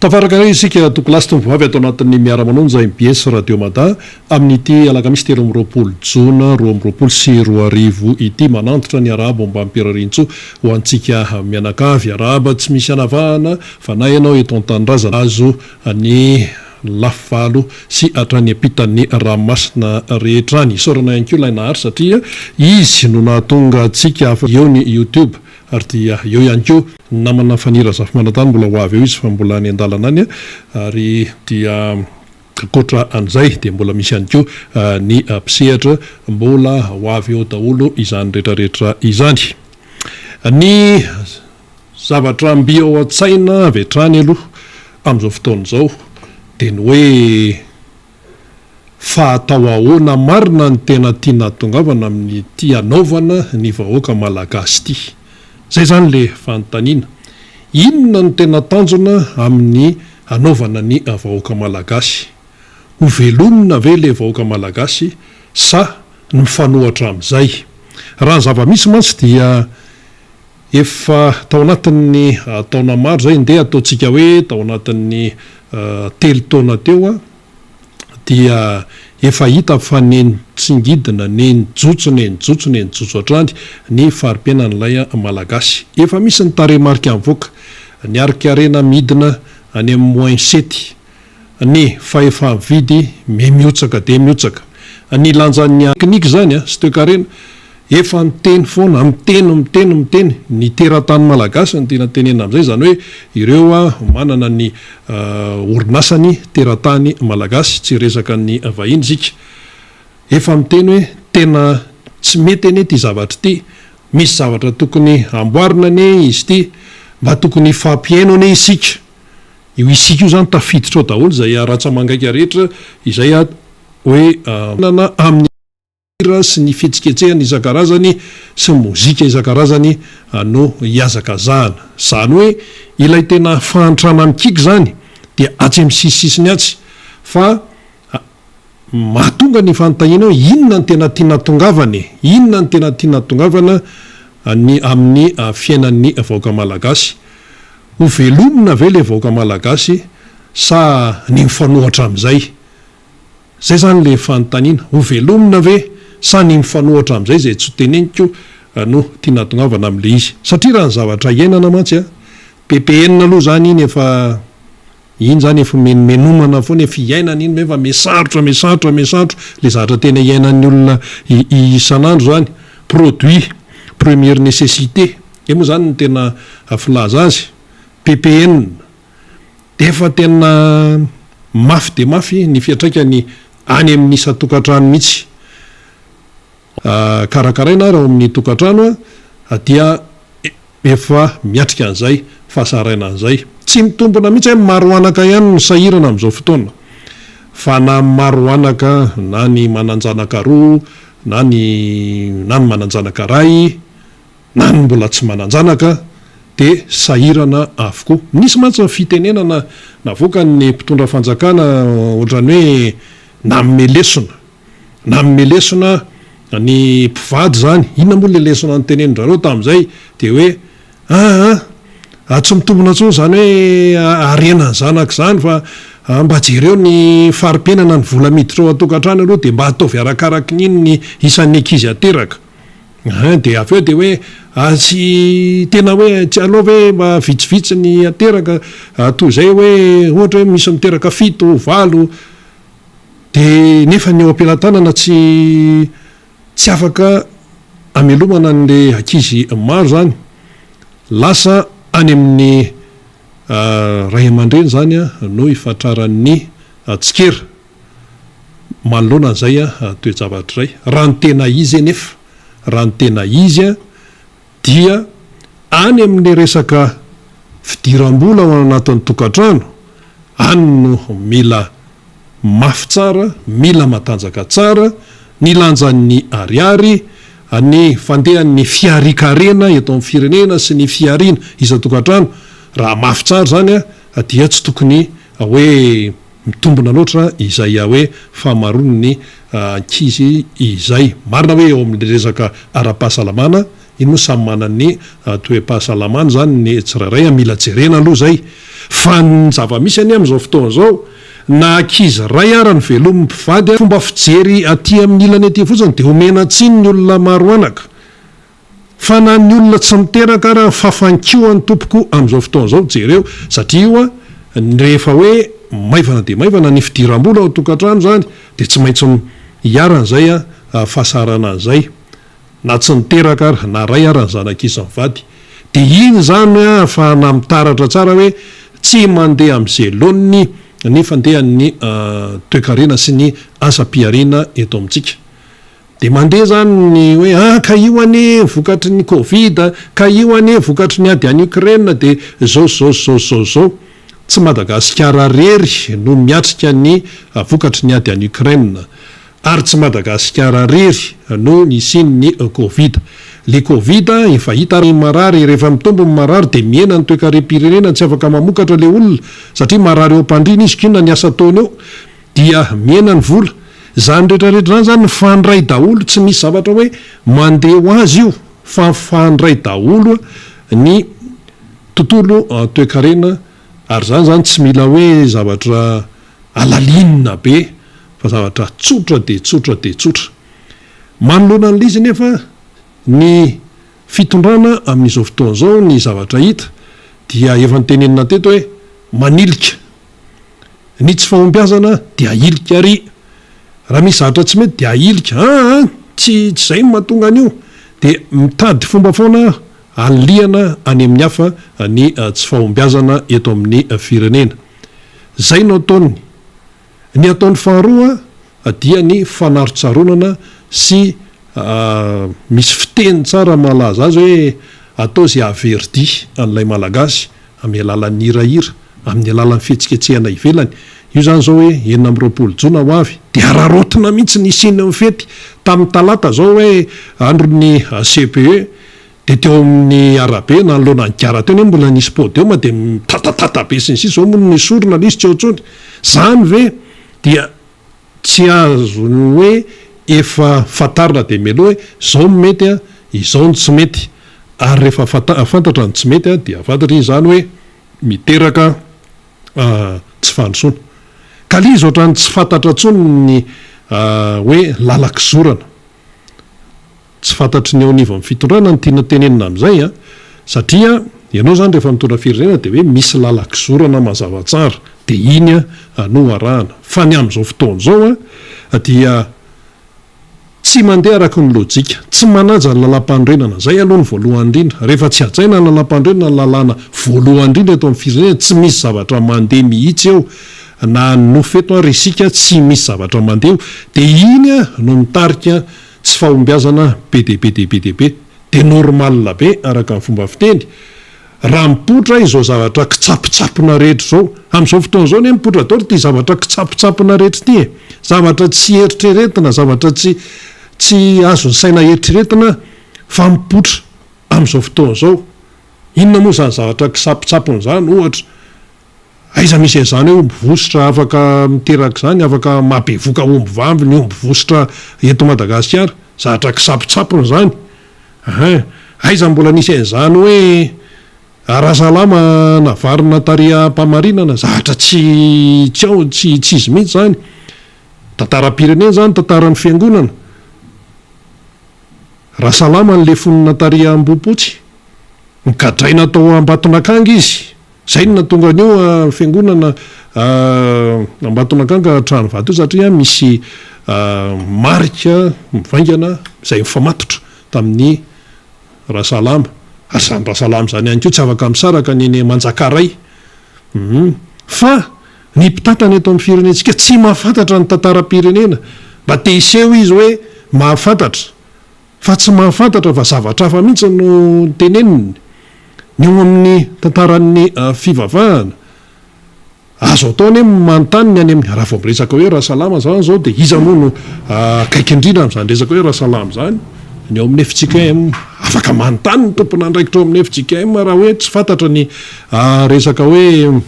Tafaraka indray isika tompolahy sy tompovavy ato anatin'ny Miara-manonja mbs Radio Mada amin'ity alakamisy 23 jona 2022 ity. Manantitra ny arahaba ombam-pirariantsoa ho antsika mianakavy. Arahaba tsy misy anavahana fa na ianao eto an-tanindrazana azo ny lafivalo sy hatrany ampitan'ny ranomasina rehetra any. Isaorana ihany koa ilay Nahary satria izy no nahatonga antsika eo ny YouTube ary dia eo ihany koa ny namana Faniry Razafimanantany mbola ho avy eo izy fa mbola any an-dalana any ary dia ankoatra an'izay dia mbola misy ihany koa ny mpisehatra mbola ho avy eo daholo izany rehetrarehetra izany. Ny zavatra mby ao an-tsaina avy hatrany aloha amin'izao fotoana izao dia ny hoe fa atao ahoana marina ny tena tiana hahatongavana amin'ity hanaovana ny vahoaka malagasy ity? Izay izany ilay fanontaniana. Inona no tena tanjona amin'ny hanaovana ny vahoaka malagasy? Ho velomina ve ilay vahoaka malagasy sa ny mifanohatra amin'izay? Raha ny zava-misy mantsy dia Efa tao anatin'ny taona maro izay, ndeha ataontsika hoe tao anatin'ny telo taona teo dia efa hita fa nenitsingidina, nenijotso, nenijotso, nenijotso hatrany ny fari-piainan'ilay Malagasy. Efa misy ny tarehimarika mivoaka, ny harin-karena midina any amin'ny moins sept, ny fahefa-mividy miha-mihotsaka dia mihotsaka. Ny lanjan'ny teknika izany sy toekarena, efa niteny foana, miteny, miteny, miteny, ny teratany malagasy no tiana tenenina amin'izay, izany hoe ireo manana ny orinasany teratany malagasy, tsy hiresaka ny vahiny isika, efa miteny hoe tena tsy mety anie ity zavatra ity, misy zavatra tokony hamboarina anie izy ity, mba tokony hifampihaino anie isika. Io isika io zany tafiditra ao daholo izay rantsa-mangaika rehetra izay hoe manana amin'ny hira sy ny fihetsiketsehana isan-karazany sy ny mozika isan-karazany no hihazakazahana. Izany hoe ilay tena fahantrana mikiky izany dia atsy amin'ny sisisisiny atsy fa mahatonga ny fanontaniana hoe inona no tena tiana hatongavana e? Inona no tena tiana hatongavana ny amin'ny fiainan'ny vahoaka malagasy? Ho velomina ve le vahoaka malagasy sa ny mifanohatra amin'izay? Zay zany le fanontaniana, ho velomina ve sa ny mifanohatra amin'izay izay tsy ho teneniko no tiana hatongavana amin'le izy. Satria raha ny zavatra iainana mantsy a, PPN aloha zany iny efa iny zany efa menomenomana foana, efa iainana iny nefa mihasarotra mihasarotra mihasarotra le zavatra tena iainan'ny olona isan'andro zany, produit première nécessité. Eo moa izany no tena filaza azy, ppn, dia efa tena mafy dia mafy ny fiantraikany any amin'ny isan-tokantrano mihitsy. Karakaraina ary ao amin'ny tokantrano dia efa miatrika an'izay fahasarainana izay. Tsy mitombina mihitsy hoe maro anaka ihany no sahirana amin'izao fotoana fa na maro anaka na ny manan-janaka roa na ny na ny manan-janaka iray, na ny mbola tsy manan-janaka dia sahirana avokoa. Nisy mantsy ny fitenenana navoakan'ny mpitondra fanjakana ohatran'ny hoe nanome lesona, nanome lesona ny mpivady izany. Inona moa ilay lesona notenenin-dRareo tamin'izay? Dia hoe aa tsy mitombina intsony izany hoe harena ny zanaka izany fa mba jereo ny fari-piainana, ny vola miditra ao an-tokantrano aloha dia mba ataovy arakaraky ny iny ny isan'ny ankizy ateraka. Ein dia avy eo dia hoe ah tsy tena hoe tsy aleo ve mba vitsivitsy ny ateraka toy izay hoe ohatra hoe misy miteraka fito, valo dia nefa ny eo am-pelatanana tsy tsy afaka amelomana an'le ankizy maro izany. Lasa any amin'ny ray aman-dreny izany no ifatraran'ny tsikera. Manoloana an'izay toe-javatra izay, raha ny tena izy anefa, raha ny tena izy dia any amin'ilay resaka fidiram-bola ao anatin'ny tokantrano, any no mila mafy tsara, mila matanjaka tsara ny lanjan'ny ariary, ny fandehan'ny fiharian-karena eto amin'ny firenena sy ny fihariana isan-tokantrano, raha mafy tsara izany dia tsy tokony hoe Mitombina loatra izay hoe fahamaroan'ny ankizy izay. Marina hoe eo amin'ny resaka ara-pahasalamana, Iny moa samy manana ny toe-pahasalamany izany ny tsirairay, mila jerena aloha izay. Fa ny zava-misy anie amin'izao fotoana izao, na ankizy iray ara no velomin'ny mpivady, fomba fijery aty amin'ny ilany aty fotsiny dia omena tsiny ny olona maro anaka. Fa na ny olona tsy miteraka ara fafankiho ny tompoko amin'izao fotoana izao, jereo, satria io an, rehefa hoe maivana dia maivana ny fidiram-bola ao an-tokantrano izany dia tsy maintsy iharan'izay fahasahiranana izay. Na tsy niteraka ara, na ray ara ny zanak'izy mivady. Dia iny izany ahafahana mitaratra tsara hoe tsy mandeha amin'izay laoniny ny fandehan'ny toekarena sy ny asam-pihariana eto amintsika. Dia mandeha izany ny hoe ah ka io anie vokatry ny covid, ka io anie vokatry ny ady any Ukraine dia izao sy izao sy izao sy izao sy izao. Tsy Madagasikara irery no miatrika ny vokatry ny ady any Ukraine. Ary tsy Madagasikara rery no nisian'ny covid. Le covid efa hita ary marary, rehefa mitombo ny marary dia mihena ny toekarem-pirenena, tsy afaka mamokatra le olona satria marary eo am-pandriana izy k'inona ny asa ataony eo dia mihena ny vola. Izany rehetra rehetra izany zany mifandray daholo, tsy misy zavatra hoe mandeha ho azy io fa mifandray daholo ny tontolo toekarena ary izany zany tsy mila hoe zavatra alalinina be fa zavatra tsotra dia tsotra dia tsotra. Manoloana an'ilay izy anefa, ny fitondrana amin'izao fotoana izao, ny zavatra hita dia efa notenenina teto hoe manilika. Ny tsy fahombiazana dia ahilika ary raha misy zavatra tsy mety dia ahilika, aa tsy tsy izay no mahatonga an'io. Dia mitady fomba foana hanilihana any amin'ny hafa ny tsy fahombiazana eto amin'ny firenena. Izay no ataony. Ny ataony faharoa dia ny fanarontsaronana sy misy fiteny tsara mahalaza azy hoe atao izay hahaverdi an'ilay Malagasy amin'ny alalan'ny hirahira, amin'ny alalan'ny fihetsiketsehana ivelany. Io izany izao hoe 26 jona ho avy dia araraotina mihitsy ny hisian'ny fety. Tamin'ny talata izao hoe andron'ny CPE Dia teo amin'ny arabe nanoloana ny gara teo anie mbola nisy podium dia mitatatata be sy ny sisa, izao moa nesorina ilay izy tsy eo intsony. Izany ve dia tsy azony hoe efa fantarina dia mialoha hoe izao no mety an, izao no tsy mety. Ary rehefa fantatra ny tsy mety dia fantatra izy izany hoe miteraka tsy fandrosoana. Ka ilay izy ohatran'ny tsy fantatra intsony ny hoe lalan-kizorana. Tsy fantatry ny eo anivon'ny fitondrana ny tiana tenenina amin'izay an! Satria ianao izany rehefa mitondra firenena dia hoe misy lalan-kizorana mazava tsara dia iny no arahana. Fa ny amin'izao fotoana izao an, dia tsy mandeha araka ny lojika, tsy manaja ny lalam-panorenana, izay aloha ny voalohany indrindra. Rehefa tsy hajaina ny lalam-panorenana, ny lalàna voalohany indrindra eto amin'ny firenena, tsy misy zavatra mandeha mihitsy eo, na nofy eto ary isika tsy misy zavatra mandeha eo, dia iny no mitarika Tsy fahombiazana be dia be dia be dia be. Dia normal be araka ny fomba fiteny raha mipoitra izao zavatra kitsapitsapona rehetra izao. Amin'izao fotoana izao anie mipoitra daholo ity zavatra kitsapitsapona rehetra ity e. Zavatra tsy eritreretina, zavatra tsy tsy azon'ny saina eritreretina fa mipoitra amin'izao fotoana izao. Inona moa izany zavatra kitsapitsapona izany ohatra? Aiza misy an'izany hoe omby vositra afaka miteraka izany, afaka mahabevoka omby vavy ny omby vositra eto Madagasikara? Zatra kisapotsapony izany. Hein. Aiza mbola nisy an'izany hoe Rasalama navarina tary am-pamarinana? Zatra tsy tsy ao, tsy tsy izy mihitsy izany. Tantaram-pirenena izany, tantaran'ny fiangonana. Rasalama nolefonina tary Ambohipotsy. Nogadraina tao Ambatonakanga izy. Izay no nahatonga an'io fiangonana Ambatonakanga Tranovato io satria misy marika mivaingana izay mifamatotra tamin'ny Rasalama. Ary izany Rasalama izany ihany koa tsy afaka misaraka ny eny Manjakaray. Fa ny mpitantana eto amin'ny firenentsika tsy mahafantatra ny tantaram-pirenena. Mba te hiseho izy hoe mahafantatra. Fa tsy mahafantatra fa zavatra hafa mihitsy no teneniny. Ny eo amin'ny tantaran'ny fivavahana, azo atao anie ny manontany ny any amin'ny, raha vao miresaka hoe Rasalama izany izao dia iza moa no akaiky indrindra amin'izany resaka hoe Rasalama izany? Ny ao amin'ny fjkm. Afaka manontany ny tompon'andraikitra ao amin'ny fjkm raha hoe tsy fantatra ny resaka hoe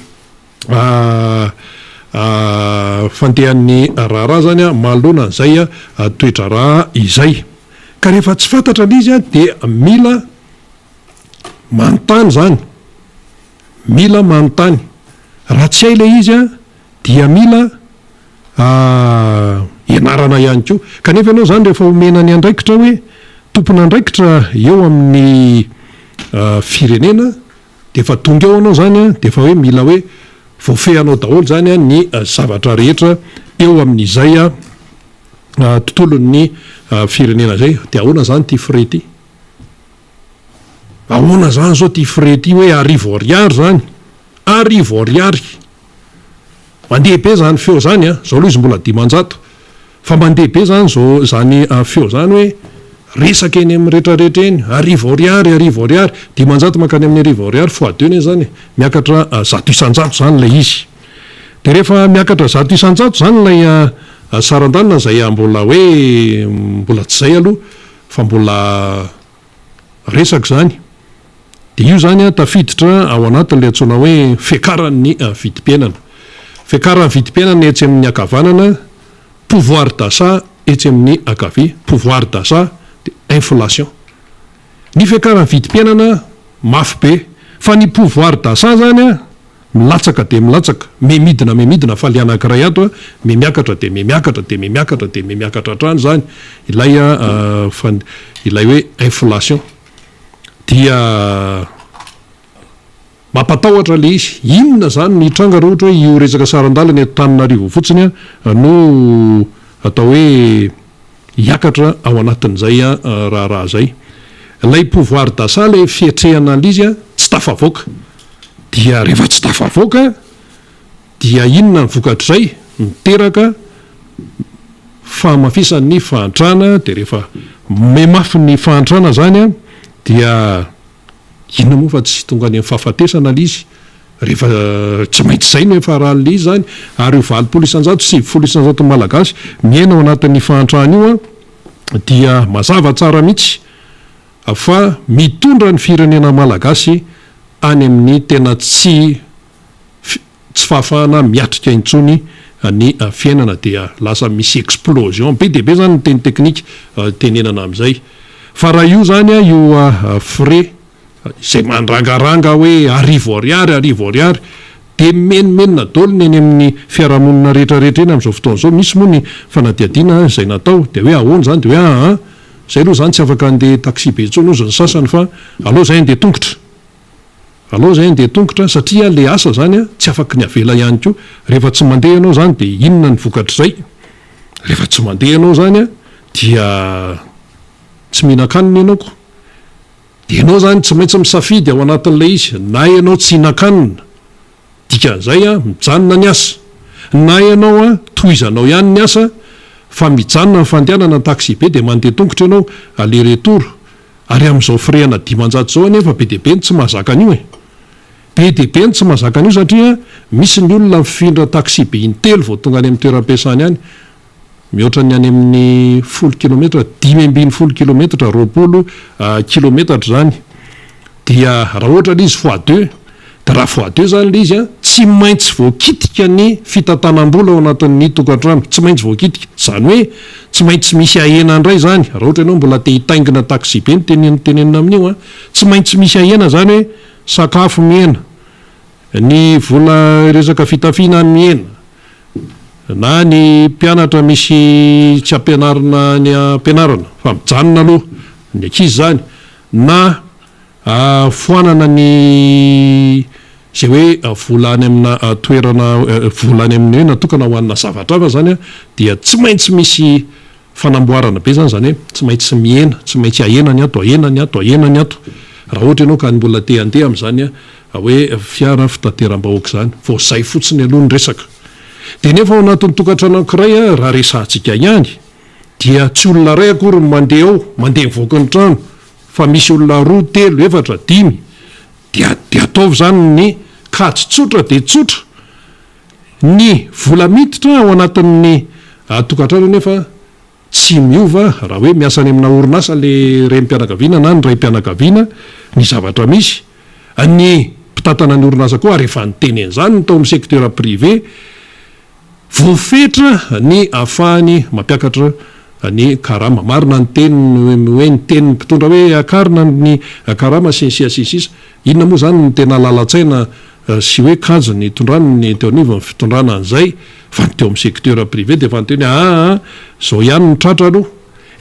fandehan'ny raharaha izany manoloana an'izay toe-draharaha izay. Ka rehefa tsy fantatra ilay izy an, dia mila manontany izany. Mila manontany. Raha tsy hay ilay izy an, dia mila ianarana ihany koa. Kanefa ianao izany rehefa omena ny andraikitra hoe tompon'andraikitra eo amin'ny firenena dia efa tonga eo ianao izany an, dia efa hoe mila hoe voafehinao daholo izany an ny zavatra rehetra eo amin'izay tontolon'ny firenena izay. Dia ahoana izany ity frais ity? Ahoana izany izao ity frais ity hoe 1000 ariary izany? 1000 ariary! Mandeha be izany feo izany an! Izao aloha izy mbola 500. Fa mandeha be izany izao izany feo izany hoe resaka eny amin'ny rehetrarehetra eny, 1000 ariary, 1000 ariary. 500 mankany amin'ny 1000 ariary fois deux anie izany e! Miakatra 100% izany ilay izy. Dia rehefa miakatra 100% izany ilay saran-dalana izay mbola hoe mbola tsy izay aloha fa mbola resaka izany. Dia io izany tafiditra ao anatin'ilay antsoina hoe fiakaran'ny vidim-piainana. Fiakaran'ny vidim-piainana etsy amin'ny ankavanana, pouvoir d'achat etsy amin'ny ankavia. Pouvoir d'achat dia inflation. Ny fiakaran'ny vidim-piainana mafy be, fa ny pouvoir d'achat izany Milatsaka dia milatsaka, me midina me midina fa le anankiray ato a, me miakatra dia me miakatra dia me miakatra dia me miakatra hatrany izany ilay fan ilay hoe inflation. Dia mampatahotra le izy. Inona izany no hitranga raha ohatra hoe io resaka saran-dalana eto Tananarivo fotsiny no atao hoe hiakatra ao anatin'izay raharaha izay. Ilay pouvoir d'achat ilay fiatrehana an'ilay izy tsy tafavoaka. Dia rehefa tsy tafavoaka dia inona ny vokatr'izay? Miteraka fahamafisan'ny fahantrana, dia rehefa mihamafy ny fahantrana izany dia inona moa fa tsy tonga any amin'ny fahafatesana ilay izy, rehefa tsy maintsy izay no hiafaran'ilay izy izany, ary io 80%, 90% ny Malagasy miaina ao anatin'ny fahantrana io dia mazava tsara mihitsy fa mitondra ny firenena Malagasy any amin'ny tena tsy tsy fahafahana miatrika intsony ny fiainana dia lasa misy explosion be dia be zany ny teny teknika tenenana amin'izay fa raha io zany io frais izay mandrangaranga hoe 1000 ariary 1000 ariary dia mimenomenona daholo ny eny amin'ny fiarahamonina rehetra rehetra eny amin'izao fotoana izao misy moa ny fanadihadiana izay natao dia hoe ahoana izany dia hoe aa Zay aloha zany tsy afaka andeha taxi be intsony ozy ny sasany fa aleo zay andeha tongotra. Aleo zay andeha tongotra satria le asa zany a tsy afaky ny avela ihany koa. Rehefa tsy mandeha ianao zany de inona ny vokatr'izay? Rehefa tsy mandeha ianao zany a dia tsy mihinan-kanina ianao ko. De ianao zany tsy maintsy misafidy ao anatin'ilay izy na ianao tsy hihinan-kanina Dikan'izay an, mijanona ny asa. Na ianao an, tohizanao ihany ny asa fa mijanona ny fandehanana ny taxi-be dia mandeha tongotra ianao aller retour. Ary amin'izao firehana 500 izao anefa be dia be ny tsy mahazaka an'io e. Be dia be ny tsy mahazaka an'io satria misy ny olona mifindra taxi-be intelo vao tonga any amin'ny toeram-piasany any. Mihoatra ny any amin'ny folo kilometatra, 15 kilometatra, 20 kilometatra izany. Dia raha ohatra ilay izy fois deux, dia raha fois deux izany ilay izy an, tsy maintsy voakitika ny fitantanam-bola ao anatin'ny tokantrano, tsy maintsy voakitika. Izany hoe tsy maintsy misy ahena indray izany, raha ohatra ianao mbola te hitaingina taxi-be no tenenina amin'io an, tsy maintsy misy ahena izany hoe sakafo mihena, ny vola resaka fitafiana mihena, Na ny mpianatra misy tsy ampianarina any am-pianarana fa mijanona aloha, ny ankizy izany, na foanana ny izay hoe vola any amina toerana, vola any amin'ny hoe natokana ho anà zavatra hafa izany dia tsy maintsy misy Fanamboarana be zany, zany hoe tsy maintsy mihena, tsy maintsy ahena ny ato, ahena ny ato, ahena ny ato. Raha ohatra ianao ka mbola te handeha amin'izany hoe fiara fitateram-bahoaka izany, vao izay fotsiny aloha ny resaka. Dia nefa ao anatin'ny tokantrano anankiray raha resahantsika ihany dia tsy olona iray akory no mandeha ao, mandeha mivoaka ny trano fa misy olona roa, telo, efatra, dimy. Dia dia ataovy izany ny kajy tsotra dia tsotra. Ny vola miditra ao anatin'ny tokantrano anefa tsy miova raha hoe miasa any amina orinasa le renim-pianakaviana na ny raim-pianakaviana, ny zavatra misy, ny mpitantana ny orinasa koa ary efa niteny an'izany ny tao amin'ny secteur privé, voafetra ny ahafahany mampiakatra ny karama. Marina ny teniny hoe ny tenin'ny mpitondra hoe akarina ny karama sy ny sisa sy ny sisa. Inona moa izany no tena lalan-tsaina sy hoe kajy nitondrany ny teo anivon'ny fitondrana an'izay fa ny teo amin'ny secteur privé dia efa niteny hoe aa izao ihany no tratra aloha.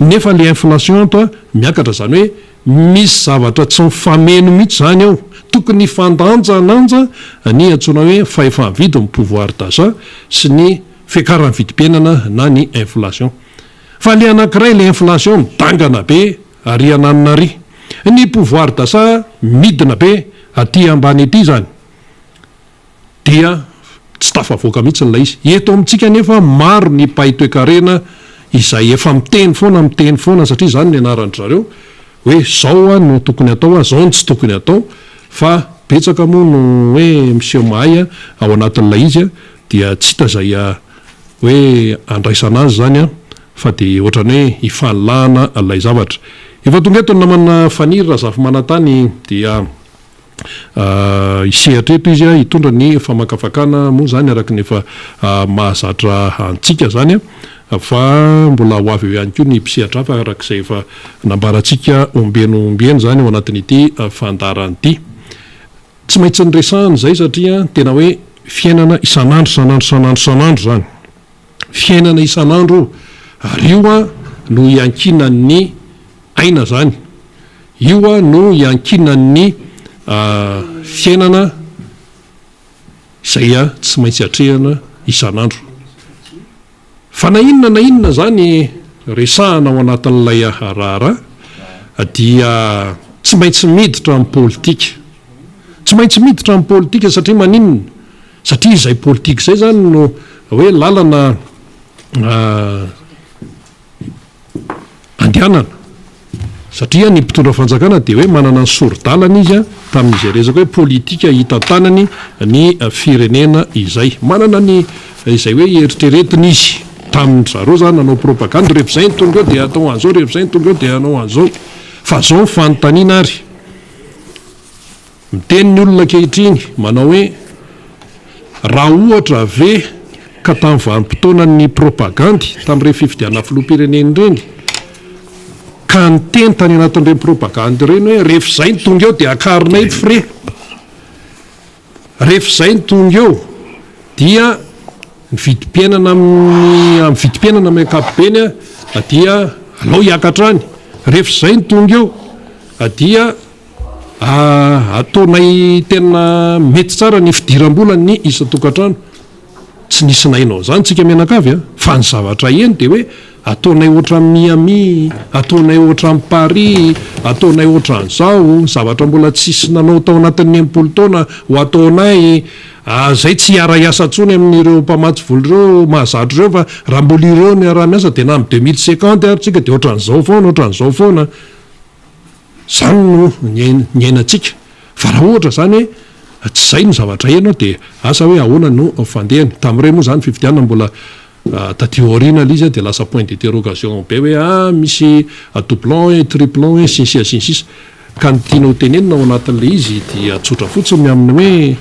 Nefa le inflation ato a miakatra izany hoe misy zavatra tsy mifameno mihitsy izany ao. Tokony hifandanjalanja ny antsoina hoe fahefa-mividy ny pouvoir d'achat sy ny fiakaran'ny vidim-piainana na ny inflation. Fa le anankiray le inflation midangana be ary ananona ary. Ny pouvoir d'achat midina be aty ambany aty izany dia tsy tafavoaka mihitsy ilay izy. Eto amintsika anefa maro ny mpahay toekarena izay efa miteny foana miteny foana satria izany no ianaran-dry zareo hoe izao no tokony atao, izao no tsy tokony atao fa betsaka moa no hoe miseho mahay ao anatin'ilay izy dia tsy hita izay hoe andraisana azy izany fa dia ohatran'ny hoe ifanilahana ilay zavatra. Efa tonga eto ny namana Faniry Razafimanantany dia hisehatra eto izy hitondra ny famakafakana moa izany araka ny efa mahazatra antsika izany fa mbola ho avy eo ihany koa ny mpisehatra hafa araka izay efa nambarantsika ombieny ombieny izany ao anatin'ity fandaharana ity. Tsy maintsy niresahana izay satria tena hoe fiainana isan'andro isan'andro isan'andro isan'andro izany. Fiainana isan'andro io ary io no iankinan'ny aina izany. Io no iankinan'ny fiainana izay tsy maintsy atrehina isan'andro. Fa na inona na inona izany resahana ao anatin'ilay raharaha dia tsy maintsy miditra amin'ny politika. Tsy maintsy miditra amin'ny politika satria maninona? Satria izay politika izay izany no hoe lalana andehanana. Satria ny mpitondra fanjakana dia hoe manana ny sori-dalana izy tamin'izay resaka hoe politika hitantanany ny firenena izay. Manana ny izay hoe eritreretiny izy. Tamin-dry zareo izany nanao propagandy, rehefa izay ny tonga eo dia atao an'izao, rehefa izay ny tonga eo dia hanao an'izao. Fa izao ny fanontaniana ary. Miteny ny olona ankehitriny manao hoe, raha ohatra ve ka tamin'ny vanim-potoanan'ny propagandy, tamin'ireny fifidianana filoham-pirenena ireny, ka niteny tany anatin'ireny propagandy ireny hoe rehefa izay no tonga eo dia akarinay ny frais, rehefa izay no tonga eo dia ny vidim-piainana amin'ny amin'ny vidim-piainana amin'ny ankapobeny dia alao hiakatra any, rehefa izay no tonga eo dia Ataonay tena mety tsara ny fidiram-bolan'ny isan-tokantrano. Tsy nisy nahaino an'izany tsika mianakavy a! Fa ny zavatra heno dia hoe ataonay ohatran'i Miami, ataonay ohatran'i Paris, ataonay ohatran'izao, zavatra mbola tsisy nanao tao anatin'ny 60 taona ho ataonay, zay tsy hiara-hiasa intsony amin'ireo mpamatsy vola ireo mahazatra ireo fa raha mbola ireo no iaraha-miasa dia na amin'ny 2050 ary tsika dia ohatran'izao foana, ohatran'izao foana. Izany no niainantsika. Fa raha ohatra izany hoe tsy izay no zavatra heno dia asa hoe ahoana no fandehany. Tamin'ireny moa izany fifidianana mbola taty aoriana ilay izy dia lasa point d'interrogation be hoe ah misy doublon e, triplon e, sy ny sisa sy ny sisa. Ka ny tiana ho tenenina ao anatin'ilay izy dia tsotra fotsiny ny amin'ny hoe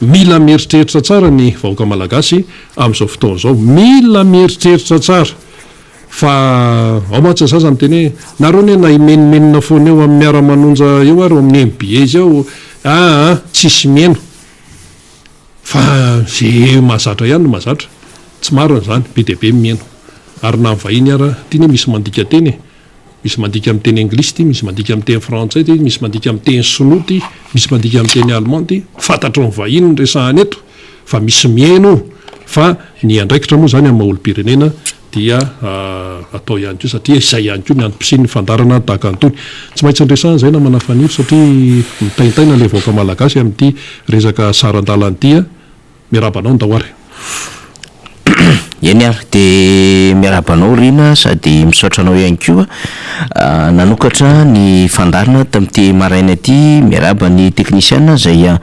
mila mieritreritra tsara ny vahoaka malagasy amin'izao fotoana izao. Mila mieritreritra tsara. Fa ao mantsy ny sasany miteny hoe nareo anie na himenomenona foana eo amin'ny miara-manonja eo ary ao amin'ny MBA eo aa tsisy miheno. Fa ze mahazatra ihany no mahazatra. Tsy marina izany, be dia be ny miheno. Ary na ny vahiny ara, ity anie misy mandika teny e. Misy mandika amin'ny teny anglisy ity, misy mandika amin'ny teny frantsay ity, misy mandika amin'ny teny sinoa ity, misy mandika amin'ny teny allemand ity. Fantatry ny vahiny ny resahana eto fa misy miheno io. Fa ny andraikitra moa izany amin'ny maha olom-pirenena dia atao ihany koa satria izay ihany koa ny antom-pisian'ny fandaharana tahaka an'itony. Tsy maintsy niresahana izay namana Faniry satria mitaintaina ilay vahoaka malagasy amin'ity resaka saran-dalana ity a! Miarahaba anao Ndao ary. Eny ary, dia miarahaba anao Rina sady misaotra anao ihany koa nanokatra ny fandaharana tamin'ity maraina ity, miarahaba ny teknisiana izay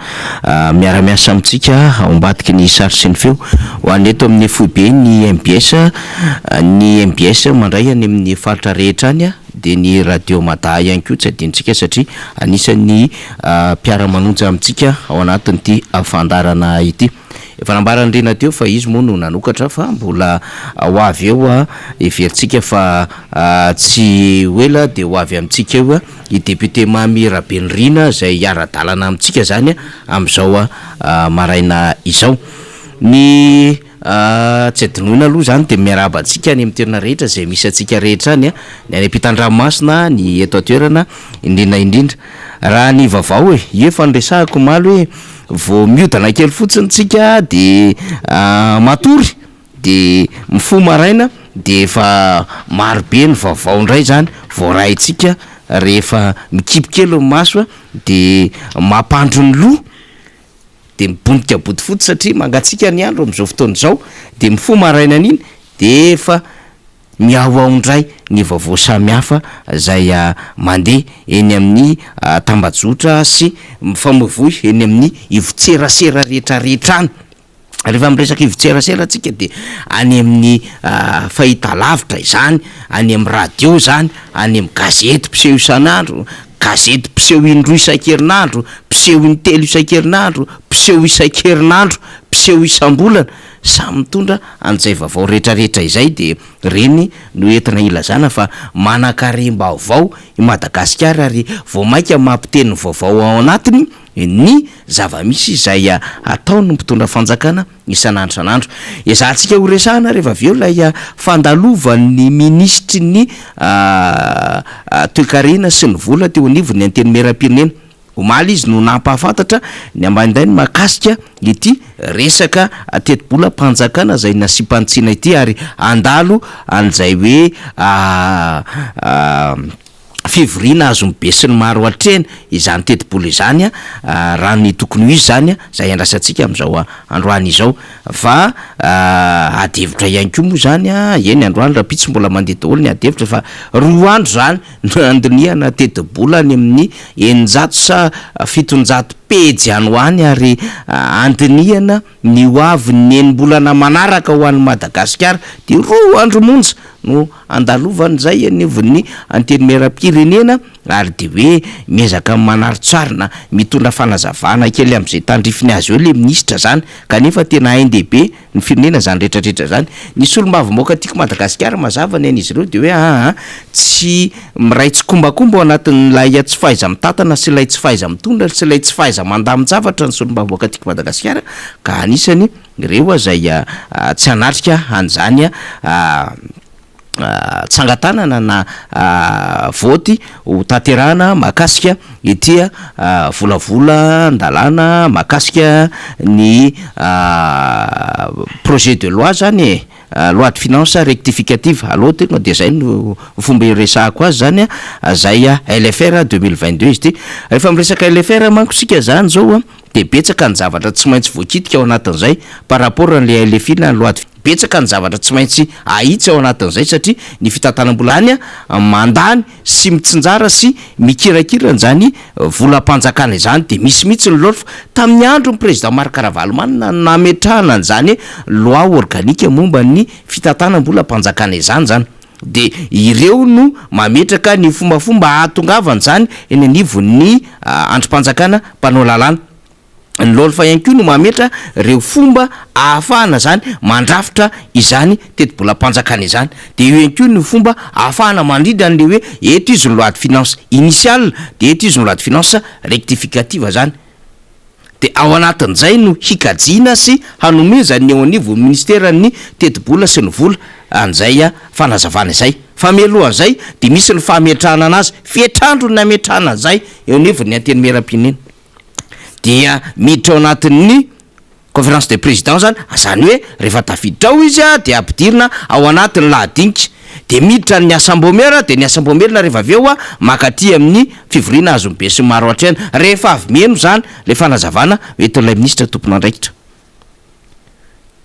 miara-miasa amintsika ao ambadiky ny sary sy ny feo. Ho an'ny eto amin'ny foibe ny mbs, ny mbs mandray any amin'ny faritra rehetra any dia ny radio Mada ihany koa tsy adinontsika satria anisan'ny mpiara-manonja amintsika ao anatin'ity fandaharana ity. Efa nambaran'i Rina teo fa izy moa no nanokatra fa mbola ho avy eo, heverintsika fa tsy ho ela dia ho avy amintsika eo i député Mamy Rabenirina izay hiara-dalana amintsika izany amin'izao maraina izao. Ny tsy adinoina aloha izany dia miarahaba antsika any amin'ny toerana rehetra izay misy antsika rehetra any, ny any ampitan-dranomasina, ny eto an-toerana indrindra indrindra. Raha ny vaovao e, io efa noresahako omaly hoe vao miodana kely fotsiny tsika de matory de mifoha maraina de efa maro be ny vaovao indray zany voaraintsika rehefa mikipy kely ny maso de mampandry ny loha de mibontika bodofotsy satria mangatsiaka ny andro amin'izao fotoana izao de mifoha maraina an'iny de efa Mihaohao indray ny vaovao samihafa izay mandeha eny amin'ny tambajotra sy mifamoivoy eny amin'ny ivon-tserasera rehetrarehetra any. Rehefa miresaka ivon-tserasera tsika dia any amin'ny fahitalavitra izany, any amin'ny radio izany, any amin'ny gazety mpiseho isan'andro, gazety mpiseho indroa isan-kerinandro, mpiseho intelo isan-kerinandro, mpiseho isan-kerinandro, mpiseho isam-bolana. Samy mitondra an'izay vaovao rehetrarehetra izay dia ireny no entina ilazana fa manankarem-baovao i Madagasikara ary vao mainka mampiteny ny vaovao ao anatiny ny zava-misy izay ataon'ny mpitondra fanjakana isan'andro isan'andro. Ezahantsika ho resahana rehefa avy eo ilay fandalovan'ny minisitry ny toekarena sy ny vola teo anivon'ny Antenimierampirenena. Omaly izy no nampahafantatra ny ambaindainy mahakasika ity resaka tetibolam-panjakana izay nasiam-panitsiana ity ary handalo an'izay hoe fivoriana azon'ny besinimaro hatrehina izany tetibola izany raha ny tokony ho izy izany izay andrasantsika amin'izao androany izao fa ady hevitra ihany koa moa izany, eny androany rahampitso mbola mandeha daholo ny ady hevitra fa roa andro izany no nandinihana tetibola any amin'ny 600 sa 700 pejy any ho any ary handinihana ny ho avin'ny enim-bolana manaraka ho an'i Madagasikara dia roa andro monja no handalovan'izay anivon'ny Antenimierampirenena ary dia hoe miezaka manarontsarona mitondra fanazavana kely amin'izay tandrifiny azy eo ilay minisitra izany kanefa tena ain-dehibe ny firenena izany rehetra rehetra izany. Ny solombavambahoaka tiako Madagasikara mazava ny an'izy ireo dia hoe aa tsy miray tsikombakomba ao anatin'ilay tsy fahaiza-mitantana sy ilay tsy fahaiza-mitondra sy ilay tsy fahaiza-mandamin-javatra ny solombavambahoaka tiako Madagasikara ka anisany ireo izay tsy hanatrika an'izany tsangan-tanana na vote ho tanterahana mahakasika ity volavolan-dalàna mahakasika ny projet de loi zany e, loi de finance rectificative, aleo tonga de zay no fomba iresahako azy zany a, zay LFR 2022 izy ity. Rehefa miresaka LFR manko isika zany zao a de betsaka ny zavatra tsy maintsy voakitika ao anatin'izay par rapport an'le LFI na loi de. Betsaka ny zavatra tsy maintsy ahitsy ao anatin'izay satria ny fitantanam-bola any mandany sy mitsinjara sy mikirakira an'izany volam-panjakana izany dia misy mihitsy ny lolf. Tamin'ny andron'ny président Marc Ravalomanana no nametrahana an'izany loi organique momba ny fitantanam-bolam-panjakana izany izany dia ireo no mametraka ny fombafomba ahatongavan'izany eny anivon'ny andrim-panjakana mpanao lalàna. Ny LOLFA ihany koa no mametra ireo fomba ahafahana izany mandrafitra izany tetibolam-panjakana izany. Dia io ihany koa no fomba ahafahana mandrindra an'ilay hoe eto izy ny loi de finance initiale dia eto izy ny loi de finance rectificative izany. Dia ao anatin'izay no hikajiana sy hanomezan'ny eo anivon'ny minisiteran'ny tetibola sy ny vola an'izay fanazavana izay. Fa mialohan'izay dia misy ny fametrahana anazy, fetr'andro ny hametrahana an'izay eo anivon'ny Antenimierampirenena. dia miditra ao anatin'ny conférence des présidents zany, zany hoe rehefa tafiditra ao izy dia ampidirina ao anatin'ny lahadinika, dia miditra ny asam-baomiera, dia ny asam-baomierina rehefa avy eo mankaty amin'ny fivoriana azon'ny besinimaro atrehina, rehefa avy miheno zany ilay fanazavana entin'ilay minisitra tompon'andraikitra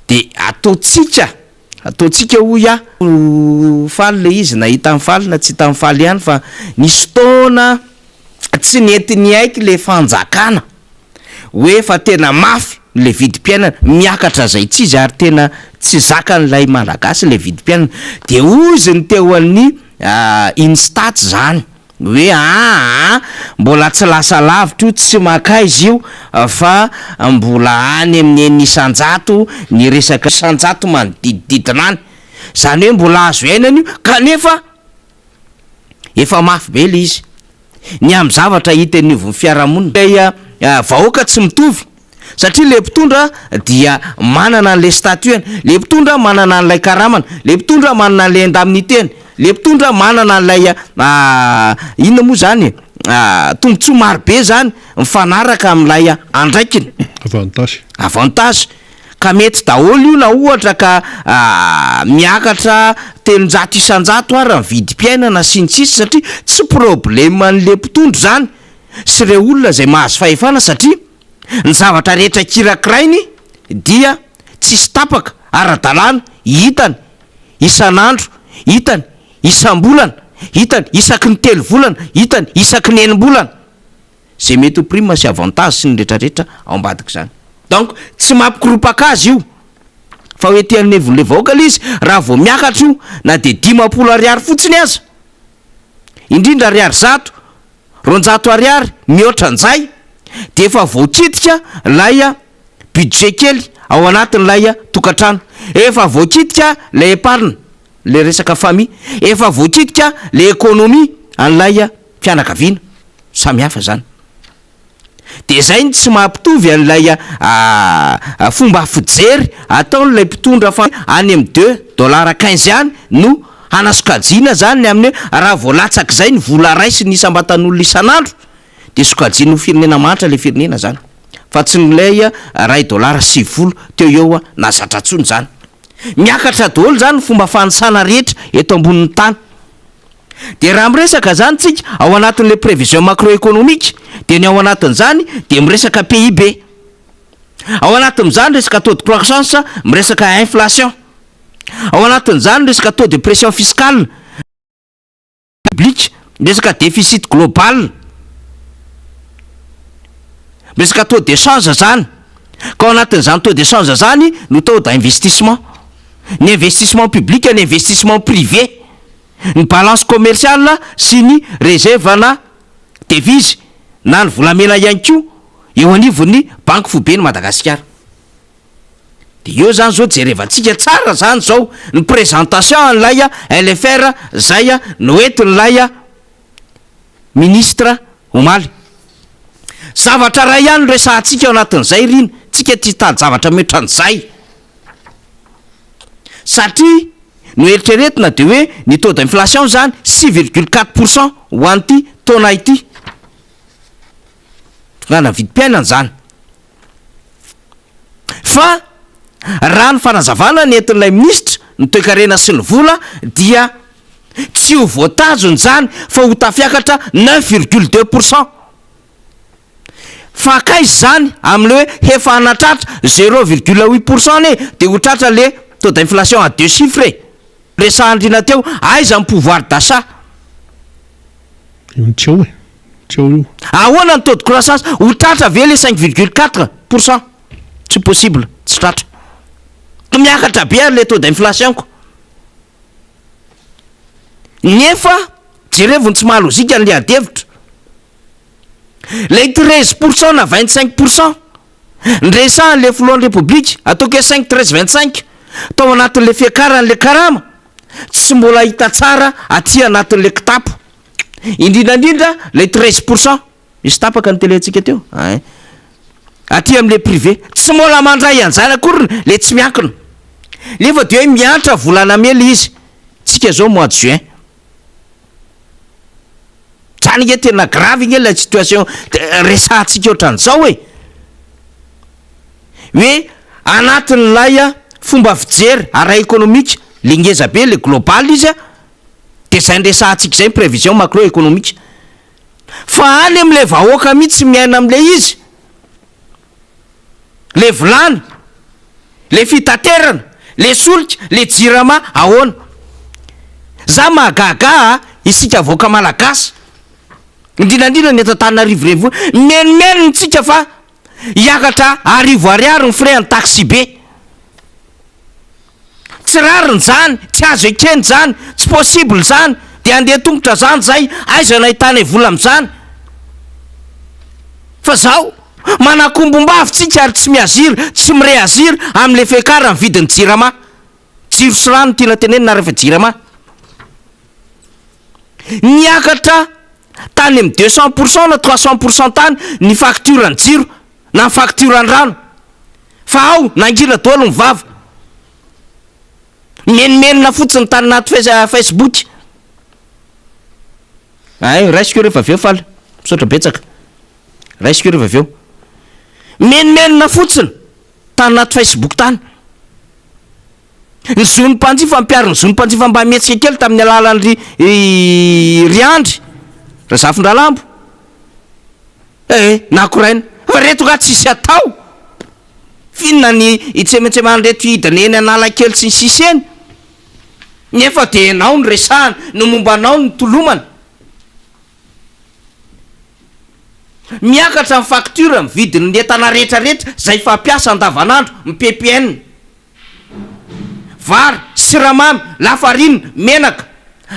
dia ataontsika, ataontsika hoy aho, faly ilay izy na hita mifaly na tsy hita mifaly ihany fa nisy fotoana tsy nety niaiky le fanjakana hoe fa tena mafy le vidim-piainana, miakatra zay tsy izy ary tena tsy zakan'ilay malagasy le vidim-piainana, de hozy ny teo an'ny Instat zany. Hoe aa mbola tsy lasa lavitra io, tsy mankaiza io fa mbola any amin'ny 6% ny resaka isan-jato manodidididina any. Izany hoe mbola azo iainana io kanefa efa mafy be ilay izy. Ny amin'ny zavatra hita eny anivon'ny fiarahamonina. Ilay vahoaka tsy mitovy satria ilay mpitondra dia manana an'ilay statut-ny, ilay mpitondra manana an'ilay karamany, ilay mpitondra manana an'ilay indemnité-ny, ilay mpitondra manana an'ilay inona moa izany e, tombontsoa marobe izany mifanaraka amin'ilay andraikiny. Avantage. Avantage. Ka mety daholo io na ohatra ka miakatra 300% ary ny vidim-piainana sy ny sisa satria tsy problème an'le mpitondra izany sy ireo olona izay mahazo fahefana satria ny zavatra rehetra kirakirainy dia tsisy tapaka, ara-dalàna, hitany isan'andro, hitany isam-bolana, hitany isaky ny telo volana, hitany isaky ny enim-bolana. Izay mety ho prime sy avantage sy ny retraretra ao ambadik'izany. Donc tsy mampikoropaka azy io fa hoe te hanevon'ilay vahoaka ilay izy raha vao miakatra io na dia 50 ariary fotsiny aza, indrindra ariary 100, 200 ariary mihoatra an'izay dia efa voakitika ilay budget kely ao anatin'ilay tokantrano, efa voakitika ilay épargne, ilay resaka famille, efa voakitika ilay économie an'ilay fianakaviana. Samy hafa zany. De zay no tsy mampitovy an'ilay fomba fijery ataon'ilay mpitondra fa any amin'ny deux dollars quinze any no hanasokajiana zany ny amin'ny hoe raha vao latsak'izay ny vola raisin'ny isam-batan'olona isan'andro de sokajiana ho firenena mahantra ilay firenena zany fa tsy ilay iray dollar 90 teo eo nahazatra intsony zany. Miakatra daholo zany ny fomba fanisana rehetra eto ambonin'ny tany. Dia raha miresaka izany tsika ao anatin'ilay prévision macroéconomique dia ny ao anatin'izany dia miresaka PIB. Ao anatin'izany resaka taux de croissance, miresaka inflation. Ao anatin'izany resaka taux de pression fiscale publique, miresaka déficit global. Miresaka taux d'échange zany. Ka ao anatin'izany taux d'échange zany no taux d'investissement. Ny investissement public, ny investissement privé. Ny balance commerciale sy ny réserve-na devise na ny volamena ihany koa eo anivon'ny Banky Foiben'i Madagasikara. Dia eo zany zao jerevantsika tsara zany zao ny présentation an'ilay LFR zay noentin'ilay ministre omaly. Zavatra iray ihany no resahantsika ao anatin'izay ry ina, tsika tsy hitady zavatra mihoatra an'izay. Satria noeritreretina dia hoe ny taux d'inflation izany 6,4 pourcent ho an'ity taona ity. Tonga vidim-piainana izany. Fa raha ny fanazavana nentin'ilay minisitra ny toekarena sy ny vola dia tsy ho voatazona izany fa ho tafiakatra 9,2 pourcent. Fa akaiza izany amin'ilay hoe efa hanatratra 0,8 pourcent anie dia ho tratra le taux d'inflation à deux chiffres e! Resahan-drina teo, aiza ny pouvoir d'achat? Io ny tsy ao e, tsy ao io. Ahoana ny taux de croissance? Ho tratra ve le 5,4 pourcent? Tsy possible, tsy tratra. Miakatra be ary le taux d'inflation ko. Nefa jerevo ny tsy maha lozika an'le adihevitra. Lay 13 pourcent na 25 pourcent nresahan'le filohan'ny repoblika, ataoko hoe 5, 13, 25 tao anatin'le fiakaran'le karama, tsy mbola hita tsara aty anatin'le kitapo. Indrindra indrindra lay 13 pourcent, misy tapaka ny télé-ntsika teo ein, aty amin'le privé tsy mbola mandray an'izany akory le tsy miankina. Nefa de hoe miantra volana mey le izy, tsika zao mois de juin. Zany nge tena grave nge ilay situation resahantsika ohatran'izao e! Hoe anatin'ilay fomba fijery ara-ekonomika le ngeza be le global izy a, de zay niresahantsika zay ny prévision macroéconomique. Fa any am'le vahoaka mihitsy miaina am'le izy, le vilany, le fitaterana, le solika, le jirama, ahoana? Za mahagaga a, isika vahoaka malagasy, indrindra indrindra ny eto Antananarivo renivohitra, mimenomenona tsika fa hiakatra 1000 ariary ny frais an'ny taxi be. Tsy rariny zany, tsy azo ekena zany, tsy possible zany. Dia handeha tongotra zany zay, aiza no ahitanay vola amin'izany? Fa zao, manakombom-bavy tsika ary tsy mi-agir, tsy mi-reagir amin'le fiakaran'ny vidin'ny jirama. Jiro sy rano no tiana tenenina rehefa jirama. Niakatra tany amin'ny 200 pour cent na 300 pour cent tany ny facture ny jiro na ny facture ny rano. Fa ao nangina daholo ny vava. Mimenomenona fotsiny tany anaty facebook. Ay, raisiko io rehefa avy eo Faly. Misaotra betsaka. Raisiko io rehefa avy eo. Mimenomenona fotsiny tany anaty facebook tany. Ny zon'ny mpanjifa, mpiaro ny zon'ny mpanjifa mba mihetsika kely tamin'ny alalan'ny ry ry Andry Razafindralambo. Eh, nakoraina. Fa reto nga tsisy atao. F'inona ny itsematseman'ireto hidina eny Analakely sy ny sisa eny? Nefa dia ianao no resahana, ny momba anao no tolomana. Miakatra ny facture, ny vidin'ny entana rehetra rehetra izay fampiasa andavanandro, ny ppn. Vary, siramamy, lafarine, menaka,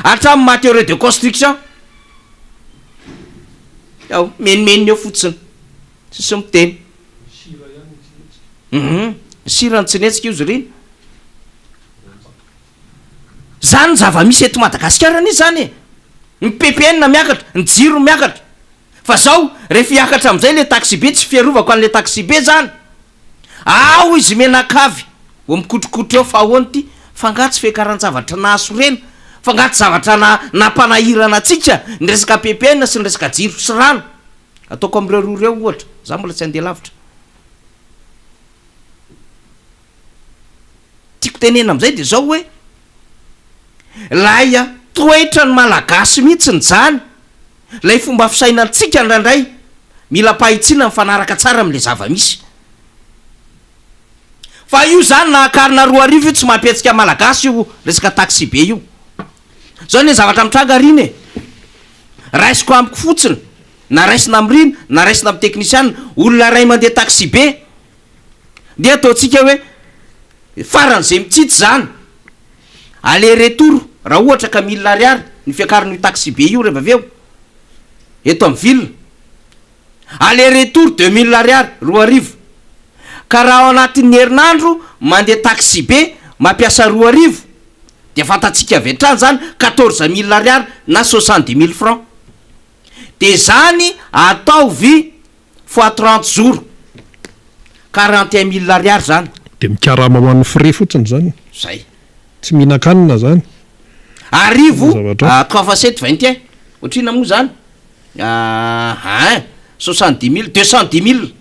hatramin'ny matériaux de construction. Ao, menomenona eo fotsiny, tsisy miteny. Hum, sira no tsy nihetsika io zry. Zany ny zava-misy eto Madagasikara anie zany e! Ny ppn miakatra, ny jiro miakatra. Fa zao, rehefa hiakatra amizay le taxibe, tsy fiarovako anle taxibe zany. Ao izy mianakavy vao mikotrokotra eo fa ahoana ity? Fa nga tsy fiakaran-javatra nahasorena? Fa nga tsy zavatra na nampanahirana antsika ny resaka ppn sy ny resaka jiro sy rano? Ataoko amin'ireo roa ireo ohatra, za mbola tsy handeha lavitra. Tiako tenena amin'izay dia izao hoe, ilay toetran'ny Malagasy mihitsiny izany, ilay fomba fisainantsika indraindray mila ampahitsiana mifanaraka tsara amin'ilay zava-misy. Fa io izany na akarina 2000 io tsy mampihetsika Malagasy io resaka taxi-be io. Izao anie ny zavatra mitranga ry iny e! Raisiko amiko fotsiny, na raisina amin'i Rina, na raisina amin'ny teknisiana, olona iray mandeha taxi-be, dia ataontsika hoe faran'izay mitsitsy izany, aller retour, raha ohatra ka mille ariary ny fiakaran'io taxi-be io rehefa avy eo, eto amin'ny ville, aller retour 2000 ariary, 2000, ka raha ao anatin'ny herinandro mandeha taxi-be mampiasa 2000, dia fantatsika avy hatrany izany 14 mille ariary na 70 000 francs, dia izany ataovy fois 30 jours, 41 mille ariary izany. Dia mikarama ho an'ny frais fotsiny izany. Zay. Tsy mihinan-kanina izany. Arivo trois fois sept 21, ohatrinona moa izany? Ein, 70 000, 210 000.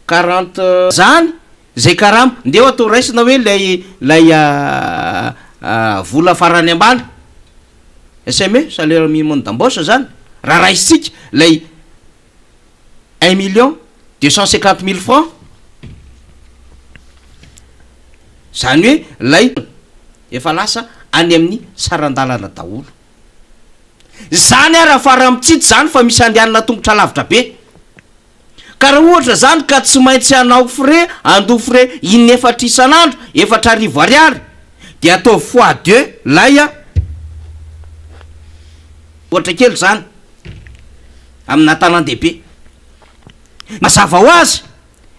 Quarante zany zay karama, ndeha atao raisina hoe lay lay vola farany ambany, SME, salaire minimum d'embauche zany, raha raisintsika lay 1 250 000 francs, zany hoe lay efa lasa any amin'ny saran-dalana daholo. Zany ary afara mitsitsy zany fa misy andehanana tongotra lavitra be. Ka raha ohatra zany ka tsy maintsy hanao frais, handoa frais in'efatra isan'andro, 4000 ariary, dia ataovy fois deux lay a, ohatra kely zany, amina tanàn-dehibe. Mazava ho azy,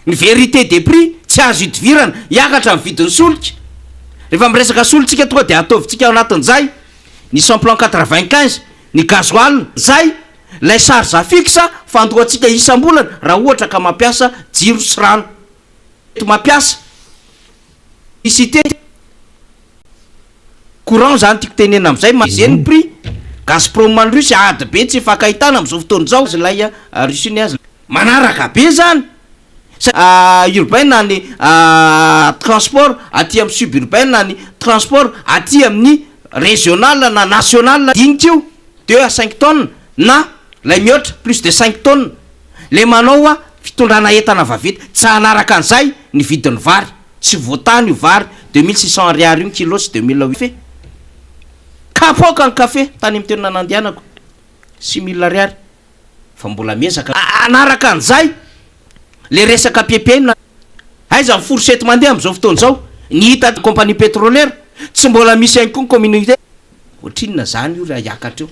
ny vérité des prix tsy azo idivirana, hiakatra ny vidin'ny solika. Rehefa miresaka solika tsika tonga dia ataovintsika ao anatin'izay ny sans plomb 95, ny gasoil, zay. Ilay charge fixe fandoantsika isam-bolana raha ohatra ka mampiasa jiro sy rano. Mety mampiasa électricité, courant zany tiako tenenina amizay, maizeny ny prix, Gazprom any Russie ady be tsy ifankahitana amizao fotoana izao, ilay Russie ny azy manaraka be zany, urbain na ny transport aty amin'ny suburbain na ny transport aty amin'ny régional na national dinika io. Deux à cinq tonnes na lay mihoatra, plus de cinq tonnes, le manao a fitondrana entana vaventy, tsy hanaraka an'izay ny vidin'ny vary, tsy voatany io vary 2600 ariary io ny kilo sy 2008 fe kapoaka ny kafe tany amin'ny toerana nandehanako 6000 ariary fa mbola miezaka hanaraka an'izay le resaka ppn. Aiza ny fourchette mandeha amin'izao fotoana izao? Ny hita compagnie pétrolière. Tsy mbola misy ihany koa ny communauté. Ohatrinona zany io raha hiakatra eo?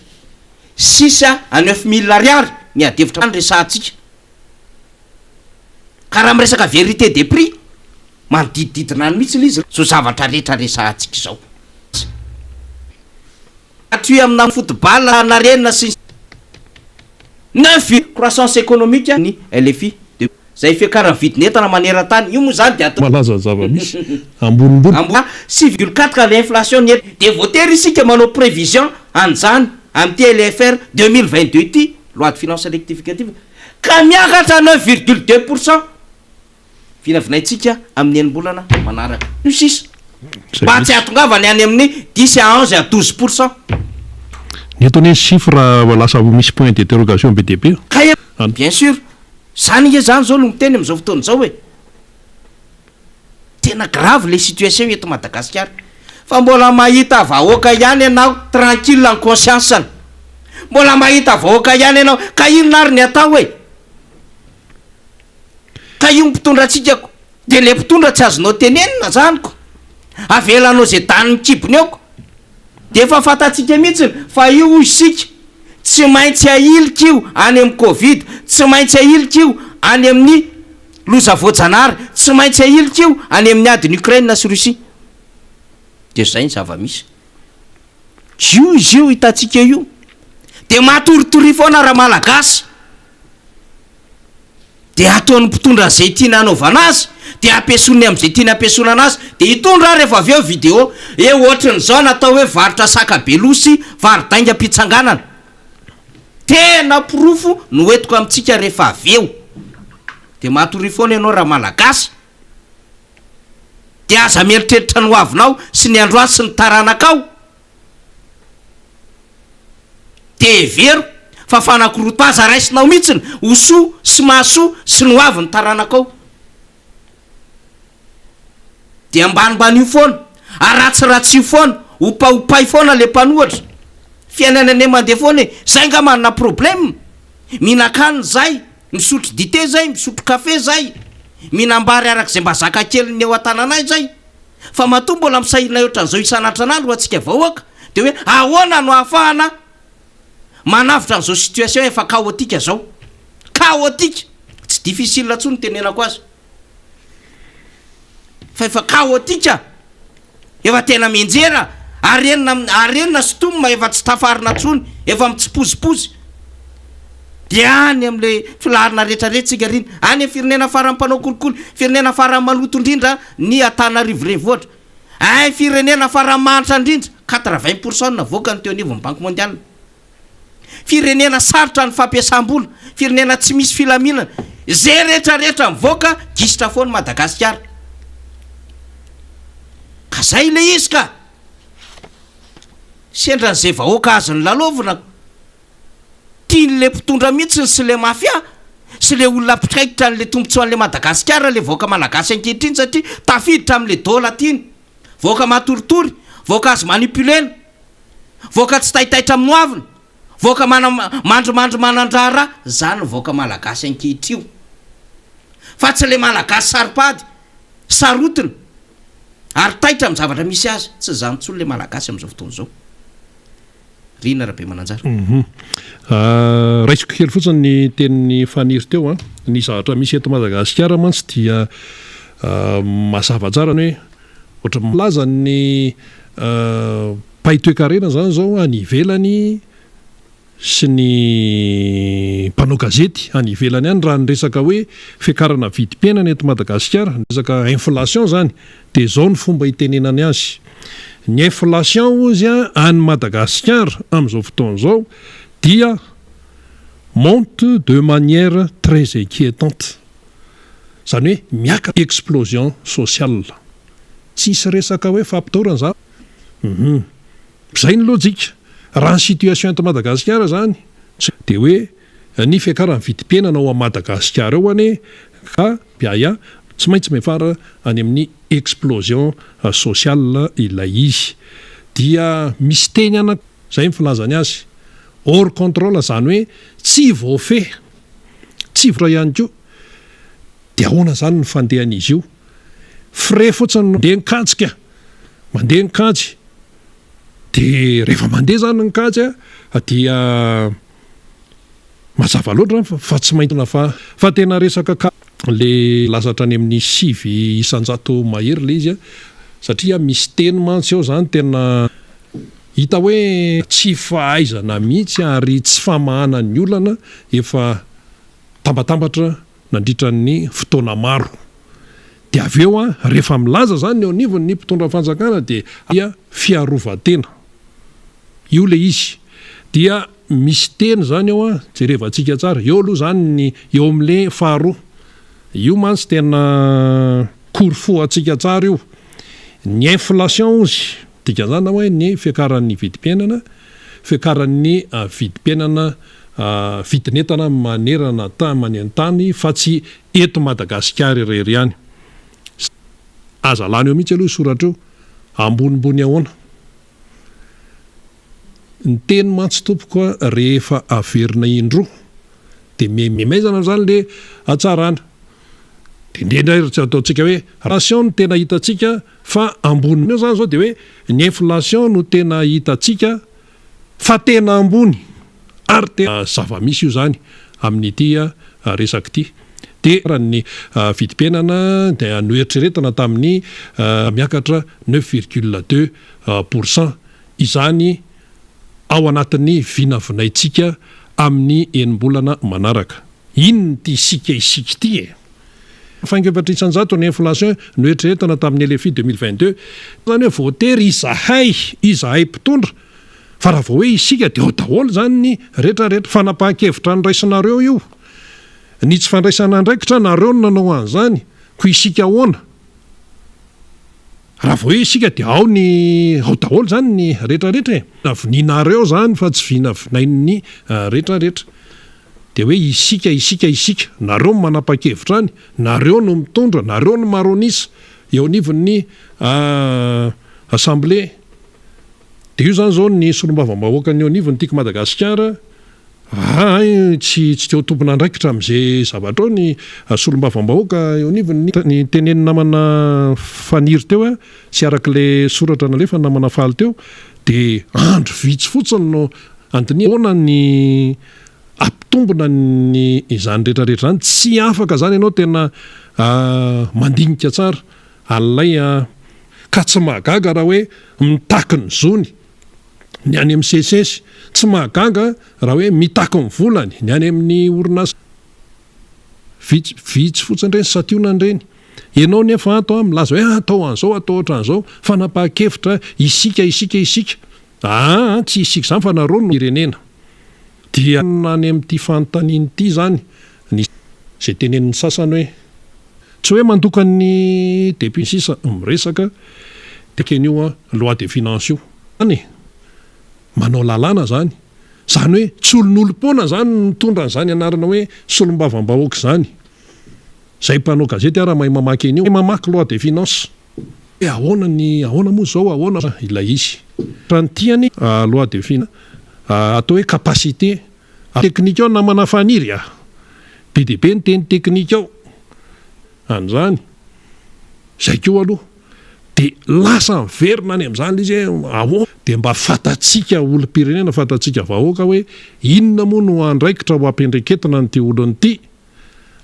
Six à 9000 ariary ny adihevitra resahantsika. Ka raha miresaka vérité des prix, manodidididina any mihitsy ilay izy zao zavatra rehetra resahantsika izao. Gratuit amina football narenina sy ny Neuf croissance économique ny LFI de zay fiakaran'ny vidin'entana maneran-tany io moa zany dia atao. Malaza ny zava-misy ambonimbony. Ambony 6,4 ka l'inflation ny dia voatery isika manao prévision an'izany amin'ity LFR 2022 ity, loi de finances rectificative, ka miakatra 9,2 pourcent vinavinaintsika amin'ny enim-bolana manaraka io sisa mba tsy hahatongavany any amin'ny 10 à 11 à 12 pourcent. Ny eto anie chiffre lasa misy point d'interrogation be dia be. Ka bien sûr, zany nge zany zao no miteny am'izao fotoana zao hoe tena grave le situation eto Madagasikara, fa mbola mahita vahoaka ihany ianao tranquille en conscience-ny, mbola mahita vahoaka ihany ianao. Ka inona ary ny atao hoe ka io mpitondra antsikako de le mpitondra tsy azonao tenenina zany ko avelanao zay danin'ny kibony aoko de efa fantatsika mihitsiny fa io isika tsy maintsy ahilika io any amin'ny Covid, tsy maintsy ahilika io any amin'ny loza voajanahary, tsy maintsy ahilika io any amin'ny adiny Ukraine sy Russie. De zay ny zava-misy io izy io hitantsika io de matoritory foana raha Malagasy de ataon'ny mpitondra zay tiana anaovana azy, de ampiasoniny am'izay tiany ampiasona anazy, de hitondra rehefa avy eo vidéo e ohatran'izao natao hoe varotra saka belosy varo-daingam-pitsanganana. Tena porofo no entiko amintsika rehefa avy eo. De matory foana ianao raha Malagasy, de aza mieritreritra ny hoavinao sy ny androany sy ny taranakao, de hevero fa fanakoroto aza raisinao mihitsiny ho soa sy mahasoa sy ny hoavy ny taranakao, de ambanimbany io foana, aratsiratsy io foana, opaopay foana le mpanohatra. Fiainana ane mandeha foana e, zay nga manana problème mihinan-kanina zay, misotro dite zay, misotro kafe zay, mihinam-bary arak'izay mba zaka keliny eo an-tananay zay, fa matoa mbola misahirana ohatran'izao isan'andro ho antsika vahoaka de hoe ahoana no ahafahana manavotra an'izao situation efa chaotique zao? Chaotique, tsy difficile intsony ny tenenako azy fa efa chaotique, efa tena mianjera arenina arenina sy tomma, efa tsy tafarina intsony, efa mitsipozipozy de any am'le filaharina rehetrarehetra tsika riny any amy firenena farany mpanao kolikoly, firenena farany maloto indrindra ny Antananarivo renivohitra ay, firenena farany mahantra indrindra, 80 pourcent navoaka ny teo anivon'ny Banque mondiale, firenena sarotra ny fampiasam-bola, firenena tsy misy filaminana, zay rehetrarehetra mivoaka gisitra foana Madagasikara. Ka zay le izy, ka sendran'izay vahoaka azony lalovina tian'le mpitondra mihitsiny sy le mafia sy le olona mpitraikitra an'le tombontsoan'le Madagasikara, le vahoaka malagasy ankehitriny, satria tafiditra am'le dola tiany, vahoaka matoritory, vahoaka azo manipulena, vahoaka tsy taitaitra amin'ny hoaviny, vahoaka mana mandrimandry manan-draharaha zany ny vahoaka malagasy ankehitrio, fa tsy le Malagasy saropady sarotiny ary taitra amin'ny zavatra misy azy. Tsy zany ntsony le Malagasy am'izao fotoana izao, Rina Rabe Mananjara. Raisiko kely fotsiny ny tenin'ny Faniry teo a. Ny zavatra misy eto Madagasikara mantsy dia mazava tsara ny hoe ohatra milaza ny mpahay toekarena zany zao any ivelany sy ny mpanao gazety any ivelany any, raha ny resaka hoe fiakarana vidim-piainana eto Madagasikara, ny resaka inflation zany, dia zao ny fomba itenenany azy: ny inflation ozy a any Madagasikara amin'izao fotoana izao dia monte de manière très inquiétante, zany hoe miakatra, explosion sociale, tsisy resaka hoe fampitahorana za zay ny lojika raha ny situation eto Madagasikara zany de hoe ny fiakaran'ny vidim-piainana ao a Madagasikara ao ane ka biaya tsy maintsy miafara any amin'ny explosion sociale ilay izy. Dia misy teny ana zay ny filazany azy, hors contrôle, zany hoe tsy voafehy tsy voa ihany koa. De ahoana zany ny fandehan'izy io? Frais fotsiny no de nikatsika. Mandeha ny kajy. Dia rehefa mandeha izany ny kajy dia mazava loatra fa tsy maintsy fa fa tena resaka ka le lasa hatrany amin'ny 9% mahery le izy satria misy teny mantsy ao izany tena hita hoe tsy fahaizana mihitsy ary tsy famahana ny olana efa tambatambatra nandritra ny fotoana maro. Dia avy eo rehefa milaza izany ny eo anivon'ny mpitondra fanjakana dia fiarovan-tena. Io ilay izy. Dia misy teny izany ao an, jerevantsika tsara. Eo aloha izany ny eo amin'ilay faharoa. Io mantsy tena korofohantsika tsara io. Ny inflation hozy, dikan'izany hoe ny fiakaran'ny vidim-piainana, fiakaran'ny vidim-piainana vidin'entana manerana maneran-tany fa tsy eto Madagasikara irery ihany. Aza lany eo mihitsy aloha io soratra io. Ambonimbony ahoana? Ny teny mantsy tompoko a rehefa averina indroa dia mihamaizana izany le hatsarana. Dia indrindra ary tsy ataontsika hoe inflation no tena hitantsika fa ambony eo izany izao dia hoe ny inflation no tena hitantsika fa tena ambony ary tena zava-misy io izany amin'ity resaka ity. Dia raha ny vidim-piainana dia noeritreretina tamin'ny miakatra 9,2 % izany ao anatin'ny vinavinaintsika amin'ny enim-bolana manaraka. Inona ity isika isika ity e? Faingo 4% ny inflation noeritreretina tamin'ny LFI 2022. Izany hoe voatery izahay, izahay mpitondra, fa raha vao hoe isika dia ao daholo izany ny retraretra. Fanapahan-kevitra noraisinareo io. Ny tsy fandraisana andraikitra, nareo no nanao an'izany, koa isika ahoana? Raha vao hoe isika dia ao ny, ao daholo izany ny retraretra e. Vinavinainareo izany fa tsy vinavinain'ny retraretra. Dia hoe isika, isika, isika. Nareo no manapa-kevitra any, nareo no mitondra, nareo no maro an'isa eo anivon'ny Assemblée. Dia io izany izao ny solombavambahoakan'ny eo anivon'ny Tiako Madagasikara, hay tsy tsy te ho tompon'andraikitra amin'izay zavatra ao ny solombavambahoaka eo anivon'ny. Ny tenenin'ny namana Faniry teo sy araka ilay soratra nalefan'ny namana Faly teo dia andro vitsy fotsiny no andinihana ahoana ny ampitombina ny izany rehetra rehetra izany, tsy afaka izany ianao tena mandinika tsara an'ilay ka tsy mahagaga raha hoe mitaky ny zony ny any amin'ny seces, tsy mahagaga raha hoe mitaky ny volany ny any amin'ny orinasa vitsy vitsy fotsiny ireny santionany ireny, ianao nefa ato milaza hoe atao an'izao atao ohatran'izao, fanapahan-kevitra isika isika isika, aa tsy isika izany fa nareo no firenena. Dia any amin'ity fanontaniana ity izany ny izay tenenin'ny sasany hoe tsy hoe mandoka ny député sisa miresaka dia ekeny io loi de finance io. Izany e! Manao lalàna izany. Izany hoe tsy olon'olom-poana izany no mitondra an'izany anarana hoe solombavambahoaka izany. Izay mpanao gazety ara mahay mamaky an'io. Mahay mamaky loi de finance. Hoe ahoana ny ahoana moa izao ahoana ilay izy. Raha ny tiany loi de finance atao hoe capacité technique ao namana Faniry a! Be dia be ny teny technique ao an'izany. Izay koa aloha dia lasa miverina any amin'izany ilay izy hoe ahoana. Dia mba fantatsika olom-pirenena, fantatsika vahoaka hoe inona moa no andraikitra ho ampiandraiketina an'ity olona ity.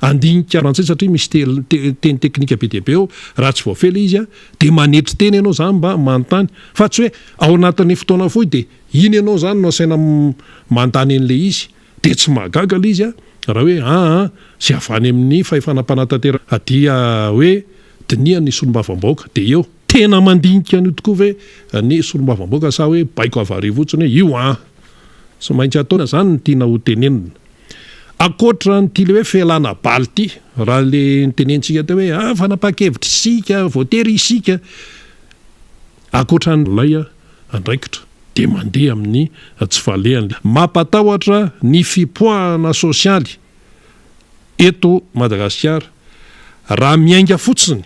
Handinika frantsay satria misy teny teknika be dia be ao, raha tsy voafehy ilay izy dia manetry tena ianao izany mba manontany fa tsy hoe ao anatin'ny fotoana fohy dia iny ianao izany no asaina mandany an'ilay izy dia tsy mahagaga ilay izy raha hoe aa izay avy any amin'ny fahefana mpanatanteraka dia hoe dinihana ny solombavambahoaka dia eo tena mandinika an'io tokoa ve ny solombavambahoaka sa hoe baiko avy ary fotsiny hoe io an! Tsy maintsy ataona izany ny tiana ho tenenina. Ankoatra an'ity le hoe fialana bala ity, raha le notenenintsika teo hoe ah fanapahan-kevitra isika, voatery isika, ankoatra an'ilay andraikitra dia mandeha amin'ny tsy falehany. Mampatahotra ny fipoahana sosialy eto Madagasikara raha miainga fotsiny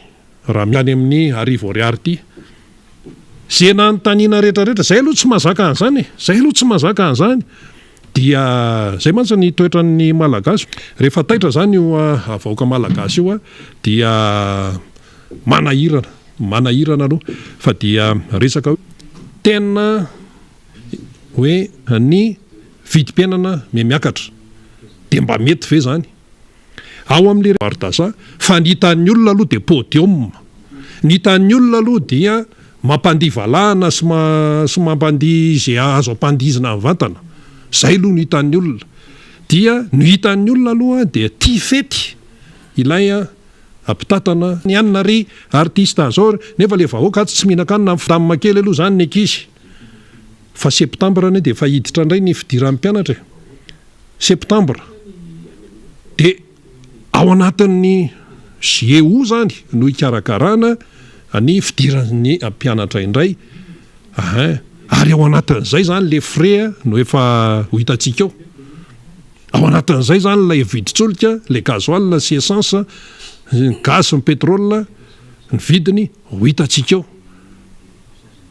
Raha miany amin'ny arivo ariary ity. Ze nanontaniana rehetra rehetra, zay aloha tsy mahazaka an'izany e! Zay aloha tsy mahazaka an'izany. Dia zay mantsy ny toetran'ny Malagasy. Rehefa taitra zany io vahoaka Malagasy io dia manahirana. Manahirana aloha fa dia resaka hoe tena hoe ny vidim-piainana mihamiakatra. Dia mba mety ve izany? Ao amin'ilay Bardasa fa ny hitan'ny olona aloha dia podium. Ny hitan'ny olona aloha dia mampandihy valahana sy sy mampandihy izay azo ampandihizina mivantana. Izay aloha no hitan'ny olona. Dia ny hitan'ny olona aloha dia tia fety ilay mpitantana ny anona ry artiste zao nefa le vahoaka atsy tsy mihinan-kanina am fdam kely aloha zany ny ankizy fa septembre anie de efa hiditra indray ny fidiran'ny mpianatra e septembre de ao anatin'ny juillet aout zany no hikarakarana ny fidiran'ny mpianatra indray ahin ary ao anatin'izay zany le frais no efa ho hitantsika eo. Ao anatin'izay izany ilay vidin-tsolika, ilay gasoil sy essence, ny gaz sy ny pétrole, ny vidiny ho hitantsika eo.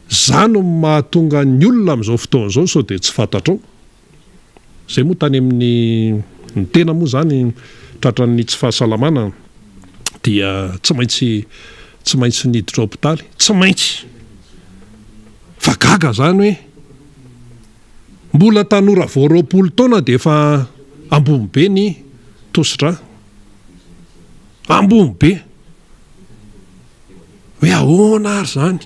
Izany no mahatonga ny olona amin'izao fotoana izao sao dia tsy fantatrao. Izay moa tany amin'ny, ny tena moa izany tratran'ny tsy fahasalamana dia tsy maintsy tsy maintsy niditra hopitaly, tsy maintsy. Fa gaga izany hoe. Mbola tanora vao 20 taona dia efa ambony be ny tosidra. Ambony be. Hoe ahoana ary izany?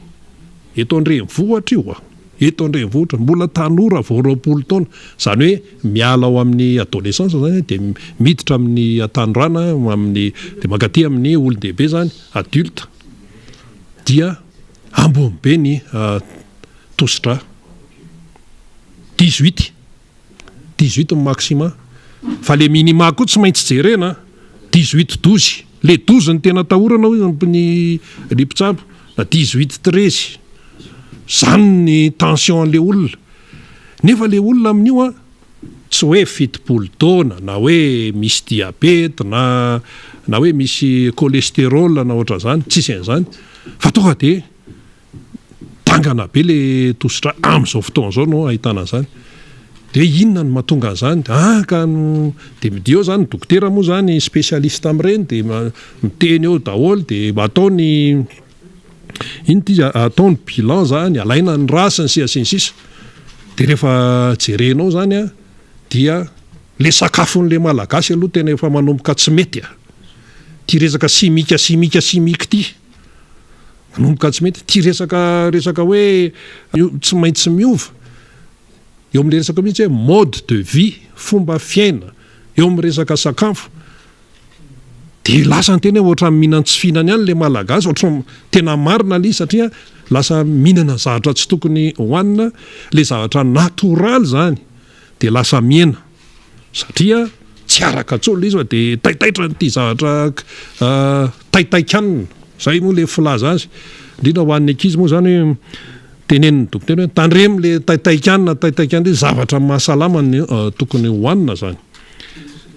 Eto an-drenivohitra io a! Eto an-drenivohitra, mbola tanora vao 20 taona. Izany hoe miala ao amin'ny adolescence izany dia miditra amin'ny hatanorana, amin'ny dia mankaty amin'ny olon-dehibe izany, adulte. Dia ambony be ny tosidra. 18, 18 ny maxima, fa le minima koa tsy maintsy jerena an, 18 12, le 12 no tena atahorana hoy ny ny mpitsabo, na 18 13, zany ny tension an'le olona, nefa le olona amin'io an, tsy hoe 70 taona na hoe misy diabeta na na hoe misy cholesterol na ohatran'izany, tsisy an'izany, fa tonga de Dangana be le tosidra amin'izao fotoana izao no ahitana an'izany. Dia hoe inona no mahatonga an'izany? Ah ka no dia dia eo izany ny dokotera moa izany spécialiste amin'ireny dia miteny eo daholo dia atao ny inona ity izy atao ny bilan izany, alaina ny rà sy ny sisa sy ny sisa. Dia rehefa jerenao izany an, dia le sakafon'le malagasy aloha tena efa manomboka tsy mety a. Ity resaka simika simika simika ity. Manomboka tsy mety. Ity resaka resaka hoe tsy maintsy miova eo amin'ilay resaka mihitsy hoe mode de vie, fomba fiaina eo amin'ny resaka sakafo dia lasa ny tena hoe ohatran'ny mihinan-tsy fihinana ihany ilay Malagasy, ohatran'ny tena marina ilay izy satria lasa mihinana zavatra tsy tokony hohanina, ilay zavatra natoraly izany dia lasa mihena. Satria tsy araka intsony ilay izy fa dia taitaitra an'ity zavatra taitaikanina, izay moa ilay filaza azy, indrindra ho an'ny ankizy moa izany hoe tenenin'ny dokotera hoe tandremo ilay taitaikanina, taitaikanina ity, zavatra mahasalama no tokony hohanina izany.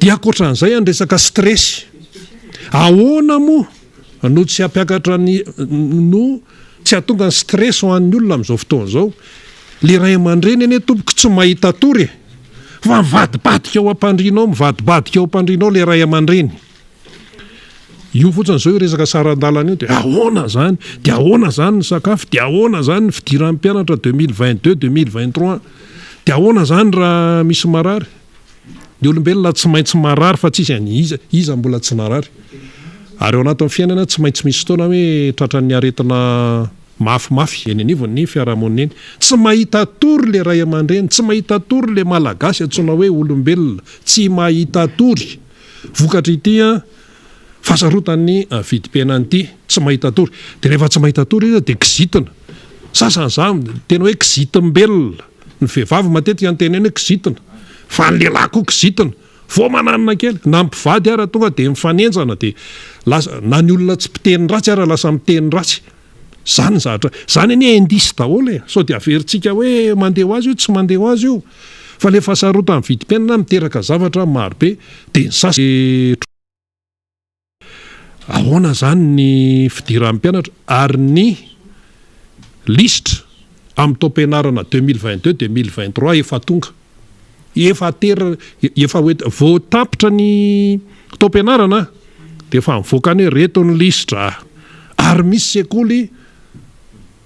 Dia ankoatran'izay ny resaka stress, ahoana moa no tsy hampiakatra ny, no tsy hahatonga ny stress ho an'ny olona amin'izao fotoana izao? Le ray aman-dreny anie tompoko tsy mahita tory e! Fa mivadibadika ao am-pandriana ao, mivadibadika ao am-pandriana ao le ray aman-dreny. Io fotsiny zao io resaka saran-dalana io de ahoana zany? De ahoana zany ny sakafo? De ahoana zany ny fidiran'ny mpianatra 2022, 2023? De ahoana zany raha misy marary? Ny olombelona tsy maintsy marary fa tsisy any iza iza mbola tsy narary. Ary ao anatin'ny fiainana tsy maintsy misy fotoana hoe tratran'ny aretina mafimafy eny anivon'ny fiarahamonina eny. Tsy mahita tory le ray aman-dreny, tsy mahita tory le malagasy antsoina hoe olombelona, tsy mahita tory. Vokatr'ity fahasarotan'ny vidim-piainana ity, tsy mahita tory. Dia rehefa tsy mahita tory izy dia kizitina. Sasany izany tena hoe kizitim-belona. Ny vehivavy matetika no teneno hoe kizitina, fa ny lehilahy koa kizitina. Vao mananona kely, na ny mpivady ara tonga dia mifanenjana dia lasa, na ny olona tsy mpiteny ratsy ara lasa miteny ratsy. Zany ny zavatra, zany anie indice daholo e, sao dia averintsika hoe mandeha ho azy io, tsy mandeha ho azy io, fa le fahasarotan'ny vidim-piainana miteraka zavatra maro be, dia ny sasany. Ahoana izany ny fidiran'ny mpianatra ary ny lisitra amin'ny taom-pianarana 2022 2023 efa tonga. Efa ter efa hoe vao tapitra ny taom-pianarana dia efa mivoaka any hoe reto ny lisitra. Ary misy sekoly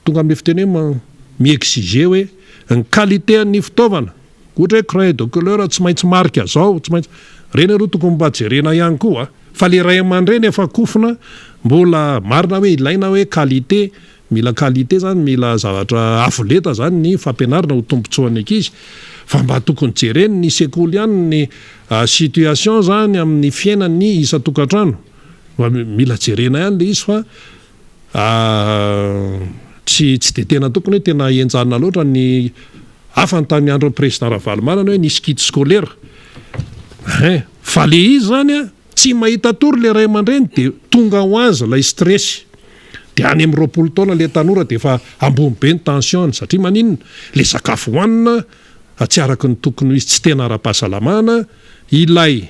tonga amin'ilay fiteny hoe mi-exiger hoe ny qualité an'ny fitaovana, ohatra hoe crayon de couleur tsy maintsy marika zao, tsy maintsy, ireny aloha tokony mba jerena ihany koa fa le ray aman-dreny efa kofona mbola marina hoe ilaina hoe qualité, mila qualité zany, mila zavatra avo lenta zany ny fampianarana ho tombotsoan'ny ankizy fa mba tokony jereny ny sekoly ihany ny situation zany amin'ny fiainan'ny isan-tokantrano. Mba mila jerena ihany le izy fa tsy tsy de tena tokony hoe tena henjanina loatra ny hafa ny tamin'ny andron'ny président Ravalomanana hoe nisy kit scolaire hein fa le izy zany a tsy mahita tory le ray aman-dreny de tonga ho azy ilay stress de any amin'ny 20 taona le tanora de efa ambony be ny tension-ny satria maninona le sakafo hohanina tsy araka ny tokony ho izy tsy tena ara-pahasalamana ilay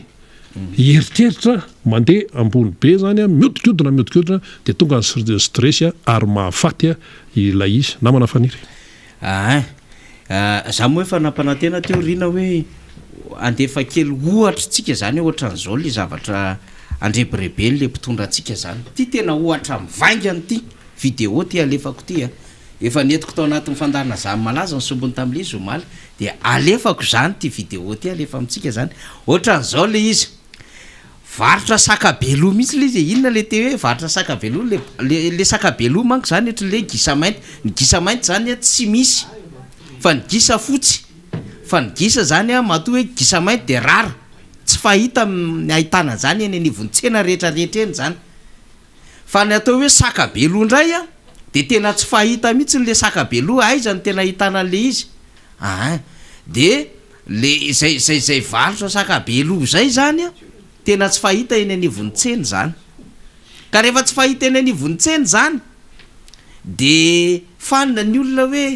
Eritreritra mandeha ambony be zany an, miodikodina miodikodina dia tonga ny stress ary mahafaty ilay izy. Namana Faniry. Ain. Za moa efa nampanantena teo Rina hoe andefa kely ohatra tsika zany hoe ohatran'izao le zavatra andrebirebeny le mpitondra antsika zany. Ty tena ohatra mivaingana ty video ty alefako ty a. Efa nentiko tao anatin'ny fandaharana Zany Malaza ny sombiny tamin'ilay izy omaly dia alefako izany ity vidéo ity alefa amintsika izany. Ohatran'izao ilay izy, varotra saka beloha mihitsy ilay izy e, inona ilay teny hoe varotra saka beloha, le le le saka beloha manko izany ohatran'ilay gisa mainty, ny gisa mainty izany a tsy misy fa ny gisa fotsy, fa ny gisa izany a matoa hoe gisa mainty dia rara, tsy fahita ny ahitana an'izany eny anivon'ny tsena rehetrarehetra eny izany. Fa ny atao hoe saka be loha indray an, dia tena tsy fahita mihitsy le saka be loha, aiza no tena ahitana an'le izy? Ain, dia le izay izay izay varotra saka be loha izay izany an, tena tsy fahita eny anivon'ny tsena izany. Ka rehefa tsy fahita eny anivon'ny tsena izany, dia fanina ny olona hoe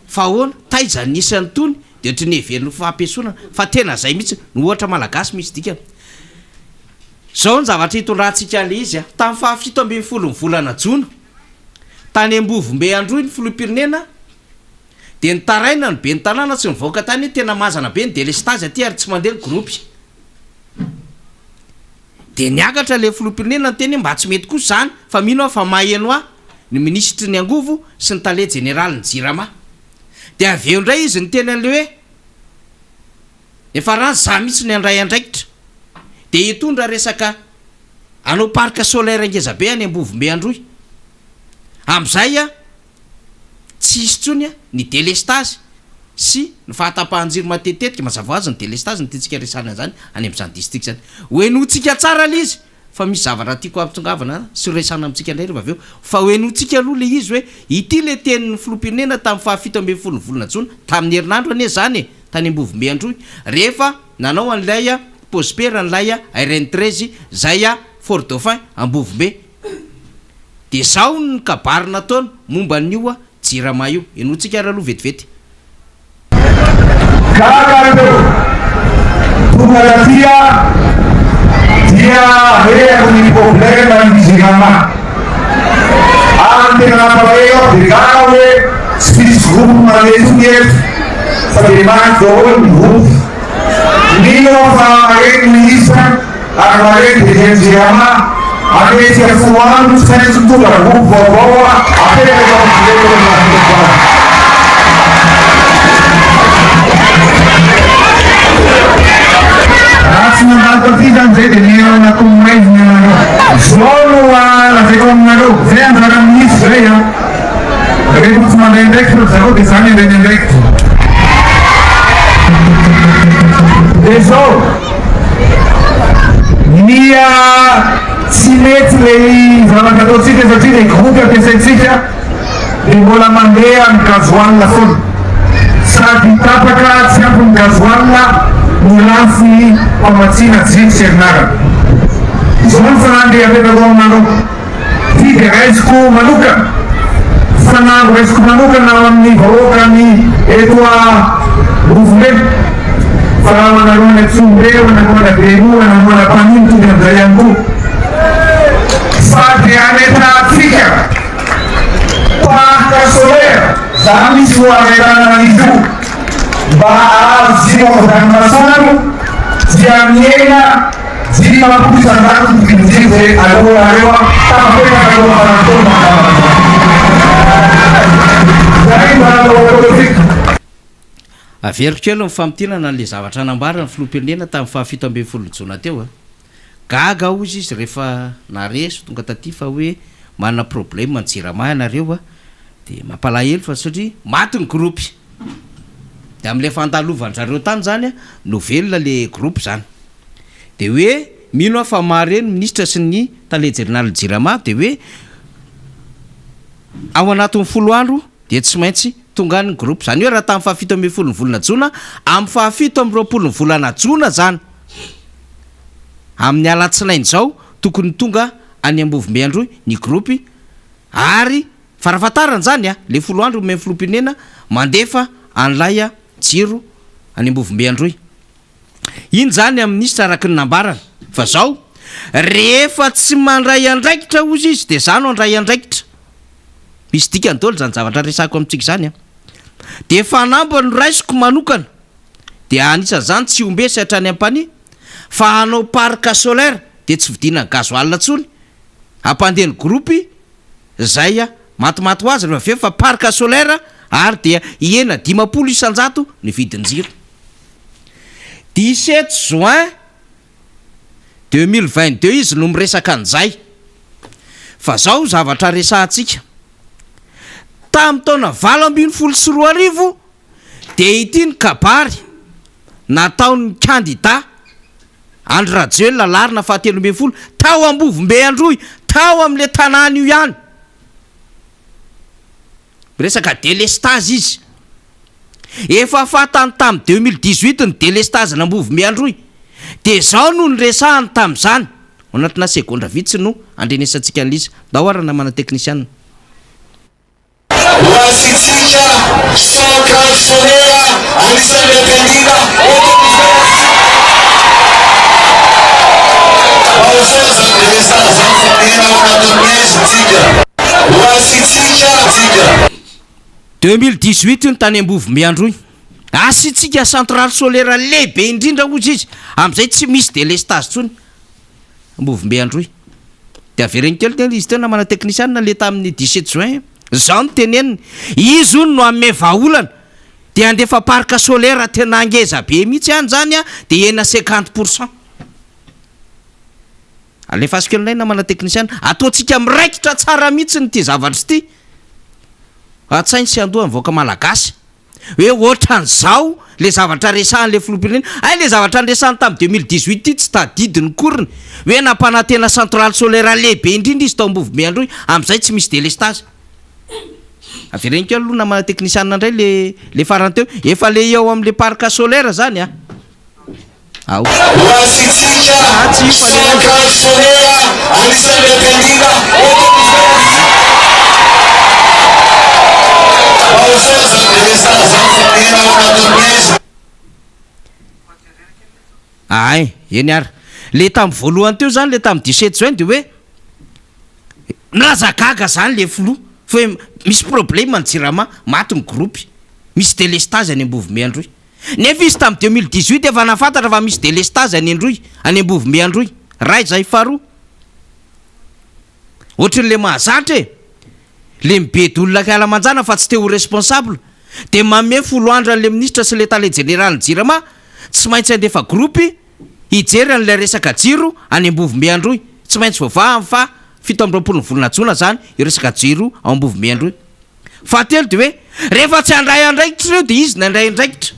fa ahoana, taiza nisy an'itony, dia ohatran'ny heveriny ho fampiesonana, fa tena izay mihitsy, ny ohatra malagasy misy dikany. Izao ny zavatra hitondrantsika an'ilay izy a! Tamin'ny faha 17 ny volana jona, tany Ambovombe Androy ny filoham-pirenena dia nitaraina ny ben'ny tanàna sy ny vahoaka tany hoe tena mazana be ny delestazy aty ary tsy mandeha ny gropy. Dia niakatra ilay filoham-pirenena niteny hoe mba tsy mety kosa izany fa mino aho fa maheno ahy ny minisitry ny angovo sy ny tale jeneralin'ny jirama. Dia avy eo indray izy niteny an'ilay hoe. Efa ra za mihitsy ny handray andraikitra dia hitondra resaka hanao parc solaire ngeza be any Ambovombe Androy. Amin'izay a tsy hisy intsony a ny delestazy sy ny fahatapahan-jiro matetitetika, mazava ho azy ny delestazy no tiantsika resahana an'izany any amin'izany district izany. Ho henointsika tsara ilay izy Fa misy zavatra tiako hampitongavana sy horesahana amintsika indray rehefa avy eo. Fa hohenointsika aloha ilay izy hoe ity ilay tenin'ny filoham-pirenena tamin'ny faha 17 ny volana jona, tamin'ny herinandro anie izany e, tany Ambovombe Androy, rehefa nanao an'ilay pause-pera an'ilay RN 13 izay Fort Dauphin Ambovombe. Dia izao ny kabary nataony momba an'io Jirama io. Henointsika ary aloha vetivety. Gaga ireo tonga taty dia rehako ny problème ny jirama ary ny tena nampalahelo aho dia gaga hoe tsy misy groupe mandeha intsony eto fa dia maty daholo ny groupe. Mino aho fa mareny ny ministre Ary mareny dia ny Jirama hanetsika fo andro tsy maintsy mitondra groupe vaovao apetraka ao amin'ny firenena ny maha Raha tsy mandalo taty izany izay dia miaina ao anatin'ny maizina ianareo. Izao no lazaiko aminareo, izay anjaran'ny minisitra izay an. Rehefa tsy mandray andraikitra ry zareo dia za ny handray ny andraikitra. Dia izao. Miha tsy mety ilay zavatra ataontsika satria ilay groupe ampiasaintsika dia mbola mandeha amin'ny gasoil foana. Sady tapaka tsy ampy ny gasoil no lafo ny famatsiana jiro sy herinaratra. Izao ny fanamby apetrako aminareo. Ity dia raisiko manokana, fanamby raisiko manokana ho an'ny vahoakan'ny eto Ambovombe, fa ho anareo any Antsonjombe, ho anareo any Beloha, ho anareo any Ampanihy mitovy amin'izay ihany koa, fa dia hametrahantsika parc solaire, izany mihitsy no hametrahana an'izy io, mba hahazo jiro avy amin'ny masoandro, dia mihena. 50% ny vidin-jiro izay aloanareo tafapetraka alohan'ny faran'ny taona angamba izany. Izay no atao ataontsika. Averiko kely ny famintinana an'ilay zavatra nambaran'ny filoham-pirenena tamin'ny faha 17 jona teo a. Gaga hozy izy rehefa naharesy tonga taty fa hoe manana problème ny jirama ianareo a, dia mampalahelo fa satria maty ny groupe. Dia amin'ilay fandalovan-dRareo tany izany a, no velona le groupe izany. Dia hoe mino aho fa mahare ny minisitra sy ny tale jerenalin'ny jirama dia hoe ao anatin'ny folo andro dia tsy maintsy tonga any ny groupe. Izany hoe raha tamin'ny faha 17 ny volana jona, amin'ny faha 27 ny volana jona izany, amin'ny alatsinainy izao, tokony tonga any Ambovombe Androy ny groupe ary farafahatarany izany a, le folo andro omen'ny filoham-pirenena mandefa an'ilay jiro any Ambovombe Androy. Iny izany amin'ny minisitra araka ny nambarany fa zao, rehefa tsy mandray andraikitra hozy izy dia za no handray andraikitra. Misy dikany daholo izany zavatra resahiko amintsika izany an. Dia fanamby no raisiko manokana dia anisan'izany tsy ombesy hatrany Ampanihy fa hanao parc solaire dia tsy vidiana gasoil intsony hampandeha ny groupe izay matimaty ho azy rehefa avy eo fa parc solaire ary dia hihena 50% ny vidin-jiro. 17 juin 2022 izy no miresaka an'izay. Fa zao zavatra resahantsika. Tamin'ny taona 2018 dia ity ny kabary nataon'ny kandida Andry Rajoelina laharana faha 13 tao Ambovombe Androy, tao amin'ilay tanàna io ihany. Miresaka delestazy izy. Efa fantany tamin'ny 2018 ny delestazin'Ambovombe Androy. Dia izao no niresahany tamin'izany. Ao anatina segondra vitsy no andrenesantsika an'i Lisa. Ndao ary namana teknisianina. Ho asiantsika centrale solaire anisan'ny lehibe indrindra eto amin'ny firenentsika. Mba ho foana izany delestazy izany fa mihena ao anatin'ny haizina isika. Ho asiantsika tsika. 2018 io ny tany Ambovombe Androy. Asiantsika centrale solaire lehibe indrindra hozy izy, amin'izay tsy misy delestazy intsony Ambovombe Androy. Dia avereno kely teo izy teo namana teknisianina le tamin'ny 17 juin. Zao no teneniny, izy hono no hanome vahaolana, dia handefa parc solaire tena ngeza be mihitsy any zany an, dia hihena 50 pour cent. Alefaso kely indray namana teknisiana, ataontsika miraikitra tsara mihitsy ity zavatra ity, an-tsainy sy an-dohan'ny vahoaka malagasy, hoe ohatran'izao le zavatra resahan'le filoham-pirenena, hay le zavatra niresahany tamin'ny 2018 ity tsy tadidiny koriny, hoe nampanantena centrale solaire lehibe indrindra izy tao Ambovombe Androy, amin'izay tsy misy delestazy. Avereno kely aloha namana teknisiana indray le le farany teo, efa le eo amin'le parc solaire zany an. Ao. Ho asiantsika centrale solaire anisan'ny lehibe indrindra eto amin'ny firenentsika. Mba ho foana izany delestazy izany fa mihena ao anatin'ny haizina. Ahay, eny ary. Le tamin'ny voalohany teo zany, le tamin'ny 17 juin de hoe milaza gaga zany le filoha fa hoe misy problème ny jirama, maty ny groupe, misy delestazy any Ambovombe Androy. Nefa izy tamin'ny 2018 efa nahafantatra fa misy delestazy any Androy, any Ambovombe Androy. Ray izay. Faharoa, ohatran'le mahazatra e! Le mibedy olona ankalamanjana fa tsy te ho responsable, dia manome folo andro an'le minisitra sy le tale jeneralin'ny jirama, tsy maintsy handefa groupe hijery an'ilay resaka jiro any Ambovombe Androy. Tsy maintsy voavaha amin'ny faha 27 ny volana jona izany io resaka jiro ao Ambovombe Androy. Fahatelo dia hoe rehefa tsy handray andraikitra ireo dia izy nandray andraikitra.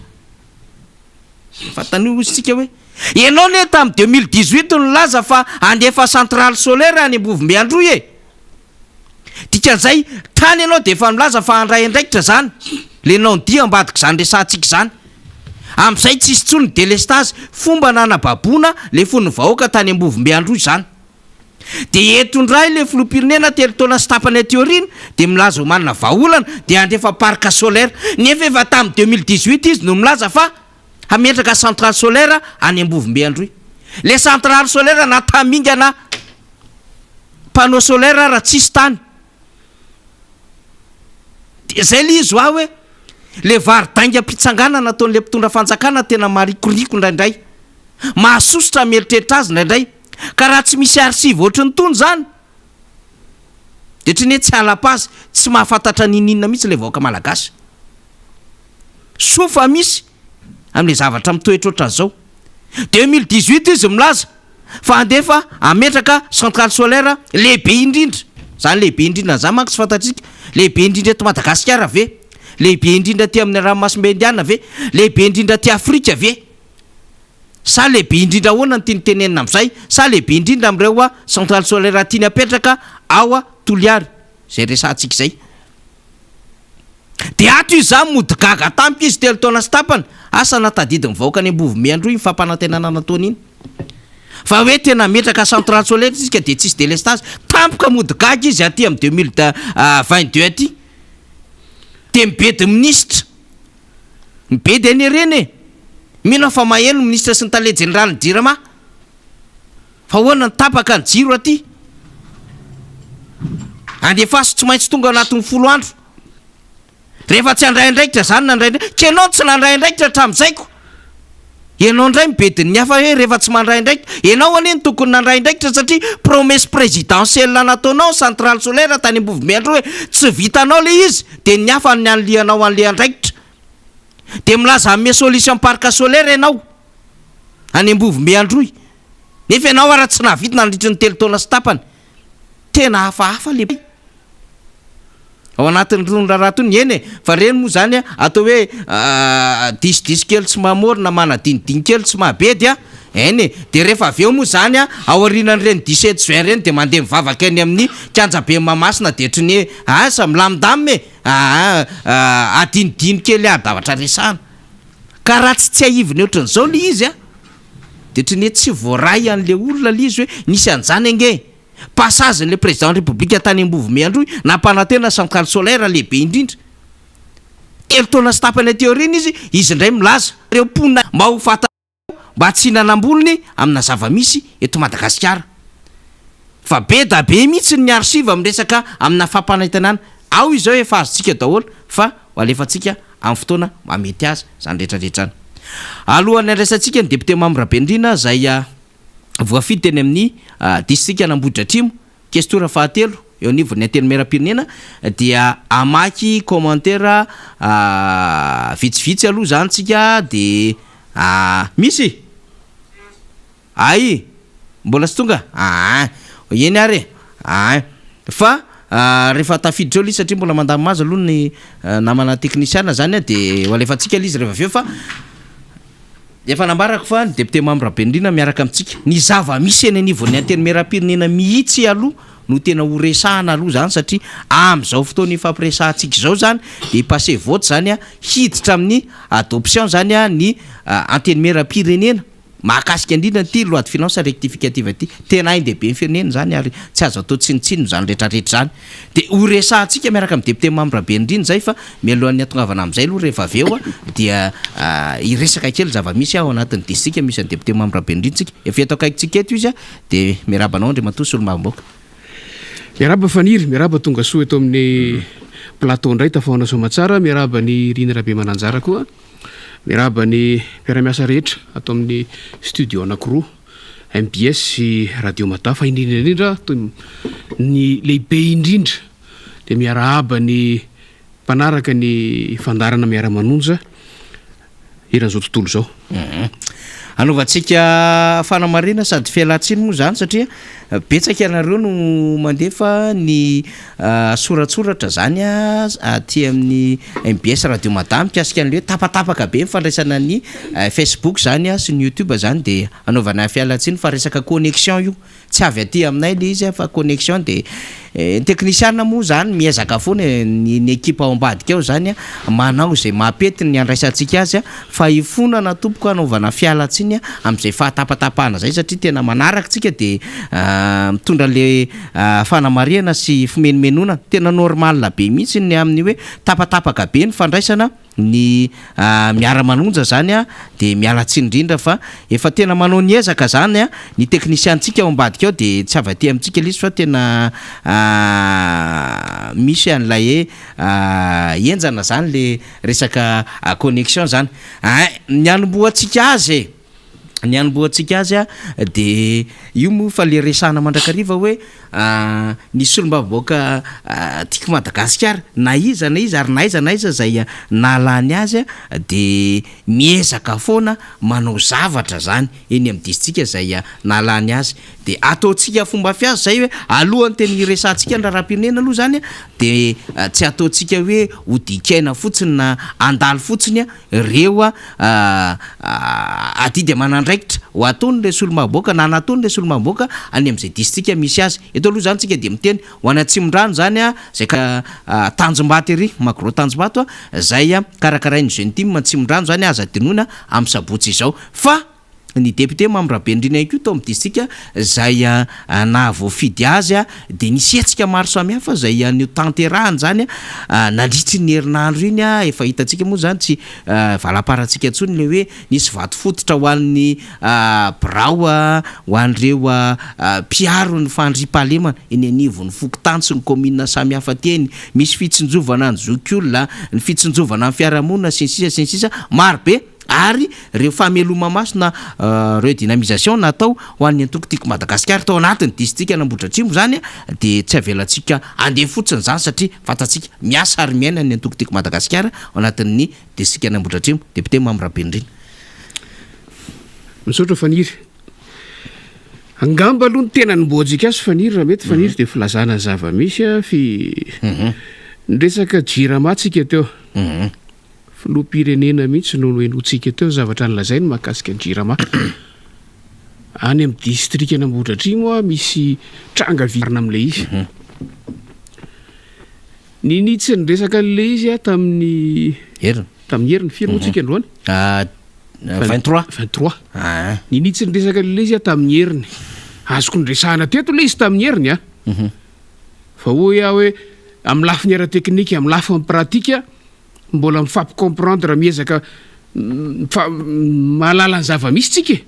Fantany hoy isika hoe ianao anie tamin'ny 2018 no nilaza fa handefa centrale solaire any Ambovombe Androy e! Dikan'izay tany ianao dia efa nilaza fa handray andraikitra izany le non-dit ambadik'izany resahantsika izany. Amin'izay tsisy intsony ny délestage, fomba nanababoana le fon'ny vahoaka tany Ambovombe Androy izany. Dia eto indray ilay filoham-pirenena telo taona sy tapany aty aoriana dia milaza ho manana vahaolana dia handefa parc solaire nefa efa tamin'ny 2018 izy no milaza fa hametraka centrale solaire any Ambovombe Androy. Ilay centrale solaire na tamingana panneau solaire ara tsisy tany. Dia izay ilay izy hoa hoe ilay vary daingam-pitsanganana ataon'ilay mpitondra fanjakana tena marikoriko indraindray. Mahasosotra mieritreritra azy indraindray. Ka raha tsy misy archive ohatrin'itony izany dia ohatrin'ny hoe tsy ala-pazy, tsy mahafantatra n'inon'inona mihitsy ilay vahoaka malagasy. Soa fa misy amin'ilay zavatra mitoetra ohatran'izao. 2018 izy milaza fa handefa hametraka centrale solaire lehibe indrindra. Izany lehibe indrindra izany manko tsy fantatsika. Lehibe indrindra eto Madagasikara ve? Lehibe indrindra aty amin'ny ranomasimbe Indiana ve? Lehibe indrindra aty Afrika ve? Sa lehibe indrindra ahoana no tiany tenenina amin'izay? Sa lehibe indrindra amin'ireo centrale solaire tiany hapetraka ao Toliary izay resahantsika izay? Dia ato izy izany mody gaga tampoka izy telo taona sy tapany, asa na tadidin'ny vahoaka any Ambovombe Androy iny fampanantenana nataony iny. Fa hoe tena hametraka centrale solaire isika dia tsisy délestage, tampoka mody gaga izy aty amin'ny 2022 aty. Dia mibedy minisitra. Mibedy anie ireny e! Mino aho fa maheno ny minisitra sy ny tale jeneralin'ny jirama. Fa ahoana no tapaka ny jiro aty? Andefaso tsy maintsy tonga anatin'ny folo andro. Rehefa tsy handray andraikitra zany nandray andraikitra. K'enao tsy nandray andraikitra hatramin'izay ko. Enao indray mibedin'ny hafa hoe rehefa tsy mandray andraikitra. Enao anie no tokony nandray andraikitra satria promesse présidentielle nataonao ny centrale solaire tany Ambovombe hoe tsy vitanao le izy dia ny hafa no nianilihanao an'le andraikitra. Dia milaza hanome solution parc solaire enao. Any Ambovombe Androy. Nefa ianao ara tsy nahavita nandritry ny telo taona sy tapany. Tena hafahafa le ao anatin'irony raharaha itony. Eny e, fa ireny moa izany atao hoe disodiso kely tsy mamory na manadinodino kely tsy mahabedy a. Eny e, dia rehefa avy eo moa izany aorianan'ireny 17 juin ireny dia mandeha mivavaka eny amin'ny kianjaben'i Mahamasina dia ohatry ny hoe asa milamindamina e, aa adinodino kely ary zavatra resahana. Ka raha tsy tsiahiviny ohatran'izao le izy a, de ohatran'ny hoe tsy voaray an'le olona le izy hoe nisy an'izany ange e! Passage n'le président république tany Ambovomey Androy nampanantena centrale solaire lehibe indrindra. Telo taona sy tapany aty aoriana izy, izy indray milaza ireo mponina mba ho fantatrao mba tsy hihinana ambolony amina zava-misy eto Madagasikara. Fa be da be mihitsy ny archive miresaka amina fampanantenana. Ao izao efa azontsika daholo fa ho alefantsika amin'ny fotoana mahamety azy izany rehetra rehetra izany. Alohan'ny handraisantsika ny député Mamy Rabenirina izay voafidy teny amin'ny distrikan'Ambohidratrimo, kestora fahatelo eo anivon'ny Antenimierampirenena dia hamaky commentaire vitsivitsy aloha izany tsika dia misy? Ay! Mbola tsy tonga? Aa! Eny ary e! Aa! Fa rehefa tafiditra eo ilay izy satria mbola mandamina azy aloha ny namana teknisiana zany an, dia ho alefantsika ilay izy rehefa avy eo fa efa nambarako fa ny député Mamy Rabenirina miaraka amintsika. Ny zava-misy eny anivon'ny Antenimierampirenena mihitsy aloha no tena ho resahana aloha zany satria amin'izao fotoana ifampiresahantsika izao zany dia hi-passer vote zany an, hiditra amin'ny adoption zany an ny Antenimierampirenena. Mahakasika indrindra an'ity loi de finances rectificative ity. Tena ain-dehibe ny firenena izany ary tsy azo atao tsinontsinona izany rehetrarehetra izany. Dia ho resahantsika miaraka amin'ny député Mamy Rabenirina izay fa mialohan'ny hatongavana amin'izay aloha rehefa avy eo dia hiresaka kely zava-misy ao anatin'ny distrika misy an'ny député Mamy Rabenirina isika. Efa eto akaikintsika eto izy dia miarahaba anao Andriamatoa Solombavambahoaka. Miarahaba Faniry, miarahaba tongasoa eto amin'ny plateau indray tafahaona soamatsara, miarahaba an'i Rina Rabemananjara koa. Miarahaba ny mpiara-miasa rehetra ato amin'ny studio anankiroa, mbs sy Radio Mada, fa indrindra indrindra toy ny lehibe indrindra dia miarahaba ny mpanaraka ny fandaharana Miara-manonja eran'izao tontolo izao. Hanaovantsika fanamarihana sady fialan-tsiny moa izany satria betsaka ianareo no mandefa ny soratsoratra izany aty amin'ny mbs Radio Mada mikasika an'ilay hoe tapatapaka be ny fandraisana ny Facebook izany sy ny YouTube izany dia anaovana fialan-tsiny fa resaka connexion io. Tsy avy aty aminay le izy fa connexion de ny teknisiana moa zany miezaka foana e, ny ny ekipa ao ambadika ao zany manao izay mampety ny handraisantsika azy fa hifonana tompoko hanaovana fialantsiny amin'izay fahatapatapahana zay satria tena manaraka tsika de mitondra le fanamarihana sy fimenomenonana, tena normal be mihitsy ny amin'ny hoe tapatapaka be ny fandraisana. ny miara manonja zany a de miala tsiny indrindra fa efa tena manao ny ezaka zany a ny teknisiantsika ao ambadika ao de tsy avy aty amintsika le izy fa tena misy an'ilay hoe henjana zany le resaka connexion zany ein ny hanombohantsika azy e! Ny hanombohantsika azy dia io moa fa le resahana mandrakariva hoe ny solombavambahoaka tiako Madagasikara na iza na iza ary na aiza na aiza izay nahalany azy dia miezaka foana manao zavatra zany eny amin'ny distrika izay nahalany azy. Dia ataontsika fomba fiasa izay hoe alohan'ny tena hiresahantsika ny raharaham-pirenena aloha izany dia tsy ataontsika hoe ho dikaina fotsiny na handalo fotsiny ireo adidy aman'andraikitra ho ataon'ilay solombavambahoaka na nataon'ilay solombavambahoaka any amin'izay distrika misy azy. Eto aloha izany tsika dia miteny ho any Atsimondrano izany izay Tanjombato ery, Magro Tanjombato izay karakarain'ny Jeune Team Atsimondrano izany aza adinoina amin'ny sabotsy izao. Fa Ny député Mamy Rabenirina ihany koa tao amin'ny distrika izay nahavoafidy azy dia nisy hetsika maro samihafa izay notanterahiny izany nandritry ny herinandro iny. Efa hitantsika moa izany tsy valamparantsika intsony ilay hoe nisy vato fototra ho an'ny birao ho an'ireo mpiaro ny fandriampahalemana eny anivon'ny fokontany sy ny kaominina samihafa teny, misy fitsinjovana ny zokiolona, ny fitsinjovana ny fiarahamonina sy ny sisa sy ny sisa maro be. ary ireo fameloma-maso na redynamisation natao ho an'ny antoko Tiako Madagasikara tao anatin'ny distrikan'Ambohidratrimo izany dia tsy avelantsika handeha fotsiny izany satria fantatsika miasa ary miaina ny antoko Tiako Madagasikara ao anatin'ny distrikan'Ambohidratrimo. Député Mamy Rabenirina. Misaotra Faniry. Angamba aloha ny tena anombohantsika azy Faniry raha mety Faniry dia filazana ny zava-misy fi ny resaka Jirama tsika teo. Filoham-pirenena mihitsy no nohenointsika teo ny zavatra nolazainy mahakasika ny Jirama. Any amin'ny distrikan'Ambohidratrimo misy tranga marina amin'ilay izy. Ninia tsy niresaka an'ilay izy aho tamin'ny Heriny. Tamin'ny heriny. Firy moa tsika androany? 23. 23. Ninia tsy niresaka an'ilay izy aho tamin'ny heriny. Azoko niresahana teto ilay izy tamin'ny heriny a. Fa hoy aho hoe amin'ny lafiny ara-teknika, amin'ny lafiny pratika, mbola mifampi-comprendre miezaka mifa mahalala ny zava-misy tsika e!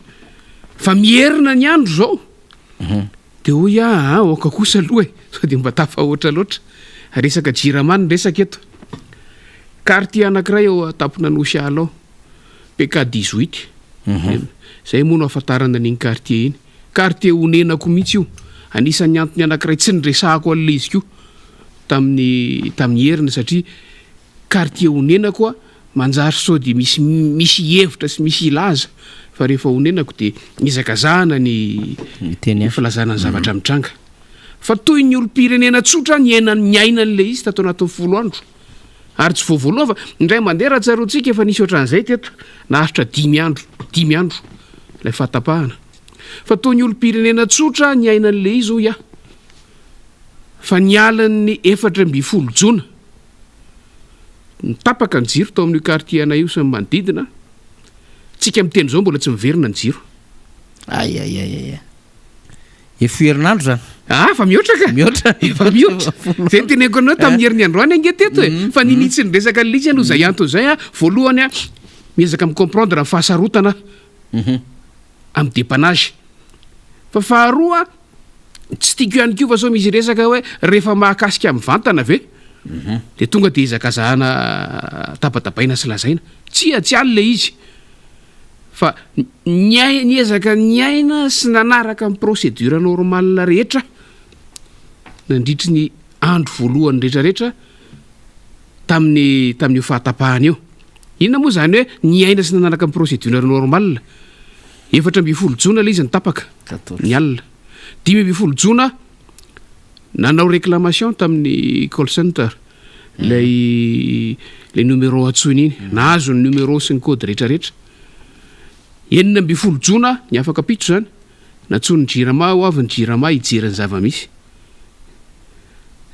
Fa miherina ny andro zao de hoy aho aa aoka kosa aloha e! Sao de mba tafahoatra loatra. Resaka jirama ny resaka eto. Quartier anankiray ao an-tampon'Anosiala ao, PK dix-huit, zay moa no ahafantarana an'iny quartier iny. Quartier onenako mihitsy io. Anisan'ny antony anankiray tsy niresahako an'ilay izy koa tamin'ny tamin'ny heriny satria quartier onenako a, manjary sao dia misy misy hevitra sy misy hilaza fa rehefa onenako dia mihazakazahana ny Miteny ny filazana ny zavatra mitranga. Fa toy ny olom-pirenena tsotra niaina niaina an'ilay izy tato anatin'ny folo andro. Ary tsy vao voalohany fa indray mandeha raha tsaroantsika efa nisy ohatran'izay teto, naharitra dimy andro, dimy andro ilay fahatapahana. Fa toy ny olom-pirenena tsotra niaina an'ilay izy hoy aho. Fa ny alin'ny 14 jona, nitapaka ny jiro tao amin'io quartier anay io sy ny manodidina, tsika miteny izao mbola tsy miverina ny jiro. Ay ay ay ay. Efa ho herinandro zany. Ah, fa mihoatra ka. Mihoatra. Efa mihoatra. Zay no teneniko anao tamin'ny herin'ny androany ange teto e. Fa ny nitsy niresaka an'ilay izy aloha izay antony izay a. Voalohany a, miezaka mi-comprendre ny fahasarotana amin'ny dépannage. Fa faharoa, tsy tiako ihany koa fa sao misy resaka hoe rehefa mahakasika mivantana ve dia tonga dia ezakazahana tabatabaina sy lazaina. Tsia, tsy any ilay izy. Fa niai- niezaka niaina sy nanaraka ny procédure normale rehetra nandritry ny andro voalohany rehetrarehetra tamin'ny tamin'io fahatapahana io. Inona moa izany hoe niaina sy nanaraka ny procédure normale? 14 jona ilay izy no tapaka, ny alina. 15 jona nanao réclamation tamin'ny call center ilay ilay numéro antsoina iny, nahazo ny numéro sy ny code rehetrarehetra. 16 jona, ny afaka ampitso izany, nantsoin'ny Jirama ho avy ny Jirama hijery ny zava-misy.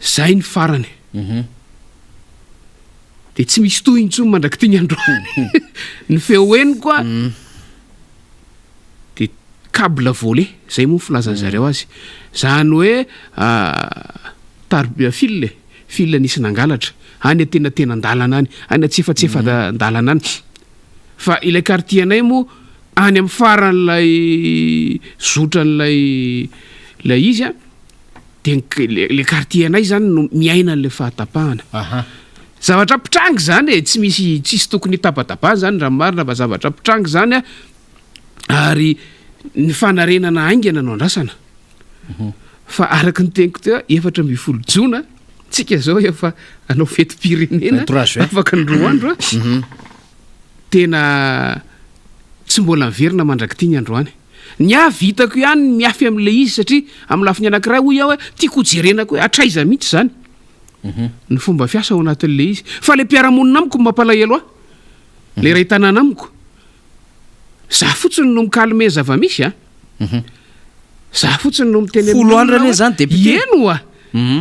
Izay ny farany. Dia tsy misy tohiny intsony mandrak'ity ny androany. Ny feo henoko a, dia câble volé, izay moa ny filazan'ny zareo azy. Izany hoe tariby fil e, fil nisy nangalatra, any antenatenan-dalana any, any antsefatsefan-dalana any. Fa ilay quartier anay moa any amin'ny faran'ilay zotran'ilay ilay izy a, dia ny le quartier anay zany no miaina an'ilay fahatapahana. Zavatra mpitranga izany e, tsy misy tsisy tokony hitabatabana izany raha ny marina fa zavatra mpitranga izany a. Ary ny fanarenana haingana no andrasana. Fa araka ny teniko teo, 14 jona, tsika izao efa hanao fetim-pirenena, afaka ny roa andro, tena tsy mbola miverina mandrak'ity ny androany. Ny ahy vitako ihany ny miafy amin'ilay izy satria amin'ny lafiny anankiray hoy aho hoe tiako hojerena koa hoe hatraiza mihitsy izany ny fomba fiasa ao anatin'ilay izy. Fa ilay mpiara-monina amiko no mampalahelo ahy, ilay iray tanàna amiko. Za fotsiny no mi-calmer ny zava-misy a! Za fotsiny no miteny Folo amin'ny andro olona anie hoe zany député. Eny oa!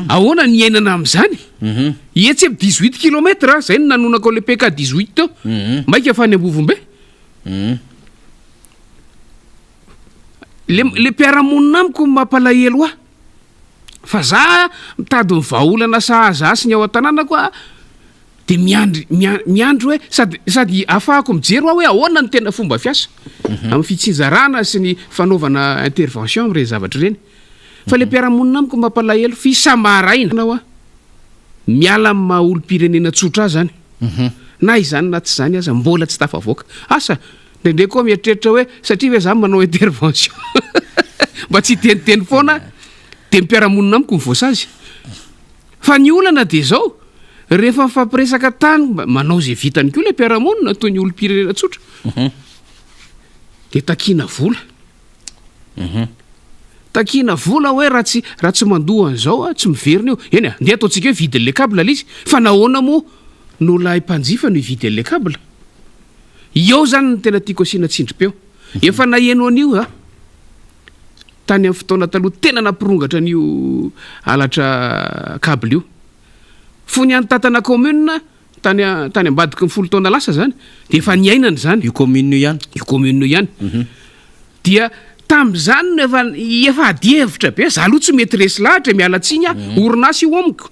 Ahoana ny iainana amin'izany? Etsy amin'ny 18 kilomètres a, zay no nanonako an'ilay PK 18 teo, maika fa any Ambovombe. Le le mpiara-monina amiko no mampalahelo ahy. Fa za mitady ny vahaolana sahaza ahy sy ny ao an-tanànako a, Dia miandry, miandry hoe, sady, sady ahafahako mijery aho hoe ahoana ny tena fomba fiasa amin'ny fitsinjarana sy ny fanaovana intervention amin'ireny zavatra ireny. Fa ilay mpiara-monina amiko mampalahelo f'isa-maraina aho miala amin'ny maha olom-pirenena tsotra ahy izany. Na izany na tsy izany aza mbola tsy tafavoaka. Asa, indraindray koa mieritreritra hoe satria ve za manao intervention mba tsy hiteniteny foana dia ny mpiara-monina amiko no voasazy. Fa ny olana dia izao, rehefa mifampiresaka tany mba manao izay vitany koa ilay mpiara-monina toy ny olom-pirenena tsotra, dia takiana vola. Takiana vola hoe raha tsy raha tsy mandoa an'izao aho tsy miverina io. Eny e, ndeha ataontsika hoe vidin'ilay câble ilay izy, fa nahoana moa no ilay mpanjifa no hividy an'ilay câble? Eo izany no tena tiako asiana tsindrim-peo. Efa naheno an'io aho. Tany amin'ny fotoana taloha tena nampirongatra an'io halatra cable io. Fony aho nitantana commune, tany tany ambadiky ny folo taona lasa izany, dia efa niainana izany. Io commune io ihany? Io commune io ihany. Dia tamin'izany no efa efa adihevitra be, za aloha tsy mety resy lahatra e, miala tsiny aho, orinasa io amiko.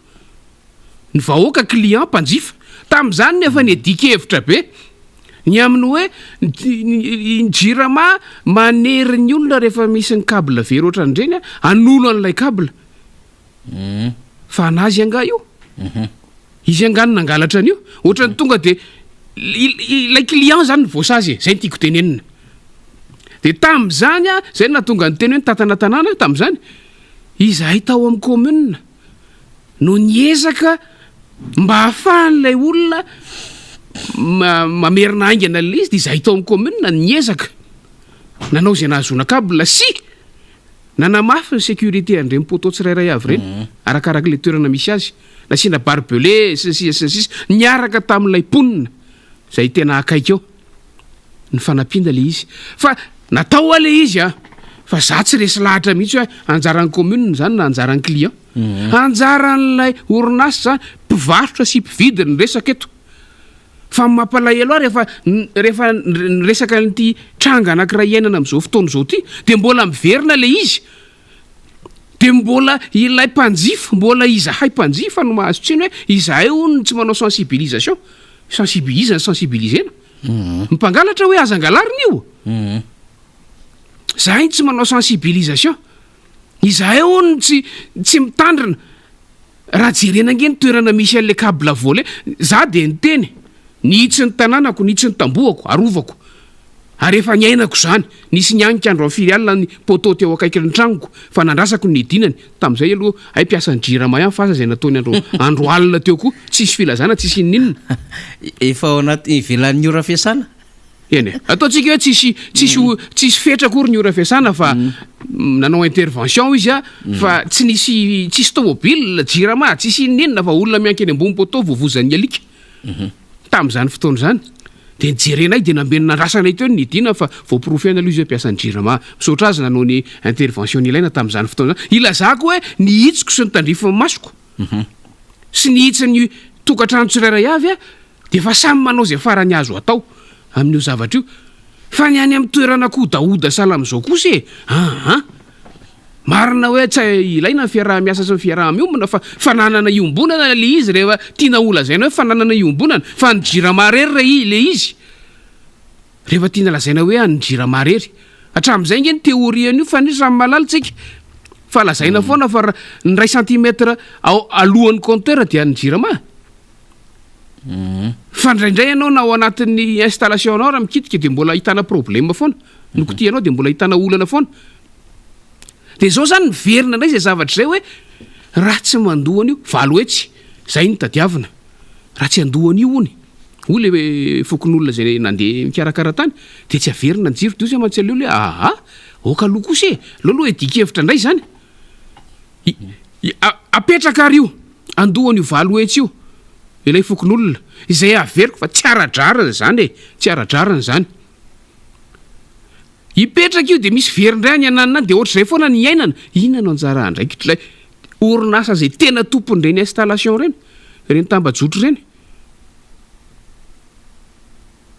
Ny vahoaka client, mpanjifa. Tamin'izany no efa niadian-kevitra be. Ny amin'ny hoe ny jirama manery ny olona rehefa misy ny cable very ohatran'ireny hanolo an'ilay cable. Fa an'azy angaha io? Izy angaha no nangalatra an'io? Ohatran'ny tonga dia ilay client zany no voasazy e, zay no tiako tenenina. Dia tamin'izany an, zay no nahatonga ny teny hoe nitantana tanàna tamin'izany, izahay tao amin'ny commune. no niezaka mba hahafahan'ilay olona mamerina haingana ilay izy dia izahay tao amin'ny commune niezaka nanao izay nahazoana cable sy nanamafy ny sécurité an'ireny poteau tsirairay avy ireny mhm. arakaraka ilay toerana misy azy nasiana barbelé sy ny sisa sy ny sisa niaraka tamin'ilay mponina izay tena akaiky eo ny fanampiana le izy fa natao oa le izy a fa za tsy resy lahatra mihitsy hoe anjaran'ny commune zany na anjaran'ny client mhm. anjaran'ilay orinasa zany mpivarotra sy mpividy ny resaka eto fa mampalahelo ahy rehefa rehefa niresaka an'ity tranga anankiray iainana amin'izao fotoana izao ity de mbola miverina le izy de mbola ilay mpanjifa mbola izahay mpanjifa no mahazo tsiny hoe izahay hono tsy manao sensibilisation Sensibi iza no sensibilisena? Ny mpangalatra hoe aza angalarina io? Zahay tsy manao sensibilisation. Izahay hono tsy tsy mitandrina. Raha jerena ange ny toerana misy an'ilay cable volé, za dia niteny, nihitsy ny tanànako, nihitsy ny tambohako, arovako. Ary efa niainako izany. Nisy nianika andro firy alina ny poteau teo akaikin'ny tranoko fa nandrasako ny nidinany. Tamin'izay aloha hay mpiasan'ny Jirama ihany fa asa izay nataony andro andro alina teo koa. Tsisy filazana, tsisy inoninona. Efa ao anaty ivelan'ny ora fiasana? Eny e. Ataontsika hoe tsisy tsisy tsisy fetra akory ny ora fiasana fa nanao intervention izy a fa tsy nisy tsisy tomobile Jirama, tsisy inoninona fa olona miankina ambony poteau voavozan'ny alika. Tamin'izany fotoana izany dia nijerenay dia nambenina nandrasanay teo ny nidina fa voaporofo ihany aloha izy hoe mpiasan'ny Jirama. Misaotra azy nanao ny intervention nilaina tamin'izany fotoana izany. Ilazako hoe ny hitsiko sy ny tandrifin'ny masoko sy ny hitsin'ny tokantrano tsirairay avy dia efa samy manao izay farany azo atao amin'io zavatra io. Fa ny any amin'ny toerana kodahoda sahala amin'izao kosa e! Aa! Marina hoe tsy ilaina ny fiaraha-miasa sy ny fiaraha-miombona fa fananana iombonana ilay izy rehefa tiana ho lazaina hoe fananana iombonana fa ny jirama irery re ilay izy rehefa tiana lazaina hoe an'ny jirama irery. Hatramin'izay ange ny théorie an'io fa ny samy mahalala tsika fa lazaina foana fa ny iray centimètre ao alohan'ny compteur dia an'ny jirama. Fa indraindray ianao na ao anatin'ny installation-nao raha mikitika dia mbola ahitana problème foana. Nokitihanao dia mbola ahitana olana foana. Dia izao izany miverina indray izay zavatra izay hoe raha tsy mandoa an'io, 800, izay no tadiavina. Raha tsy handoa an'io hono, hoy ilay fokonolona izay nandeha nikarakara tany, dia tsy averina ny jiro. Dia hoy izy mantsy aleo ilay aa, aoka aloha kosa e, aleo aloha hiadian-kevitra indray izany. Apetraka ary io, andoha an'io 800 io ilay fokonolona, izay averiko fa tsy ara-drariny izany e, tsy ara-drariny izany. Hipetraka io dia misy very indray any ananona any dia ohatr'izay foana ny iainana. Inona no anjara andraikitr'ilay orinasa izay tena tompon'ireny installation ireny, ireny tambajotra ireny?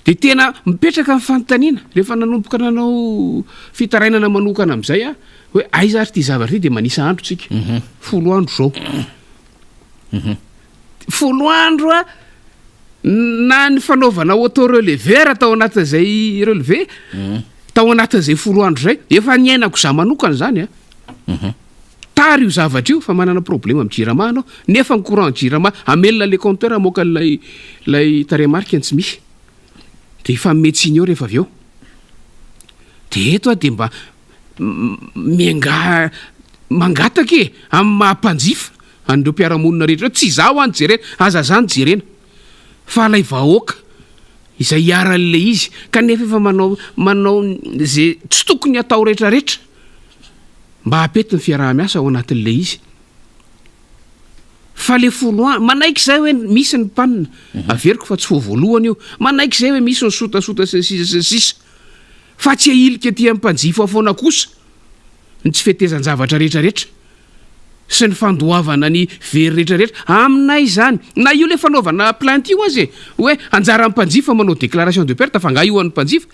Dia tena mipetraka ny fanontaniana, rehefa nanomboka nanao fitarainana manokana amin'izay aho, hoe aiza ary ity zavatra ity dia manisa andro tsika. 10 andro izao. 10 andro a, na ny fanaovana auto relever tao anatin'izay relevé, tao anatin'izay 10 andro izay, efa niainako za manokana izany a. Tara io zavatra io fa manana problème amin'ny jirama anao, nefa ny courant jirama hamelona le compteur hamoaka an'ilay ilay tarehimarika ny tsy misy. Dia hifanome tsiny eo rehefa avy eo. Dia eto aho dia mba miangaha mangataka e, amin'ny maha mpanjifa an'ireo mpiara-monina rehetra ireo, tsy izaho an no jerena, aza za no jerena, fa ilay vahoaka izay iharan'ilay izy, kanefa efa manao manao ze tsy tokony hatao rehetrarehetra mba hampety ny fiaraha-miasa ao anatin'ilay izy. Fa le 10 ans, manaiky zay hoe misy ny panne, averiko fa tsy vao voalohany io, manaiky zay hoe misy ny sotasota sy ny sisa sy ny sisa. Fa tsy ahilika aty amin'ny mpanjifa foana kosa ny tsy fetezan-javatra rehetrarehetra sy ny fandoavana ny very rehetrarehetra. Aminay izany, na io ilay fanaovana plainte io aza e, hoe anjaran'ny mpanjifa manao déclaration de perte fa angaha io an'ny mpanjifa?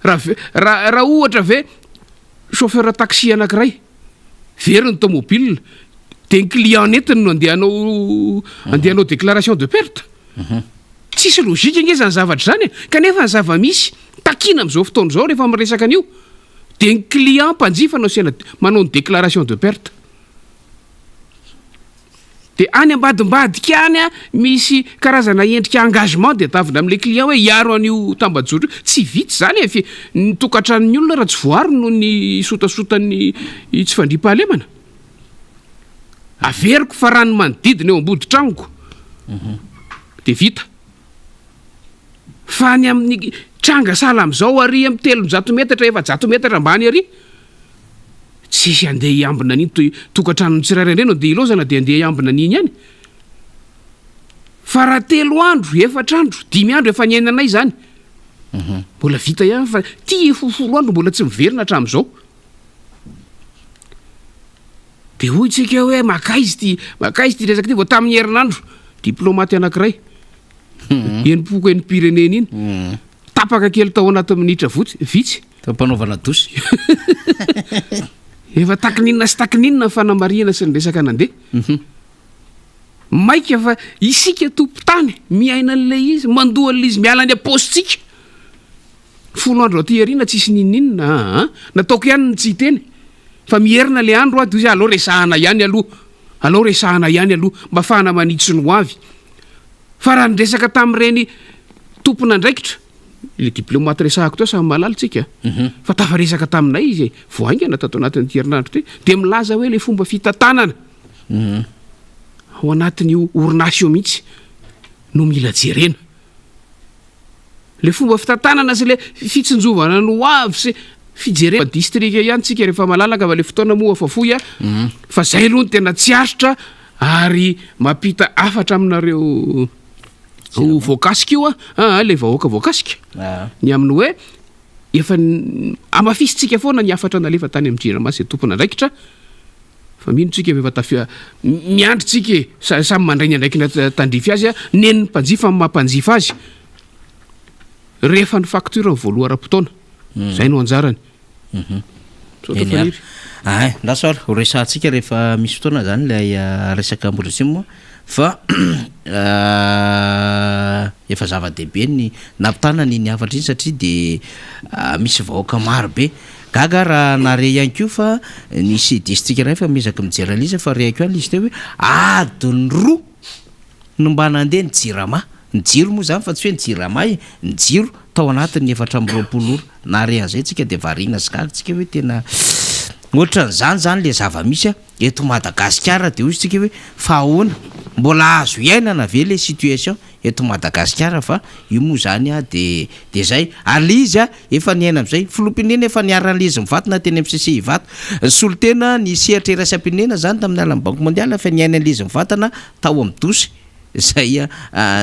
Raha raha raha ohatra ve chauffeur taxi anankiray very ny tomobile dia ny client nentiny no andeha hanao andeha hanao déclaration de perte? Tsisy logique ange izany zavatra izany e! Kanefa ny zava-misy takiana amin'izao fotoana izao rehefa miresaka an'io dia ny client mpanjifa no asiana manao ny déclaration de perte. Dia any ambadimbadika any misy karazana endrika engagement dia tavina amin'ilay client hoe hiaro an'io tambajotra io. Tsy vita izany e! Fi- ny tokantranon'ny olona raha tsy voaro noho ny sotasotan'ny tsy fandriampahalemana. Averiko fa raha ny manodidina eo amboditragnoko dia vita. Fa ny amin'ny tranga sahala amin'izao ary amin'ny 300 metatra, 400 metatra ambany ary, tsisy handeha hiambina an'iny toy tokantranon'ny tsirairay indray no andeha hilaozana dia andeha hiambina an'iny ihany. Fa raha telo andro, efatra andro, dimy andro efa niainanay izany. Mbola vita ihany fa ty efa ho 10 andro mbola tsy miverina hatramin'izao. Dia hoy tsika hoe makaiza ity, makaiza ity resaka ity, vao tamin'ny herinandro, diplaomaty anankiray, enim-poko enim-pirenena iny, tapaka kely tao anatin'ny minitra votsy, vitsy. Teo am-panaovana dosy. Efa takininona sy takininona ny fanamarihana sy ny resaka nandeha. Maika fa isika tompon-tany miaina an'ilay izy, mandoa an'ilay izy miala any am-paosintsika. 10 andro aty aoriana tsisy n'inon'inona aa! Nataoko ihany ny tsy hiteny fa miherina le andro aho de hoy izy aleo resahana ihany aloha, aleo resahana ihany aloha mba afahana manitsy ny ho avy. Fa raha niresaka tamin'ireny tompon'andraikitra, le diplomate resahako teo samy mahalala tsika fa tafaresaka taminay izy e, vao haingana tato anatin'ity herinandro ity, de milaza hoe le fomba fitantanana ao anatin'io orinasa io mihitsy no mila jerena. Le fomba fitantanana sy le fitsinjovana ny ho avy sy fijerena distrika ihany tsika rehefa malalaka fa le fotoana moa efa fohy a, fa zay aloha no tena tsy aritra ary mampita hafatra aminareo ho voakasika io a, aa le vahoaka voakasika ny amin'ny hoe efa hamafisintsika foana ny hafatra nalefa tany amin'ny jirama sy tompon'andraikitra Fa mino tsika fa efa tafia miandry tsika e, samy mandray ny andraikiny tandrify azy a, nen'ny mpanjifa amin'ny maha mpanjifa azy, rehefa ny facture no voaloa ara-potoana, zay no anjarany. Misaotra Eny ary. Faniry. Ay, ndraso ary, ho resahantsika rehefa misy fotoana zany ilay resaka Ambohidratrimo fa efa zava-dehibe ny nampitana an'iny hafatra iny satria dia misy vahoaka maro be Gaga aho raha nahare ihany koa fa nisy distrika iray fa miezaka mijery an'ilay izy fa rehako ihany ilay izy teo hoe adiny roa no mba nandeha ny jirama, ny jiro moa izany fa tsy hoe ny jirama e, ny jiro tao anatin'ny 24 ora. Nahare an'izay tsika dia variana sy gaga tsika hoe tena ohatran'izany izany ilay zava-misy eto Madagasikara dia hoy isika hoe fa ahoana? Mbola azo iainana ve ilay situation eto Madagasikara fa io moa izany dia dia izay. Ary ilay izy efa niaina amin'izay. Filoham-pirenena efa niharan'ilay izy mivantana teny amin'ny CCI Ivato. Nisolo tena ny sehatra iraisam-pirenena izany tamin'ny alalan'ny Banque mondiale fa niaina an'ilay izy mivantana tao amin'ny dosy izay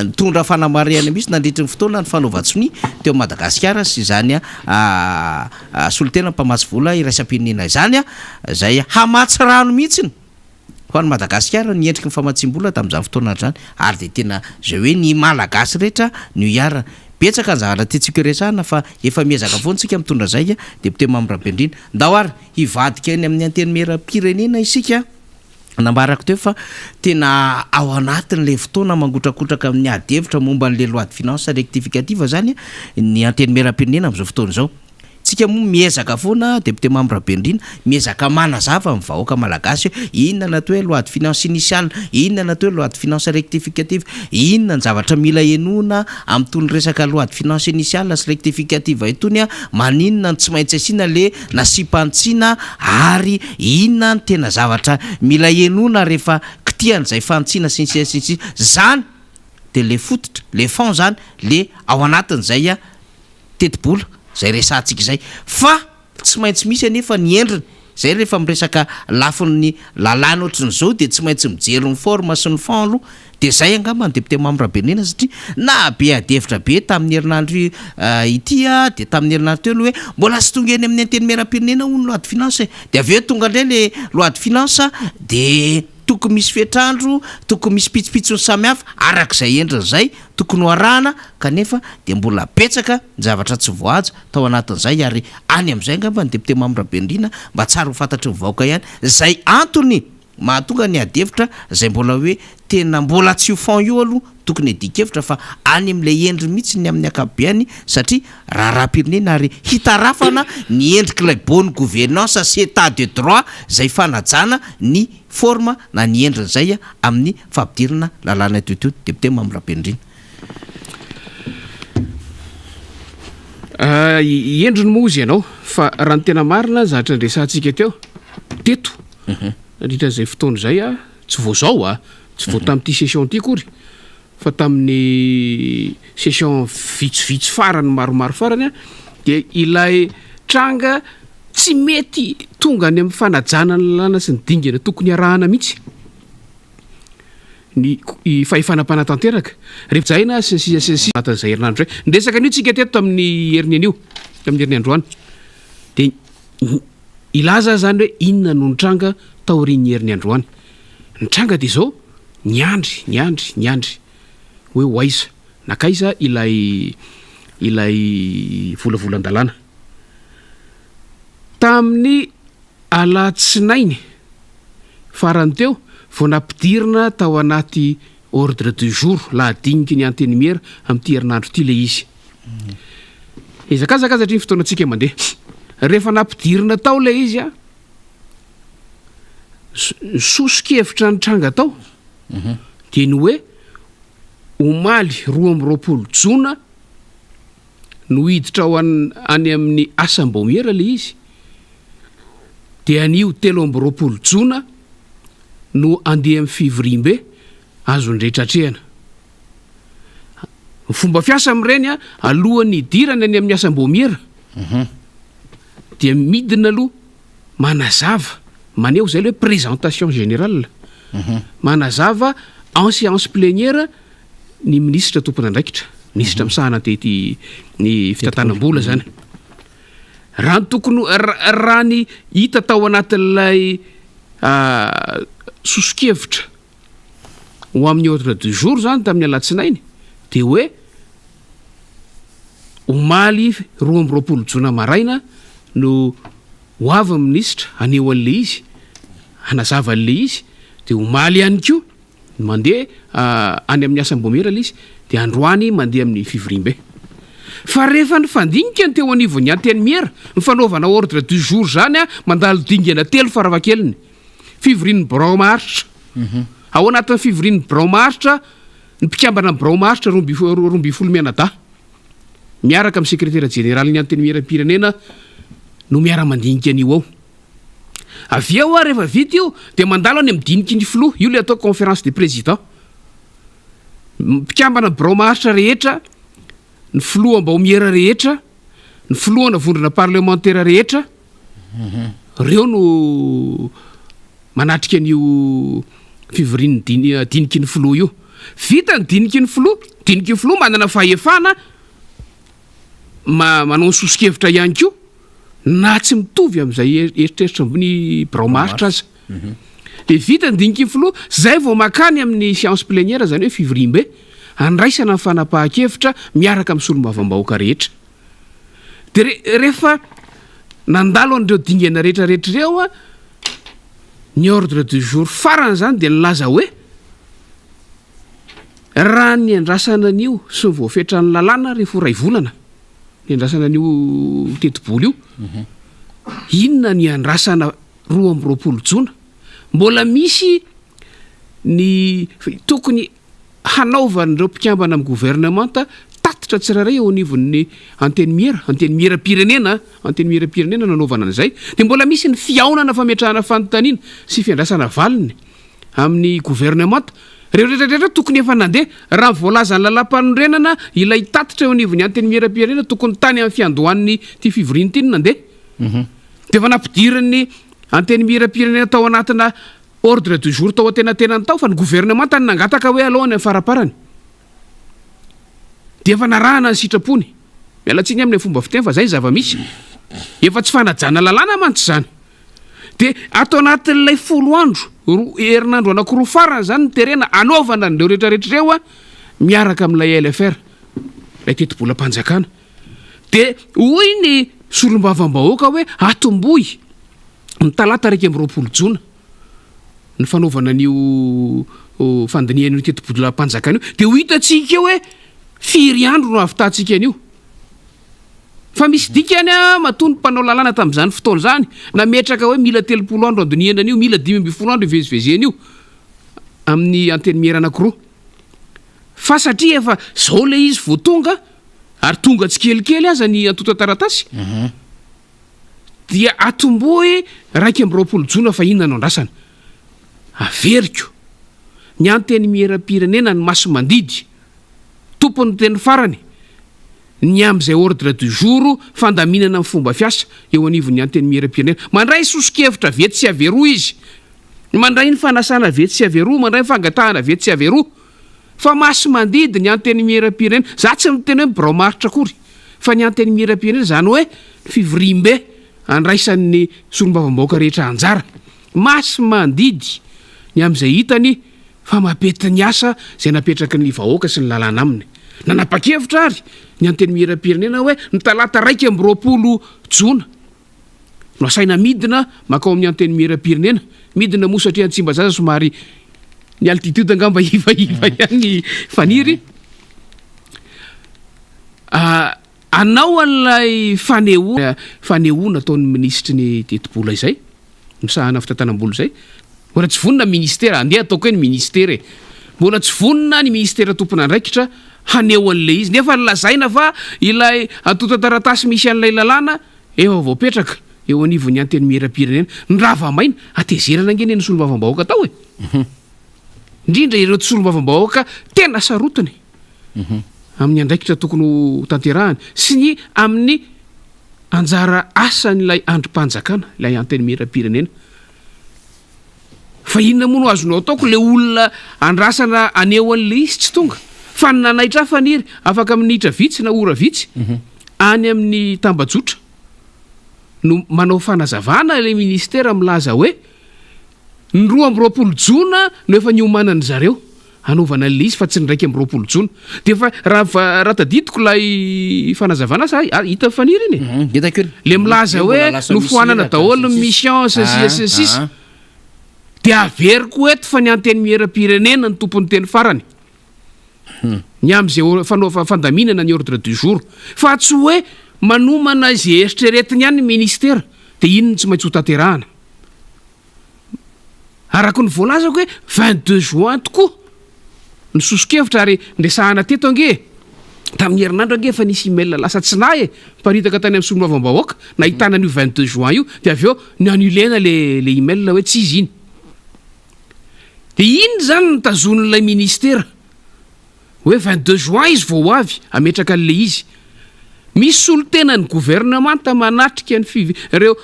nitondra fanamarihana mihitsy nandritry ny fotoana ny fanaovan-tsonia teo Madagasikara sy izany solontena mpamatsy vola iraisam-pirenena izany izay hamatsy rano mihitsy ho an'i Madagasikara ny endriky ny famatsiam-bola tamin'izany fotoana izany ary dia tena izay hoe ny Malagasy rehetra no iharana. Betsaka ny zavatra tiantsika horesahana fa efa miezaka foana isika mitondra izay Député Mamy Rabendrina. Ndao ary hivadika eny amin'ny Antenimierampirenena isika. Nambarako teo fa tena ao anatin'ilay fotoana mangotrakotraka amin'ny ady hevitra momba an'ilay loi de finances rectificative izany ny Antenimierampirenena amin'izao fotoana izao. Tsika moa miezaka foana, Député Mamy Rabenirina, miezaka manazava amin'ny vahoaka malagasy hoe inona ny atao hoe loi de finances initiale, inona ny atao hoe loi de finances rectificative, inona ny zavatra mila henoina amin'itony resaka loi de finances initiale sy rectificative itony, maninona no tsy maintsy asiana le nasiam-panitsiana ary inona ny tena zavatra mila henoina rehefa kitihan'izay fanitsiana sy ny sisa sy ny sisa. Zany dia le fototra, le fond zany, le ao anatin'izay tetibola izay resahantsika izay fa tsy maintsy misy anefa ny endriny, izay rehefa miresaka lafiny lalàna ohatran'izao dia tsy maintsy mijery ny forme sy ny fond aloha dia izay angamba ny député Mamy Rabenirina satria nahabe adihevitra be tamin'ny herinandro ity dia tamin'ny herinandro teo ny hoe mbola tsy tonga eny amin'ny antenimierampirenena hono loi de finance e, dia avy eo tonga indray le loi de finance dia tokony misy fetr'andro, tokony misy pitsopitsony samihafa arak'izay endriny izay tokony ho arahana kanefa dia mbola betsaka ny zavatra tsy voahaja tao anatin'izay ary any amin'izay angamba ny député Mamy Rabenirina mba tsara ho fantatry ny vahoaka ihany izay antony mahatonga ny adihevitra izay mbola hoe tena mbola tsy io fond io aloha tokony hiadian-kevitra fa any amin'ilay endriny mihitsy ny amin'ny ankapobeany satria raharaham-pirenena ary hitarafana ny endrik'ilay bonne gouvernance sy état de droit izay fanajana ny forme na ny endriny izay amin'ny fampidirana lalàna eto ito Député Mamy Rabenirina. Endriny moa hozy ianao fa raha ny tena marina ny zavatra niresahantsika teo teto nandritra an'izay fotoana izay tsy vao izao a, tsy vao tamin'ity session ity akory fa tamin'ny session vitsivitsy farany maromaro farany dia ilay tranga tsy mety tonga any amin'ny fanajana ny lalàna sy ny dingana tokony arahana mihitsy ny fahefana mpanatanteraka rehefa jaina sy ny sisa sy ny sisa anatin'izay herinandro izay. Niresaka an'io tsika teto tamin'ny heriny anio, tamin'ny heriny androany. Dia hilaza aho izany hoe inona no nitranga taorian'ny heriny androany. Ny tranga dia izao, niandry, niandry, niandry hoe ho aiza, nankaiza ilay ilay volavolan-dalàna. Tamin'ny alatsinainy farany teo vao nampidirina tao anaty ordre du jour, lahadiniky ny Antenimiera amin'ity herinandro ity ilay izy. Hezakazaka satria ny fotoanantsika mandeha. Rehefa nampidirina tao ilay izy, ny soso-kevitra nitranga tao dia ny hoe omaly 22 jona no hiditra ao any amin'ny asam-baomiera ilay izy dia anio 23 jona no andeha amin'ny fivoriambe azon'ny rehetra atrehana. Ny fomba fiasa amin'ireny alohan'ny hidirana any amin'ny asam-baomiera dia midina aloha manazava, maneho izay ilay hoe présentation générale, manazava en séance plénière ny minisitra tompon'andraikitra, minisitra misahana ny ny fitantanam-bola izany. Raha ny tokony raha ny hita tao anatin'ilay soso-kevitra ho amin'ny ordre du jour izany tamin'ny alatsinainy dia hoe omaly 22 jona maraina no ho avy ny minisitra haneho an'ilay izy, hanazava an'ilay izy, dia omaly ihany koa mandeha any amin'ny asam-baomiera ilay izy, dia androany mandeha amin'ny fivoriambe. Fa rehefa nifandinika ny teo anivon'ny Antenimiera, ny fanaovana ordre du jour izany mandalo dingana telo farafahakeliny. Fivorian'ny birao maharitra. Ao anatin'ny fivorian'ny birao maharitra, ny mpikambana amin'ny birao maharitra 12 mianadahy. miaraka amin'ny sekretera jeneralin'ny Antenimierampirenena no miara-mandinika an'io ao. Avy eo rehefa vita io dia mandalo any amin'ny diniky ny filoha, io ilay atao conférence des présidents. Mpikambana birao maharitra rehetra, ny filoham-baomiera rehetra, ny filohana vondrona parlemantera rehetra, ireo no manatrika an'io fivorian'ny diniky ny filoha io. Vita ny diniky ny filoha, diniky ny filoha manana fahefana manao ny soso-kevitra ihany koa na tsy mitovy amin'izay eritreritry ny birao maharitra aza. Dia vita ny diniky ny filoha, zay vao makany amin'ny séance plénière, izany hoe fivoriambe, andraisana ny fanapahan-kevitra miaraka amin'ny solombavambahoaka rehetra. Dia rehefa nandalo an'ireo dingana rehetra rehetra ireo, ny ordre du jour farany izany dia nilaza hoe raha ny andrasana an'io sy ny voafetran'ny lalàna rehefa ho iray volana ny andrasana an'io tetibola io, inona ny andrasana 22 jona? Mbola misy ny tokony hanaovan'ireo mpikambana amin'ny governemanta tatitra tsirairay eo anivon'ny Antenimiera, Antenimieram-pirenena, Antenimieram-pirenena no anaovana an'izay, dia mbola misy ny fihaonana fametrahana fanontaniana sy fiandrasana valiny amin'ny governemanta. Ireo rehetra rehetra tokony efa nandeha. Raha voalazan'ny lalàmpanorenana ilay tatitra eo anivon'ny Antenimieram-pirenena tokony tany amin'ny fiandohan'ity fivoriana ity no nandeha. Dia efa nampidirin'ny Antenimieram-pirenena tao anatina Ordre du jour tao antenatenany tao fa ny gouvernemanta no nangataka hoe alao any amin'ny faraparany. Dia efa narahana ny sitrapony. Miala tsiny amin'ilay fomba fiteny fa zay ny zava-misy. Efa tsy fanajana lalàna mantsy izany. Dia ato anatin'ilay folo andro, roa herinandro anankiroa farany izany no terena hanaovana an'ireo rehetrarehetra ireo miaraka amin'ilay LFR, ilay tetibolam-panjakana. Dia hoy ny solombavambahoaka hoe atombohy ny talata 21 jona ny fanaovana an'io fandinihana io tetibolam-panjakana io, dia ho hitantsika eo hoe firy andro no hahavitantsika an'io. Fa misy dikany matoa ny mpanao lalàna tamin'izany fotoana izany nametraka hoe mila 30 andro handinihana an'io, mila 15 andro hivezivezena io amin'ny antenimiera anankiroa. Fa satria efa izao ilay izy vao tonga, ary tonga tsikelikely aza ny antontan-taratasy, Dia atombohy 21 jona fa inona no andrasana? Averiko, ny Antenimierampirenena ny masi-mandidy, tompon'ny teny farany, ny amin'izay ordre du jour fandaminana ny fomba fiasa eo anivon'ny Antenimierampirenena. Mandray soso-kevitra avy etsy sy avy eroa izy, mandray ny fanasana avy etsy sy avy eroa, mandray ny fangatahana avy etsy sy avy eroa. Fa masi-mandidy ny Antenimierampirenena. Za tsy miteny hoe birao maharitra akory. Fa ny Antenimierampirenena, izany hoe ny fivoriambe andraisan'ny solombavambahoaka rehetra anjara, masi-mandidy ny amin'izay hitany fa mampety ny asa izay napetraky ny vahoaka sy ny lalàna aminy. Nanapa-kevitra ary ny Antenimierampirenena hoe ny talata 21 jona no asaina midina mankao amin'ny Antenimierampirenena. Midina moa satria any Tsimbazaza somary ny altitude angamba ivaiva ihany faniry. Hanao an'ilay fanehoana fanehoana ataon'ny minisitry ny tetibola izay, misahana fitantanam-bola izay. Mbola tsy vonona ny ministera, andeha ataoko hoe ny ministera e. Mbola tsy vonona ny ministera tompon'andraikitra haneho an'ilay izy, nefa lazaina fa ilay antontan-taratasy misy an'ilay lalàna efa voapetraka eo anivon'ny antenimieram-pirenena. Ny rava-maina, hatezerana ange ny solombavambahoaka tao e. Indrindra ireo tsy solombavambahoaka tena sarotiny. amin'ny andraikitra tokony ho tanterahany sy ny amin'ny anjara asan'ilay andrim-panjakana, ilay antenimieram-pirenena. Fa inona moa no azonao ataoko, ilay olona andrasana haneho an'ilay izy tsy tonga. Fa ny nanaitra ahy Faniry, afaka minitra vitsy na ora vitsy, any amin'ny tambajotra no manao fanazavana ilay ministera milaza hoe ny 22 jona no efa niomanan-dry zareo. hanaovana an'ilay izy fa tsy ny 21 jona. Dia efa raha raha tadidiko ilay fanazavana sa hita Faniry iny e? Mhm, hitako iny. Le milaza hoe nofoanana daholo ny mission sy ny sisa sy ny sisa. Dia averiko eto fa ny Antenimierampirenena no tompon'ny teny farany. Ny amin'izay or- fanaova- fandaminana ny ordre du jour. Fa tsy hoe manomana izay eritreretiny ihany ny ministera dia iny no tsy maintsy hotanterahana. Araka ny voalazako hoe 22 juin tokoa ny soso-kevitra ary niresahana teto ange e! Tamin'ny herinandro ange efa nisy email lasa tsy nahy e, niparitaka tany amin'ny solombavambahoaka, nahitana an'io 22 juin io, dia avy eo ni-annuler-na le le email hoe tsy izy iny. Dia iny izany no tazonin'ilay ministera, hoe 22 juin izy vao ho avy hametraka an'ilay izy. Misy solontenan'ny governemanta manatrika ny fiv- ireo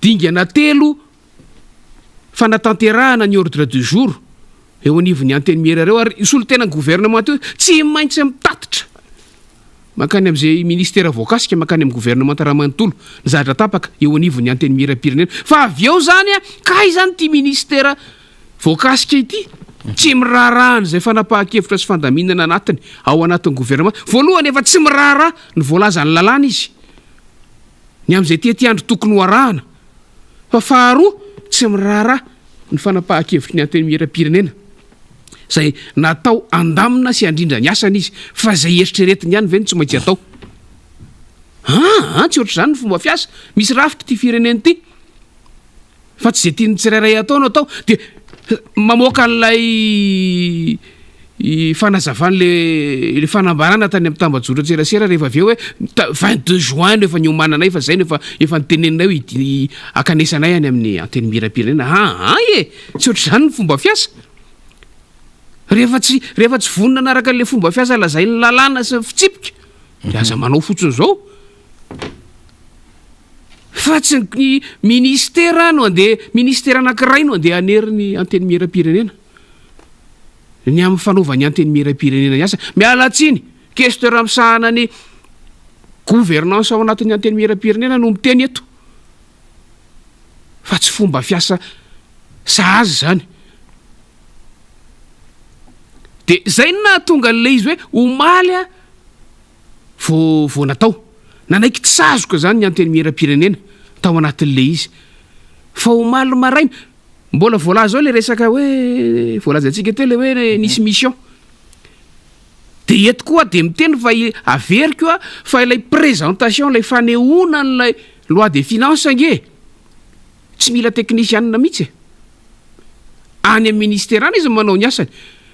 dingana telo fanatanterahana ny ordre du jour eo anivon'ny antenimiera ireo ary io solontenan'ny gouvernement io tsy maintsy mitatitra mankany amin'izay ministera voakasika mankany amin'ny gouvernemanta raha manontolo ny zavatra tapaka eo anivon'ny antenimieram-pirenena fa avy eo izany kay izany ity ministera voakasika ity tsy miraharaha an'izay fanapahan-kevitra sy fandaminana anatiny ao anatin'ny gouvernement voalohany efa tsy miraharaha ny voalazan'ny lalàna izy ny amin'izay tetiandro tokony ho arahana Fa faharoa, tsy miraharaha ny fanapahan-kevitry ny Antenimierampirenena, izay natao handamina sy handrindra ny asany izy, fa izay eritreretiny ihany ve no tsy maintsy atao? Aa, tsy ohatr'izany ny fomba fiasa. Misy rafitra ity firenena ity, fa tsy izay tian'ny tsirairay atao no atao. Dia mamoaka an'ilay fanazavana le le fanambarana tany amin'ny tambajotran-tserasera rehefa avy eo hoe 22 juin no efa niomananay fa zay no efa efa niteneninay hoe hidi- hakanesanay any amin'ny antenimierampirenena. Aa e! Tsy ohatr'izany ny fomba fiasa. Rehefa tsy rehefa tsy vonona hanaraka an'le fomba fiasa lazain'ny lalàna sy ny fitsipika de aza manao fotsiny izao. Fa tsy ny ministera no andeha ministera anankiray no andeha hanery ny antenimierampirenena. Ny amin'ny fanaovan'ny Antenimierampirenena ny asa. Miala tsiny, questeur misahana ny gouvernance ao anatin'ny Antenimierampirenena no miteny eto. Fa tsy fomba fiasa sahaza izany. Dia izay no nahatonga an'ilay izy hoe omaly vao vao natao. Nanaiky tsy sazoka izany ny Antenimierampirenena tao anatin'ilay izy. Fa omaly maraina, Mbola voalaza ao le resaka hoe voalazantsika teo le hoe nisy mission. De eto koa de miteny fa averiko a fa ilay présentation ilay fanehoana an'ilay loi des finances ange tsy mila teknisianina mihitsy e. Any amin'ny ministera any izy manao ny asany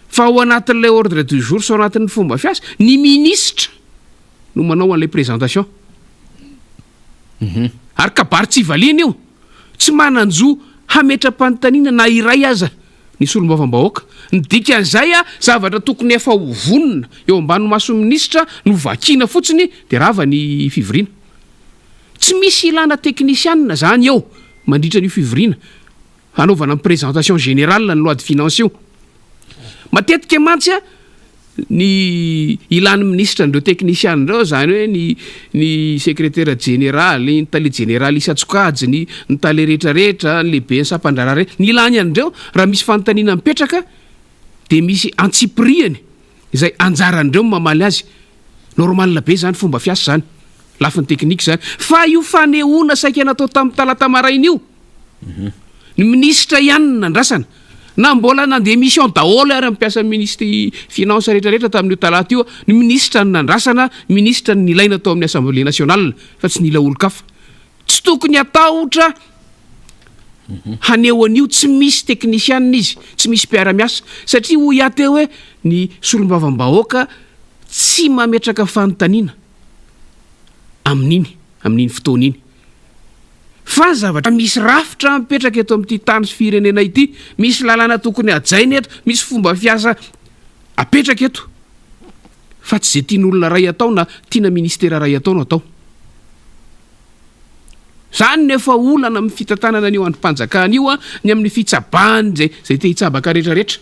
fa ao anatin'ilay ordre du jour sy ao anatin'ny fomba fiasa ny minisitra no manao an'ilay présentation. Ary kabary tsy valiana io. Tsy manan-jo hametra-panontaniana na iray aza ny solombavambahoaka. Ny dikan'izay, zavatra tokony efa ho vonona eo ambany mason'ny minisitra no vakiana fotsiny dia rava ny fivoriana. Tsy misy ilana teknisianina izany eo mandritra an'io fivoriana hanaovana ny présentation générale ny loi de finance io. Matetika mantsy ny ilan'ny minisitra an'ireo teknisiana ireo, izany hoe ny ny sekretera jeneraly, ny tale jeneraly isan-tsokajiny, ny tale rehetrarehetra, ny lehiben'ny sampan-draharaha rehetra, ny ilany an'ireo raha misy fanontaniana mipetraka dia misy antsipiriany izay anjaran'ireo ny mamaly azy. Normal be izany fomba fiasa izany, lafiny teknika izany. Fa io fanehoana saika natao tamin'ny talata maraina io, Ny minisitra ihany no nandrasana. Na mbola nandeha mission daholo ary ny mpiasan'ny minisitry finance rehetra rehetra tamin'io talata io, ny minisitra no nandrasana, minisitra no nilaina tao amin'ny assemblée nationale fa tsy nila olon-kafa. Tsy tokony hatahotra haneho an'io tsy misy teknisianina izy, tsy misy mpiara-miasa satria hoy aho teo hoe ny solombavambahoaka tsy mametraka fanontaniana amin'iny, amin'iny fotoana iny. Fa zavatra misy rafitra mipetraka eto amin'ity tany sy firenena ity, misy lalàna tokony hajaina eto, misy fomba fiasa apetraka eto, fa tsy izay tian'olona iray atao na tiana ministera iray atao no atao. Izany no efa olana amin'ny fitantanana an'io andrim-panjakana io, ny amin'ny fitsabahany izay izay te hitsabaka rehetrarehetra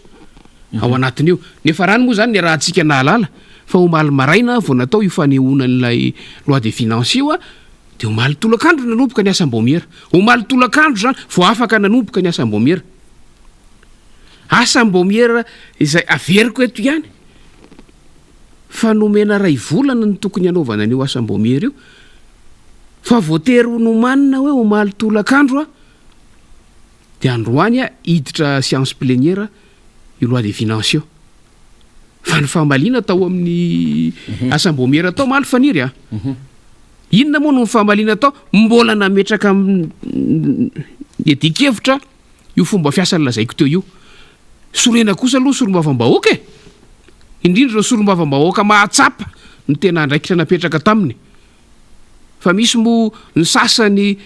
ao anatin'io. Nefa rany moa izany niarahantsika nahalala fa omaly maraina vao natao io fanehoana an'ilay loi des finances io, Dia omaly tolakandro nanomboka ny asam-baomiera. Omaly tolakandro izany vao afaka nanomboka ny asam-baomiera. Asam-baomiera izay averiko eto ihany fa nomena iray volana ny tokony hanaovana an'io asam-baomiera io fa voatery ho nomanina hoe omaly tolakandro dia androany hiditra séance plénière io loi des finances io. Fa ny famaliana tao amin'ny asam-baomiera tao omaly Faniry a! Inona moa no nifamaliana tao? Mbola nametraka niadian-kevitra io fomba fiasa nolazaiko teo io. Sorena kosa aloha solombavambahoaka e! Indrindra ireo solombavambahoaka mahatsapa ny tena andraikitra napetraka taminy. Fa misy moa ny sasany,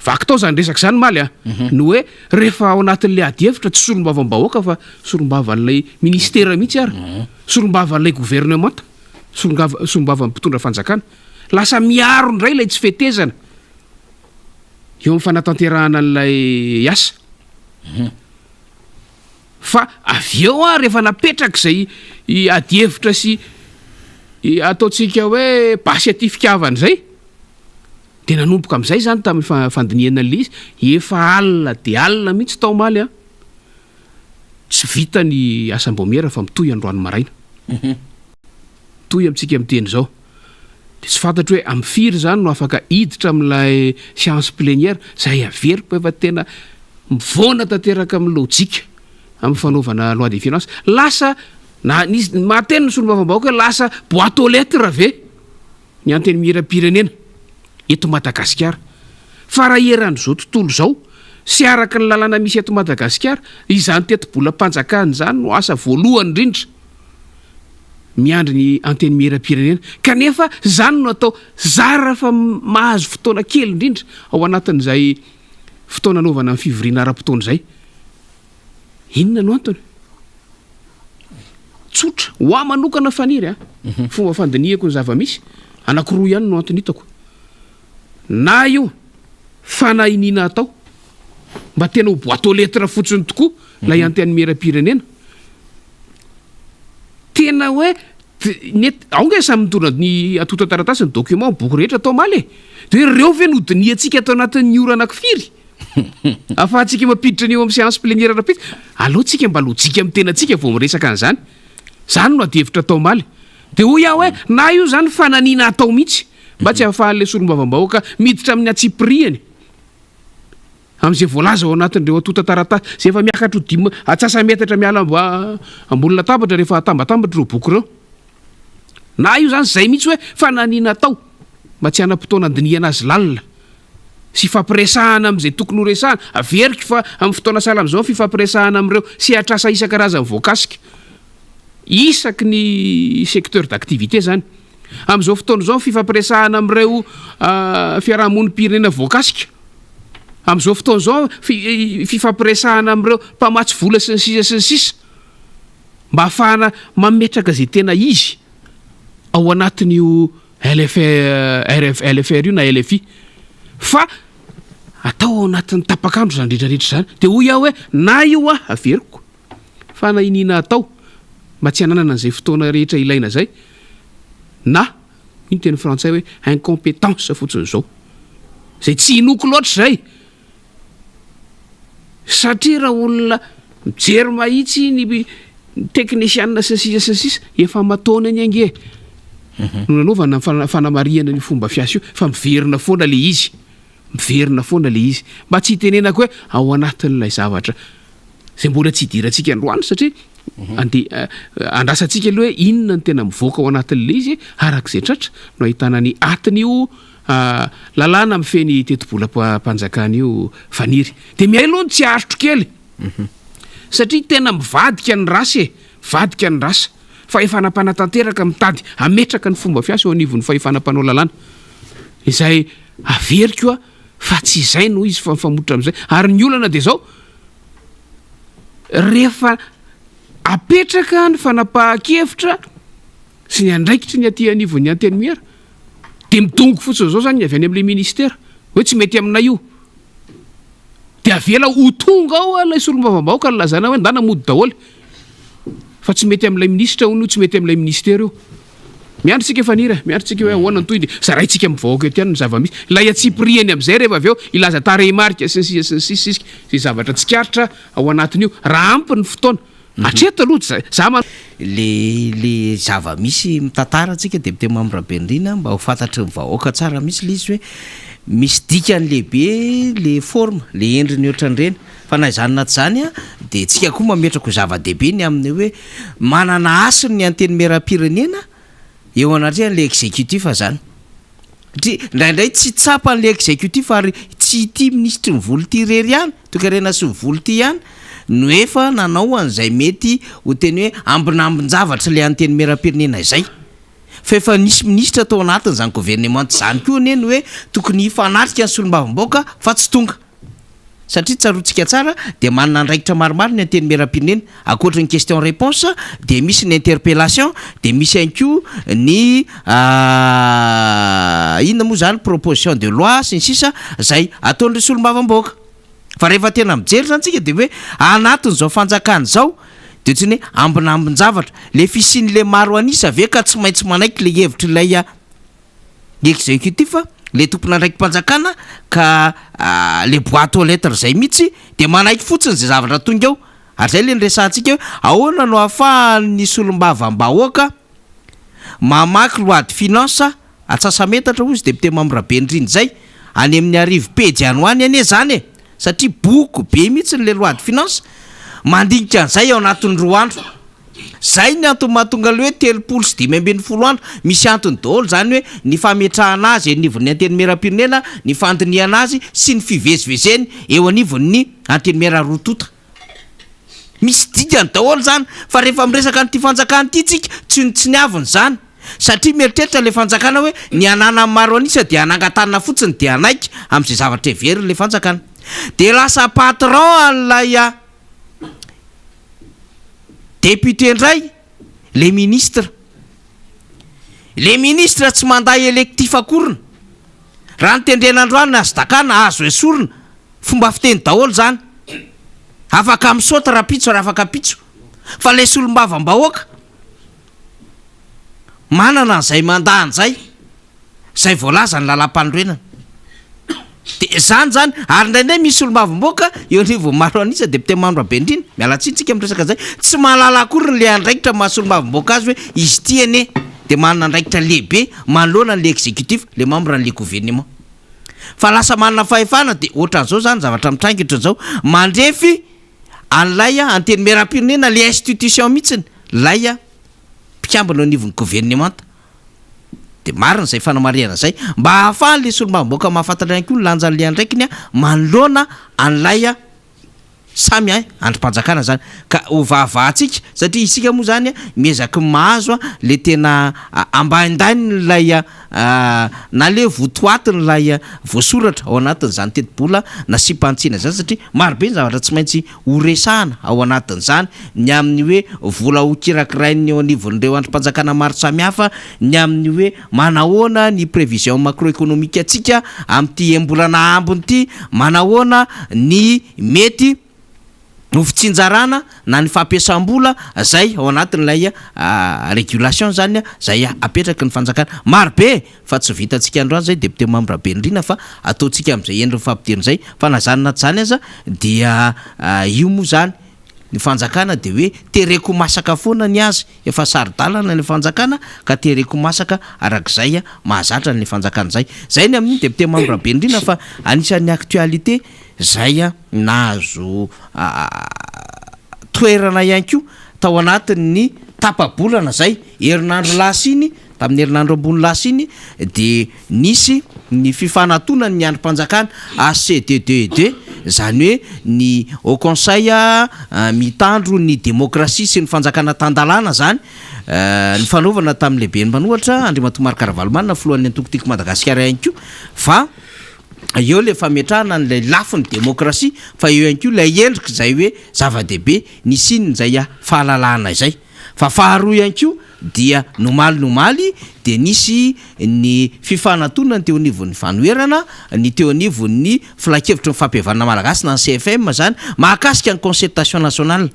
vaky tao izany resaka izany omaly an, ny hoe rehefa ao anatin'ilay adihevitra tsy solombavambahoaka fa solombavan'ilay ministera mihitsy ary, solombavan'ilay governemanta, solombavan'ny mpitondra fanjakana. Lasa miaro indray ilay tsy fetezana eo amin'ny fanatanterahana an'ilay asa. Fa avy eo an, rehefa napetraka izay adihevitra sy ataontsika hoe basy aty fikavana izay, dia nanomboka amin'izay izany tamin'ny fandinihana an'ilay izy, efa alina dia alina mihitsy tao omaly an, tsy vita ny asam-baomiera fa mitohy androany maraina. Mitohy amintsika miteny izao. Dia tsy fantatro hoe amin'ny firy izany no afaka hiditra amin'ilay séance plénière, izay averiko efa tena mivoana tanteraka amin'ny lojika amin'ny fanaovana loi des finances. Lasa na nisy mahateny ny solombavambahoaka hoe lasa boîte aux lettres ve ny antenimieram-pirenena eto Madagasikara. Fa raha eran'izao tontolo izao sy araka ny lalàna misy eto Madagasikara, izany tetibolam-panjakana izany no asa voalohany indrindra. miandry ny Antenimierampirenena kanefa izany no atao zara fa mahazo fotoana kely indrindra ao anatin'izay fotoana anaovana ny fivoriana ara-potoana izay. Inona no antony? Tsotra, ho ahy manokana Faniry a, fomba fandinihako ny zava-misy, anankiroa ihany no antony hitako. Na io fanahiniana atao mba tena ho boîte aux lettres fotsiny tokoa ilay Antenimierampirenena, Tena hoe net, ao nge samy mitondra ny antontan-taratasy, ny document, ny boky rehetra atao omaly e! De hoe reo ve no dinihantsika ato anatin'ny ora anakifiry? Ahafahantsika mampiditra an'io amin'ny séance plénière rahampitso? Aleo tsika mba lojika amin'ny tenantsika vao miresaka an'izany. Zany no adihevitra atao omaly. De hoy aho hoe na io zany fananiana atao mihitsy mba tsy ahafahan'ilay solombavambahoaka miditra amin'ny antsipirihany. Amin'izay voalaza ao anatin'ireo antontan-taratasy izay efa miakatra ho dimy antsasa-metatra miala ambony latabatra rehefa atambatambatra ireo boky ireo. Na io izany izay mihitsy hoe fananiana atao mba tsy hanam-potoana handinihana azy lalina sy hifampiresahana amin'izay tokony horesahana. Averiko fa amin'ny fotoana sahala amin'izao ny fifampiresahana amin'ireo sehatr'asa isan-karazany voakasika isaky ny secteur d'activité izany. Amin'izao fotoana izao ny fifampiresahana amin'ireo fiarahamonim-pirenena voakasika. Amin'izao fotoana izao fifampiresahana amin'ireo mpamatsy vola sy ny sisa sy ny sisa mba hahafahana mametraka izay tena izy ao anatin'io LFR, LFR io na LFI. Fa atao ao anatin'ny tapak'andro izany rehetra rehetra izany. Dia hoy aho hoe na io aho averiko fa na iniana atao mba tsy hananana an'izay fotoana rehetra ilaina izay na hoy ny teny frantsay hoe incompetence fotsiny izao. Izay tsy inoako loatra izay satria raha olona mijery mahitsy ny teknisianina sy ny sisa sy ny sisa efa aman-taonany ange no nanaovana ny fanamarihana an'io fomba fiasa io fa miverina foana ilay izy, miverina foana ilay izy. Mba tsy hitenenako hoe ao anatin'ilay zavatra izay mbola tsy hidirantsika androany satria andeha andrasantsika aloha hoe inona no tena mivoaka ao anatin'ilay izy araka izay tratra no ahitana ny atin'io lalàna mifehy ny tetibolam-panjakana io Faniry. Dia mihay aloha ny tsy aritro kely satria tena mivadika ny rasa e, mivadika ny rasa. Fahefana mpanatanteraka mitady hametraka ny fomba fiasa eo anivon'ny fahefana mpanao lalàna izay averiko fa tsy izay no izy fa mifamototra amin'izay. Ary ny olana dia izao, rehefa apetraka ny fanapahan-kevitra sy ny andraikitry ny aty anivon'ny Antenimiera dia midongy fotsiny izao izany ny avy any amin'ilay ministera hoe tsy mety aminay io. Dia avela ho tonga ao ilay solombavambahoaka nilazana hoe ndana mody daholo fa tsy mety amin'ilay minisitra hono io, tsy mety amin'ilay ministera io. Miandry tsika Faniry a, miandry tsika hoe ahoana ny tohiny dia zaraintsika amin'ny vahoaka eto ihany ny zava-misy. Ilay antsipirihany amin'izay rehefa avy eo hilaza tarehimarika sy ny sisa sy ny sisa isika, izay zavatra tsikaritra ao anatin'io raha ampy ny fotoana. Hatreto aloha tsy za man. Le le zava-misy mitantara tsika député Mamy Rabenirina mba ho fantatry ny vahoaka tsara mihitsy le izy hoe misy dikany lehibe le forme le endriny ohatran'ireny fa na izany na tsy izany a de tsika koa mametraka ho zava-dehibe ny amin'ny hoe manana hasiny ny antenimieram-pirenena eo anatrehan'le exécutif zany Satria indraindray tsy tsapan'ilay exécutif ary tsy ity minisitry ny vola ity irery ihany, toekarena sy ny vola ity ihany no efa nanao an'izay mety ho teny hoe ambinambin-javatra ilay antenimierampirenena izay. Fa efa nisy minisitra tao anatin'izany governemanta izany koa anie ny hoe tokony hifanatrika ny solombavambahoaka fa tsy tonga. Satria tsaroantsika tsara dia manana andraikitra maromaro ny antenimierampirenena. Ankoatry ny question réponse dia misy ny interpellation dia misy ihany koa ny inona moa izany proposition de loi sy ny sisa izay ataon'ireo solombavambahoaka. Fa rehefa tena mijery izany tsika dia hoe anatin'izao fanjakana izao dia ohatran'ny hoe ambinambin-javatra. Le fisian'le maro an'isa ve ka tsy maintsy manaiky le hevitr'ilay executif, le tompon'andraiki-panjakana ka le boite aux lettres zay mihitsy dia manaiky fotsiny zay zavatra tonga eo. Ary zay le niresahantsika hoe ahoana no ahafahan'ny solombavambahoaka mamaky loi de finance Atsasa-metatra hozy député Mamy Rabenirina izay, any amin'ny arivo pejy any ho any anie izany e! Satria boky be mihitsy le loi de finance, mandinika an'izay ao anatin'ny roa andro. Izay ny antony mahatonga le hoe 15 andro, misy antony daholo izany hoe ny fametrahana azy eo anivon'ny antenimierampirenena, ny fandinihana azy sy ny fivezivezeny eo anivon'ny antenimiera roa tonta. Misy dikany daholo izany fa rehefa miresaka an'ity fanjakana ity tsika tsinontsiniavina izany satria mieritreritra ilay fanjakana hoe ny ananan'ny maro an'isa dia hanangan-tanana fotsiny dia hanaiky amin'izay zavatra heverin'ilay fanjakana. Dia lasa patron an'ilay député indray le ministre. Le ministre tsy mandat électif akoriny. Raha notendrena androany azo dakana, azo esorina. Fomba fiteny daholo zany. Afaka misaoty rapitso ary afaka pitso. Fa ilay solombavambahoaka manana an'izay mandat an'izay, izay voalazan'ny lalampanorenana. Dia zany zany, ary indraindray misy solombavambahoaka eo anivon'ny maro an'isa, député Mamy Rabendrina, miala tsiny tsika miresaka an'izay, tsy mahalala akory ny le andraikitra maha solombavambahoaka azy hoe izy ity anie dia manana andraikitra lehibe manoloana an'ilay exécutif, le membre an'ilay gouvernement. Fa lasa manana fahefana dia ohatran'izao zany zavatra mitranga ohatran'izao, mandrefy an'ilay antenimierampirenena le institution mihitsiny lay mpikambana eo anivon'ny governemanta. Dia marina izay fanamarihana izay, mba ahafahan'ilay solombavambahoaka mahafantatra ihany koa ny lanjan'ilay andraikiny manoloana an'ilay Samy hay andrim-panjakana zany ka ho vahavahantsika satria isika moa zany miezaky ny mahazo le tena ambaindain'ilay na le votoatin'ilay voasoratra ao anatin'izany tetibola nasiam-panitsiana izany satria maro be ny zavatra tsy maintsy ho resahana ao anatin'izany, ny amin'ny hoe vola ho kirakirain'ny eo anivon'ireo andrim-panjakana maro samihafa, ny amin'ny hoe manahoana ny prévision macroéconomique antsika amin'ity enim-bolana ambiny ity, manahoana ny mety ho fitsinjarana na ny fampiasam-bola izay ao anatin'ilay régulation izany izay apetraky ny fanjakana. Maro be fa tsy vitantsika androany izay député Mamy Rabenirina fa ataontsika amin'izay endriny fampidirana izay fa na izany na tsy izany aza dia io moa izany ny fanjakana dia hoe tereko masaka foana ny azy, efa saro-dalana ilay fanjakana ka tereko masaka arak'izay mahazatra an'ilay fanjakana izay. Izay ny amin'iny député Mamy Rabenirina fa anisan'ny actualité izay nahazo toerana ihany koa tao anatin'ny tapa-bolana izay, herinandro lasa iny, tamin'ny herinandro ambony lasa iny dia nisy ny fifanatonan'ny andrim-panjakana HCDDED, izany hoe ny Haut Conseil mitandro ny demokrasia sy ny fanjakana tan-dalàna izany, nifanaovana tamin'ny lehiben'ny mpanohatra Andriamatoa Marc Ravalomanana filohan'ny antoko Tiako Madagasikara ihany koa fa eo ilay fametrahana an'ilay lafiny demokrasia fa eo ihany koa ilay endrika izay hoe zava-dehibe nisian'izay fahalalahana izay. Fa faharoa ihany koa dia nomaly nomaly dia nisy ny fifanatonana teo anivon'ny fanoherana, ny teo anivon'ny filankevitry ny fampihavanana malagasy na ny CFM izany mahakasika ny concertation nationale.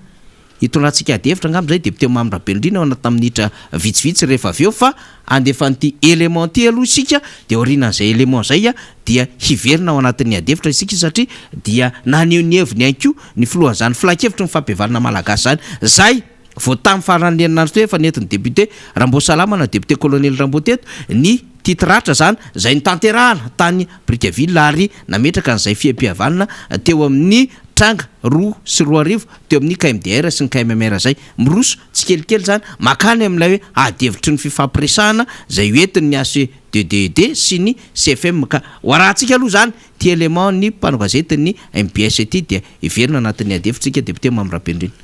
Hitondrantsika ady hevitra angamba izay député Mamy Rabenirina ao anatina minitra vitsivitsy rehefa avy eo fa handefa an'ity élément ity aloha isika dia aorianan'izay élément izay dia hiverina ao anatin'ny ady hevitra isika satria dia naneho ny heviny ihany koa ny filohan'izany filankevitry ny fampihavanana malagasy izany izay vao tamin'ny faran'ny herinandro teo efa nentin'ny député Ramboasalama na député colonel Rambo teto ny titratra izany izay notanterahana tany Brickaville ary nametraka an'izay fihampihavanana teo amin'ny tranga 2002 teo amin'ny KMDR sy ny KMMR izay. Miroso tsikelikely izany mankany amin'ilay hoe ady hevitry ny fifampiresahana izay hoentin'ny HCDDED sy ny CFM ka ho arahantsika aloha izany ity élément ny mpanao gazetin'ny mbs ity dia heverina anatin'ny ady hevitsika député Mamy Rabenirina.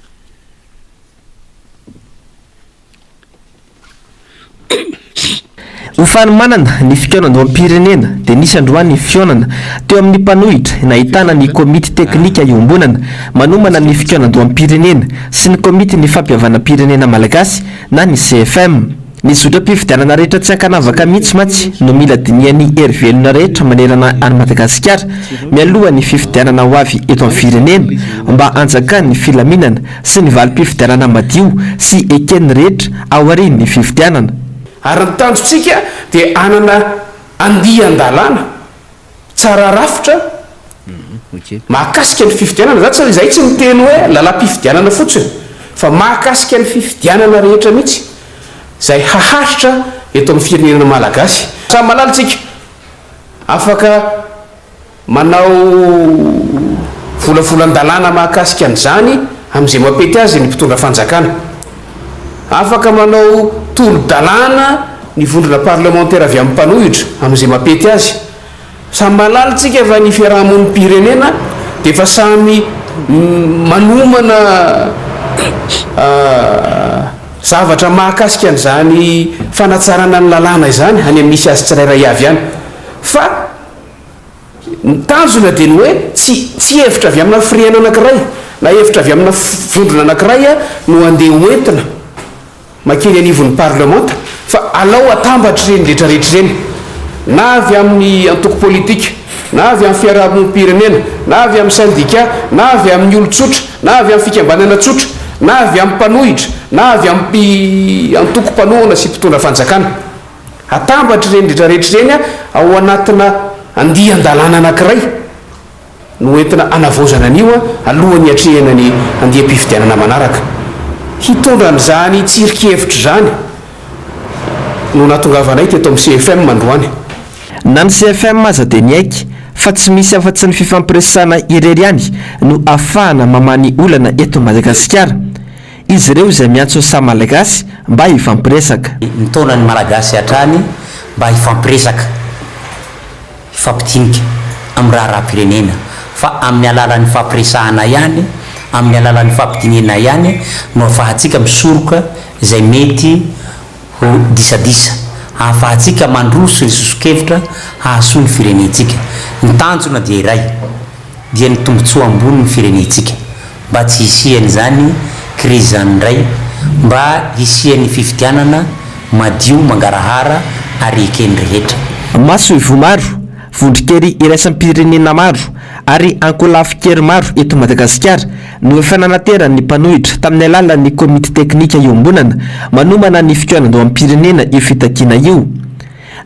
Ho fanomanana ny fikaonandoham-pirenena dia nisy androany ny fihaonana teo amin'ny mpanohitra nahitana ny komity teknika iombonana manomana ny fikaonandoham-pirenena sy ny komitin'ny fampihavanam-pirenena malagasy na ny CFM. Ny zotram-pifidianana rehetra tsy ankanavaka mihitsy mantsy no mila dinihan'ny hery velona rehetra manerana an'i Madagasikara mialohan'ny fifidianana ho avy eto amin'ny firenena mba hanjakan'ny filaminana sy ny valim-pifidianana madio sy eken'ny rehetra aorian'ny fifidianana. Ary ny tanjontsika dia hanana andian-dalàna tsara rafitra mahakasika ny fifidianana. Za tsy, izahay tsy miteny hoe lalàm-pifidianana fotsiny fa mahakasika ny fifidianana rehetra mihitsy izay haharitra eto amin'ny firenena malagasy. Samy mahalala isika, afaka Manao volavolan-dalàna mahakasika an'izany amin'izay mampety azy ny mpitondra fanjakana. Afaka manao tolo-dalàna ny vondrona parlemantera avy amin'ny mpanohitra amin'izay mampety azy. Samy mahalala isika fa ny fiaraha-monim-pirenena dia efa samy manomana zavatra mahakasika an'izany fanatsarana ny lalàna izany any amin'ny misy azy tsirairay avy any. Fa. Ny tanjona dia ny hoe tsy tsy hevitra avy amina firehana anankiray na hevitra avy amina vondrona anankiray no andeha ho entina mankeny anivon'ny parlemanta fa alao atambatra ireny rehetra rehetra ireny na avy amin'ny antoko politika na avy amin'ny fiarahamonim-pirenena na avy amin'ny sendika na avy amin'ny olon-tsotra na avy amin'ny fikambanana tsotra na avy amin'ny mpanohitra na avy amin'ny antoko mpanohana sy mpitondra fanjakana. Atambatra ireny rehetra rehetra ireny ao anatina andian-dalàna anankiray no entina hanavaozana an'io alohan'ny hiatrehana ny andiam-pifidianana manaraka. Hitondra an'izany tsirinkevitra izany no nahatongavanay teto amin'ny CFM androany. Na ny CFM aza dia niaiky fa tsy misy afa-tsy ny fifampiresahana irery ihany no ahafahana mamaha ny olana eto Madagasikara. Izy ireo izay miantso ny samy Malagasy mba hifampiresaka. Mitaona ny Malagasy hatrany mba hifampiresaka, hifampidinika amin'ny raharaham-pirenena fa amin'ny alalan'ny fampiresahana ihany, amin'ny alalan'ny fampidinihana ihany no ahafahantsika misoroka izay mety ho disadisa, ahafahantsika mandroso ny soso-kevitra hahasoa ny firenentsika. Ny tanjona dia iray. dia ny tombotsoa ambony ny firenentsika mba tsy hisian'izany krizy izany indray, mba hisian'ny fifidianana madio mangarahara ary eken'ny rehetra. Masoivoho maro, vondron-kery iraisam-pirenena maro ary ankolafin-kery maro eto Madagasikara no efa nanateran'ny mpanohitra tamin'ny alalan'ny komity teknika iombonana manomana ny fikaonandoham-pirenena io fitakiana io.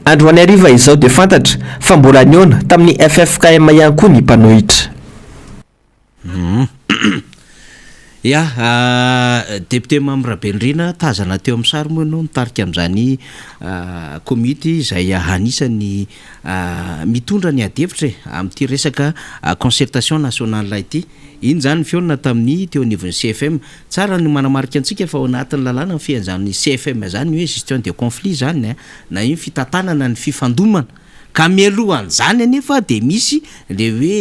Androany hariva izao dia fantatra fa mbola nihaona tamin'ny ffkm ihany koa ny mpanohitra. Ya, député Mamy Rabenirina, tazana teo amin'ny sary moa ianao nitarika amin'izany komity izay anisan'ny mitondra ny adihevitra e, amin'ity resaka concertation nationale ity. Iny izany ny fihaonana tamin'ny teo anivon'ny CFM. Tsara ny manamarika antsika fa ao anatin'ny lalàna mifehy an'izany CFM izany ny hoe gestion des conflits izany a, na io fitantanana ny fifandomana. Ka mialohan'izany anefa dia misy le hoe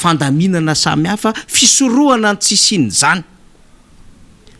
fandaminana samihafa fisorohana ny tsy hisian'izany.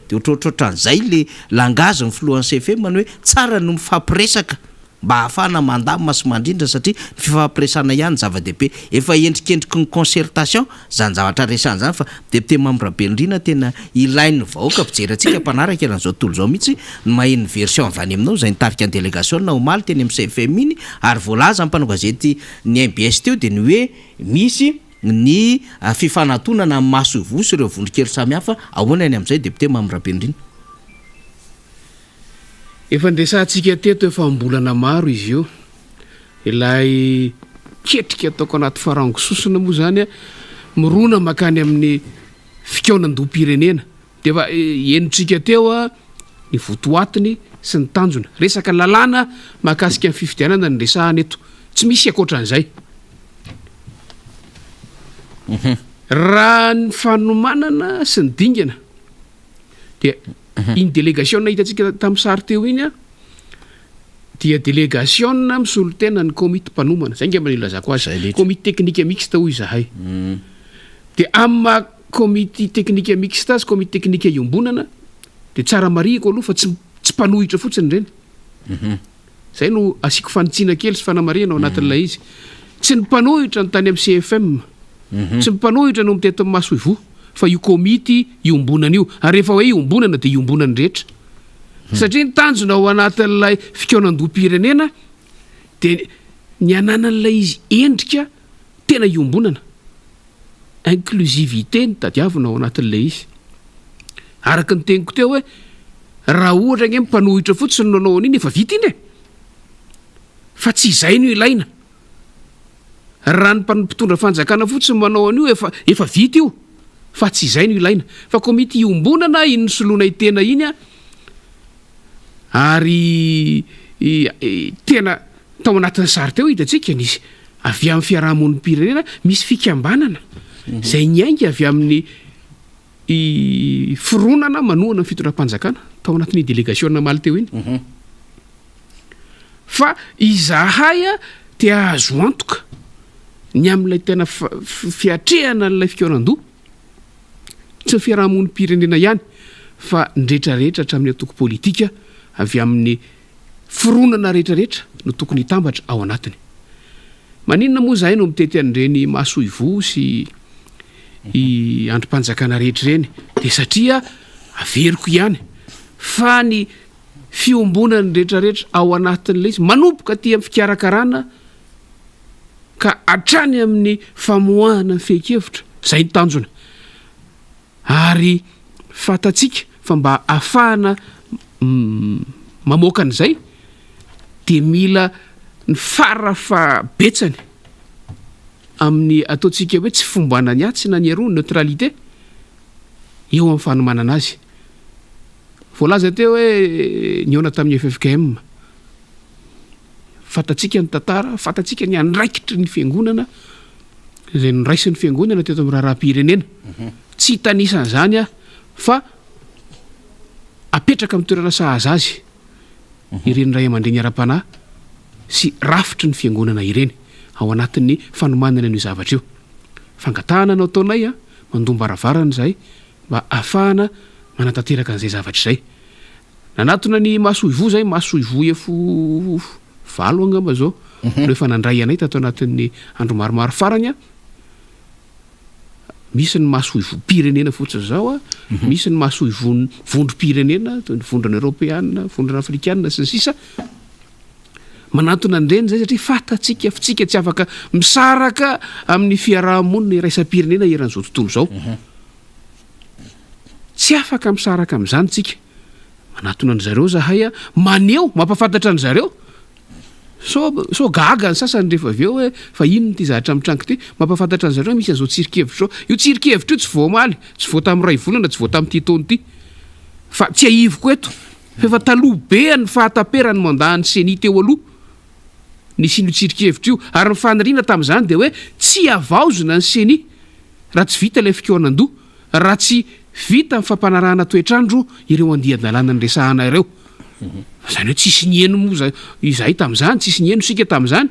Dia ohatrohatrohatran'izay le langage ny filohan'ny CFM ny hoe tsara ny mifampiresaka mba hahafahana mandamina sy mandrindra satria ny fifampiresahana ihany no zava-dehibe. Efa endrikendriky ny concertation izany zavatra resahana izany fa député Mamy Rabenirina tena ilain'ny vahoaka mpijery antsika mpanaraka eran'izao tontolo izao mihitsy ny maheno ny version avy any aminao izay nitarika ny delegasiona omaly teny amin'ny CFM iny ary voalaza ny mpanao gazety ny mbs teo dia ny hoe misy ny fifanantonana amin'ny masoivoho sy ireo vondron-kery samihafa, ahoana ny amin'izay député Mamy Rabenirina? Efa niresahantsika teto efa am-bolana maro izy io. Ilay ketrika ataoko anaty farango sosona moa izany mirona mankany amin'ny fikaonandoham-pirenena. Dia efa henontsika teo ny votoatiny sy ny tanjona. Resaka lalàna mahakasika ny fifidianana no resahana eto. Tsy misy ankoatran'izay. Raha ny fanomanana sy ny dingana dia iny delegasiona hitantsika tamin'ny sary teo iny dia delegasiona misolo tena ny komity mpanomana, zay angamba no ilazako azy, komity teknika mixte hoy izahay. Dia amin'ny maha komity teknika mixte azy, komity teknika iombonana, dia tsara marihiko aloha fa tsy tsy mpanohitra fotsiny ireny. Izay no asiako fanitsiana kely sy fanamarihana ao anatin'ilay izy. Tsy ny mpanohitra no tany amin'ny CFM. Tsy ny mpanohitra no mitety ny masoivoho fa io komity iombonana io. Ary rehefa hoe iombonana dia iombonan'ny rehetra. Satria ny tanjona ao anatin'ilay fikaonandoham-pirenena dia ny hananan'ilay izy endrika tena iombonana. Inclusivité no tadiavina ao anatin'ilay izy. Araka ny teniko teo hoe raha ohatra ange ny mpanohitra fotsiny no nanao an'iny efa vita iny e! Fa tsy izay no ilaina. Raha ny mpitondra fanjakana fotsiny manao an'io efa efa vita io fa tsy izay no ilaina. Fa komity iombonana iny nisoloana tena iny an, ary tena tao anatin'ny sary teo hitantsika nisy avy amin'ny fiarahamonim-pirenena misy fikambanana izay niainga avy amin'ny fironana manohana ny fitondram-panjakana tao anatin'iny delegasiona namaly teo iny. Fa izahay te hahazo antoka ny amin'ilay tena fiatrehana an'ilay fikaonan-doha, tsy ny fiarahamonim-pirenena ihany fa ny rehetrarehetra hatramin'ny antoko politika avy amin'ny fironana rehetrarehetra no tokony hitambatra ao anatiny. Maninona moa izahay no mitety an'ireny masoivoho sy andrim-panjakana rehetra ireny? Dia satria averiko ihany fa ny fiombonan'ny rehetrarehetra ao anatin'ilay izy, manomboka aty amin'ny fikarakarana ka hatrany amin'ny famoahana ny fehin-kevitra, izay ny tanjona. Ary fantatsika fa mba ahafahana mamoaka an'izay dia mila ny fara fahabetsany amin'ny ataontsika hoe tsy fombana ny atsy na ny aroa, neutralité, eo amin'ny fanomanana azy. Voalaza teo hoe nihaona tamin'ny ffkm. Fantatsika ny tantara, fantatsika ny andraikitry ny fiangonana izay noraisin'ny fiangonana teto amin'ny raharaham-pirenena. Tsy hitanisa an'izany aho fa apetraka amin'ny toerana sahaza azy ireny ray aman-dreny ara-panahy sy rafitry ny fiangonana ireny ao anatin'ny fanomanana an'io zavatra io. Fangatahana no ataonay, mandom-baravarana izahay mba hahafahana manatanteraka an'izay zavatra izay. Nanatona ny masoivoho izay, masoivoho efo valo angamba izao no efa nandray anay tato anatin'ny andro maromaro farany an. Misy ny masoivohom-pirenena fotsiny izao an, misy ny masoivohon'ny vondrom-pirenena toy ny vondrona eoropeana, vondrona afrikana sy ny sisa. Manantona an'ireny izay satria fantatsika fa tsika tsy afaka misaraka amin'ny fiaraha-monina iraisam-pirenena eran'izao tontolo izao. Tsy afaka misaraka amin'izany tsika. Manatona an-dry zareo zahay, maneho, mampahafantatra an-dry zareo. Sao, sao gaga ny sasany rehefa avy eo hoe fa inona ity zavatra mitranga ity. Mampahafantatra an-dry zareo hoe misy an'izao tsirinkevitra izao. Io tsirinkevitra io tsy vao omaly, tsy vao tamin'ny iray volana, tsy vao tamin'ity taona ity. Fa tsiahiviko eto fa efa taloha be ny fahataperan'ny mandat an'ny Ceni teo aloha nisian'io tsirinkevitra io. Ary ny faniriana tamin'izany dia hoe tsy havaozina ny Ceni raha tsy vita ilay fikaonan-doha, raha tsy vita ny fampanarahana toetr'andro ireo andian-dalàna niresahana ireo. Izany hoe tsisy niheno moa izahay tamin'izany, tsisy niheno isika tamin'izany.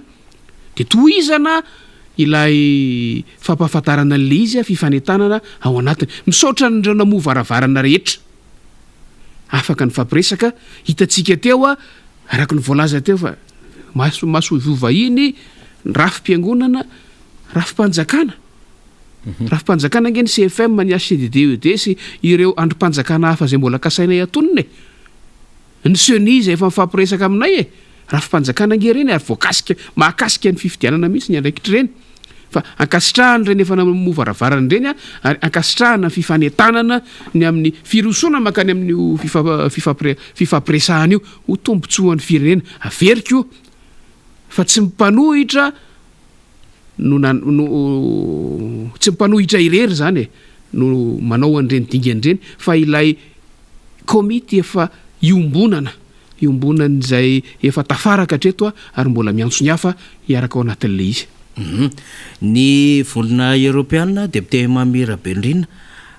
Dia tohizana ilay fampahafantarana an'ilay izy, fifanentanana ao anatiny. Misaotra an'ireo namoha varavarana rehetra. Afaka nifampiresaka, hitantsika teo, araka ny voalaza teo fa maso masoivoho vahiny, ny rafi-piangonana, rafi-panjakana. Rafi-panjakana ange ny CFM, ny HCDDED sy ireo andrim-panjakana hafa izay mbola kasainay hatonina e! Ny Ceni izay efa mifampiresaka aminay e! Rafi-panjakana ange ireny ary voakasika, mahakasika ny fifidianana mihitsy ny andraikitr'ireny. Fa ankasitrahana ireny efa namoha varavarana ireny ary ankasitrahana ny fifanentanana ny amin'ny firosoana mankany amin'io fifampiresahana io ho tombontsoan'ny firenena. Averiko fa tsy ny mpanohitra no no tsy ny mpanohitra irery izany e no manao an'ireny dingana ireny fa ilay komity efa iombonana, iombonan'izay efa tafaraka hatreto ary mbola miantso ny hafa hiaraka ao anatin'ilay izy. Ny Vondrona Eoropeana, Depiote Mamy Rabenirina,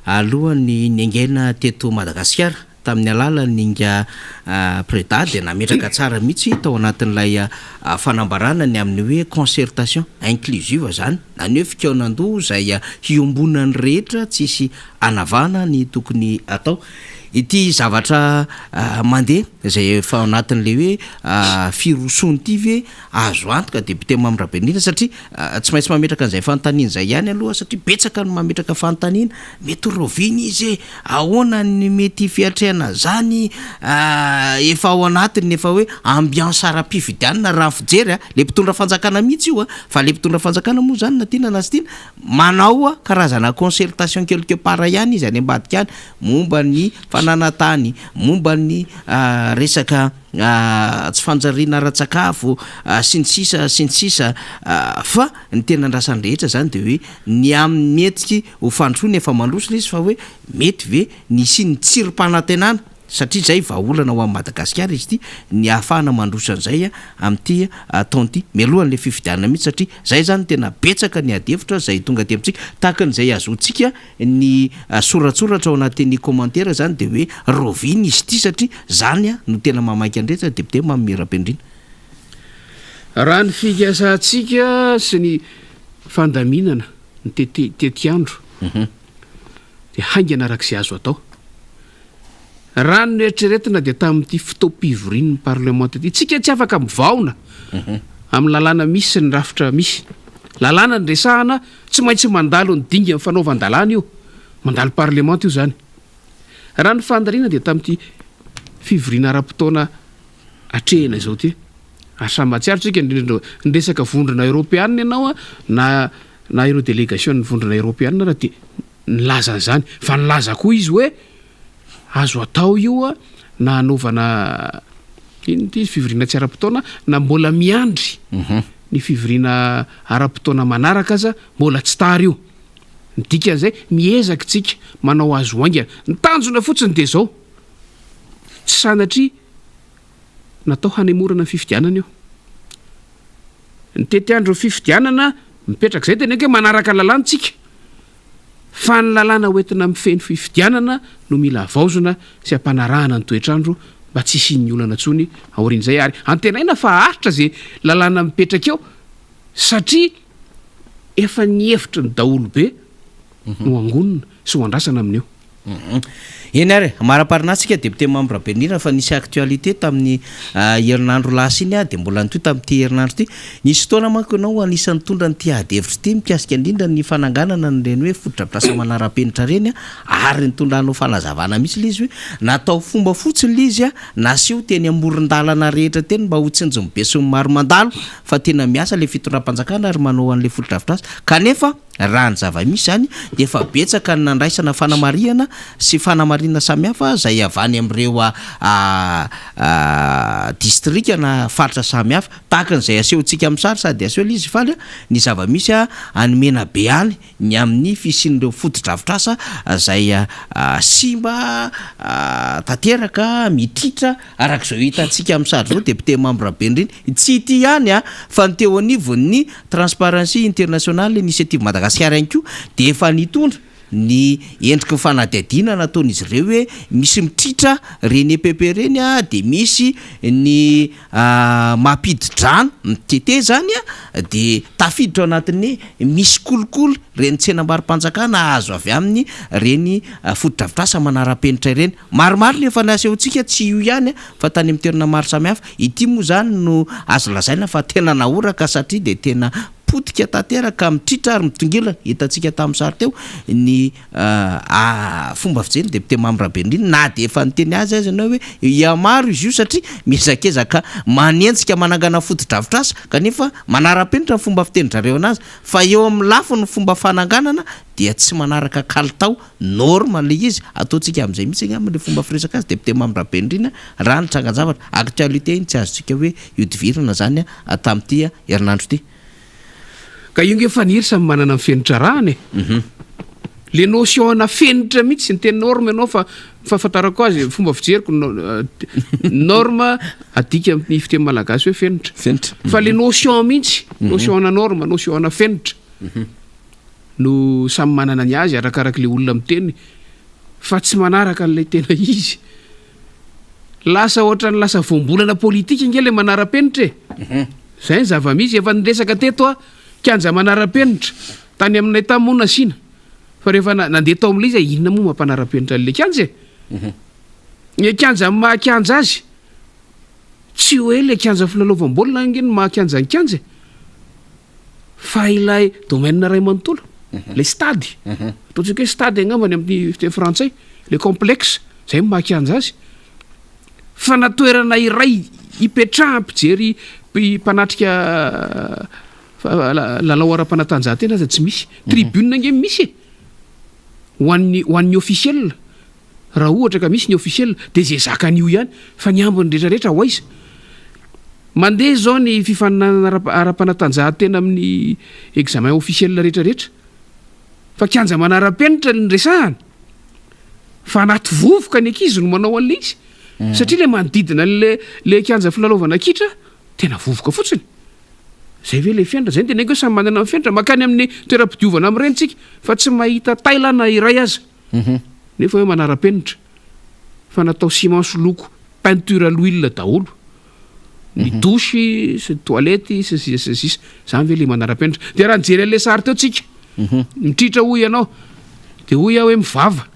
alohan'ny niaingena teto Madagasikara tamin'ny alalan'ny Inga Preda dia nametraka tsara mihitsy tao anatin'ilay fanambarana ny amin'ny hoe concertation inclusive izany na ny hoe fikaonandoha izay hiombonan'ny rehetra tsisy hanavahana ny tokony atao. Ity zavatra mandeha izay efa ao anatin'ilay hoe firosoana ity ve azo antoka député Mamy Rabenirina satria tsy maintsy mametraka an'izay fanontaniana izay ihany aloha satria betsaka no mametraka fanontaniana, mety ho rahoviana izy e? Ahoana ny mety fiatrehana an'izany? Efa ao anatin'ny efa hoe ambiance ara-pifidianana raha ny fijery a, le mpitondra fanjakana mihitsy io a, fa le mpitondra fanjakana moa izany na tiana na tsy tiana manao karazana concertation quelque part ihany izy any ambadika any momba ny fananan-tany, momba ny resaka tsy fanjariana ara-tsakafo sy ny sisa sy ny sisa fa ny tena andrasan'ny rehetra izany dia hoe ny amin'ny mety ho fandrosoana efa mandroso ilay izy fa hoe mety ve ny hisian'ny tsirim-panantenana satria izay vahaolana ho an'i Madagasikara izy ity ny ahafahana mandroso an'izay amin'ity taona ity mialohan'ilay fifidianana mihitsy satria izay izany tena betsaka ny adihevitra izay tonga aty amintsika tahaka an'izay ahazoantsika Ny soratsoratra ao anatin'ny commentaire zany de hoe raoviana izy ity satria zany no tena mahamaika ny rehetra député Mamy Rabendrina. Raha ny fikasantsika sy ny fandaminana ny teti tetiandro dia haingana araka izay azo atao. Raha ny noeritreretina dia tamin'ity fotoam-pivorian'ny parlemanta ity, tsika tsy afaka mivaona amin'ny lalàna misy sy ny rafitra misy. Lalàna no resahana, tsy maintsy mandalo ny dingan'ny fanaovan-dalàna io, mandalo parlemanta io izany. Raha ny fandaniana dia tamin'ity fivoriana ara-potoana atrehina izao ity. Ary samy mahatsiaro tsika, indrindra niresaka vondrona eoropeanina ianao na na ireo delegasion'ny vondrona eoropeanina ary dia nilaza an'izany. Fa nilaza koa izy hoe Azo atao io na hanaovana inona ity izy fivoriana tsy ara-potoana na mbola miandry ny fivoriana ara-potoana manaraka aza mbola tsy tara io. Ny dikan'izay miezaka isika manao azy ho haingana. Ny tanjona fotsiny dia izao, tsy sanatria natao hanemorana ny fifidianana io. Ny tetiandron'ny fifidianana mipetraka izay teneniko hoe manaraka lalàna isika. Fa ny lalàna hoentina mifehy ny fifidianana no mila havaozina sy ampanarahana ny toetr'andro mba tsy hisian'ny olana intsony aorian'izay ary antenaina fa haharitra izay lalàna mipetraka eo satria efa ny hevitry ny daholobe no angonina sy ho andrasana amin'io. Eny ary e, maraparina tsika député membre Benirina fa nisy actualité tamin'ny herinandro lasa iny dia mbola nitohy tamin'ity herinandro ity. Nisy fotoana manko ianao anisan'ny nitondra an'ity ady hevitra ity mikasika indrindra ny fananganana an'ireny hoe fotodrafitrasa manara-penitra ireny ary nitondranao fanazavana mihitsy ilay izy hoe natao fomba fotsiny ilay izy naseho teny amoron-dalana rehetra teny mba ho tsinjon'ny besinimaro mandalo fa tena miasa ilay fitondram-panjakana ary manao an'ilay fotodrafitrasa kanefa Raha ny zava-misy izany dia efa betsaka ny nandraisana fanamarihana sy fanamarinana samihafa izay avy any amin'ireo distrika na faritra samihafa. Tahaka an'izay asehontsika amin'ny sary sady aseho ilay izy faly ny zava-misy any Menabe any ny amin'ny fisian'ireo fotodrafitrasa izay simba tanteraka, mitritra araka izao hitantsika amin'ny sary izao, député membre Benirina. Tsy ity ihany fa ny teo anivon'ny Transparency International Initiative Madagasikara ihany koa dia efa nitondra ny endriky ny fanadihadiana nataon'izy ireo hoe misy mitritra ireny EPP ireny dia misy ny mampidi-drano mitete izany dia tafiditra ao anatin'ny misy kolikoly ireny tsenambaro-panjakana azo avy amin'ny ireny fotodrafitrasa manara-penitra ireny. Maromaro ny efa nasehontsika, tsy io ihany fa tany amin'ny toerana maro samihafa. Ity moa izany no azo lazaina fa tena nahoraka satria dia tena potika tanteraka, mitritra ary mitongilana. Hitantsika tamin'ny sary teo ny fomba fijery ny député Mamy Rabenirina na dia efa niteny azy aza ianao hoe hihamaro izy io satria miezakezaka manenjika manangana fotodrafitrasa kanefa manara-penitra ny fomba fitenin-drareo anazy fa eo amin'ny lafiny fomba fananganana dia tsy manaraka kalitao Norme ilay izy, ataontsika amin'izay mihitsy angamba ilay fomba firesaka azy, député Mamy Rabenirina, raha ny trangan-javatra, actualité iny tsy azontsika hoe ihodivirana izany tamin'ity herinandro ity. Ka io nge Faniry samy manana ny fenitra arahany e! Le notion ana fenitra mihitsy, niteny norme ianao fa ny fahafantarako azy, fomba fijeriko, norme adika amin'ny fiteny malagasy hoe fenitra. Fenitra. Fa le notion mihitsy, notion ana norme, notion ana fenitra. no samy manana ny azy arakarak'le olona miteny fa tsy manaraka an'ilay tena izy. Lasa ohatran'ny lasa voambolana politika ange le manara-penitra e! Zay ny zava-misy, efa niresaka teto aho, kianja manara-penitra, tany aminay tany moa nasiana, fa rehefa nandeha tao amin'ilay izy aho, inona moa mampanara-penitra an'ilay kianja e? Ny kianja amin'ny maha kianja azy, tsy hoe ilay kianja filalaovam-baolina ange no maha kianja ny kianja e! Fa ilay domaine iray manontolo, ilay stade, ataontsika hoe stade angamba ny amin'ny fiteny frantsay, ilay complexe, izay no maha kianja azy. Fa na toerana iray ipetrahan'ny mpijery mpanatrika lalao ara-panatanjahantena aza tsy misy. Tribune ange misy e! Ho an'ny ho an'ny officiel. Raha ohatra ka misy ny officiel dia izay zakan'io ihany fa ny ambiny rehetra rehetra ho aiza? Mandeha izao ny fifaninanana ara ara-panatanjahantena amin'ny examen officiel rehetra rehetra fa kianja manara-penitra no resahana fa anaty vovoka ny ankizy no manao an'ilay izy satria ilay manodidina an'ilay ilay kianja filalaovana kitra tena vovoka fotsiny. Zay ve ilay fenitra? Zay no teneniko hoe samy manana ny fenitra. Mankany amin'ny toeram-pidiovana amin'ireny tsika fa tsy mahita tailana iray aza. Nefa hoe manara-penitra. Fa natao ciment sy loko peinture à l'huile daholo. Ny douche sy ny toilette sy ny sisa sy ny sisa. Zany ve ilay manara-penitra? Dia raha nijery an'ilay sary teo tsika, mitritra hoy ianao, dia hoy aho hoe mivava.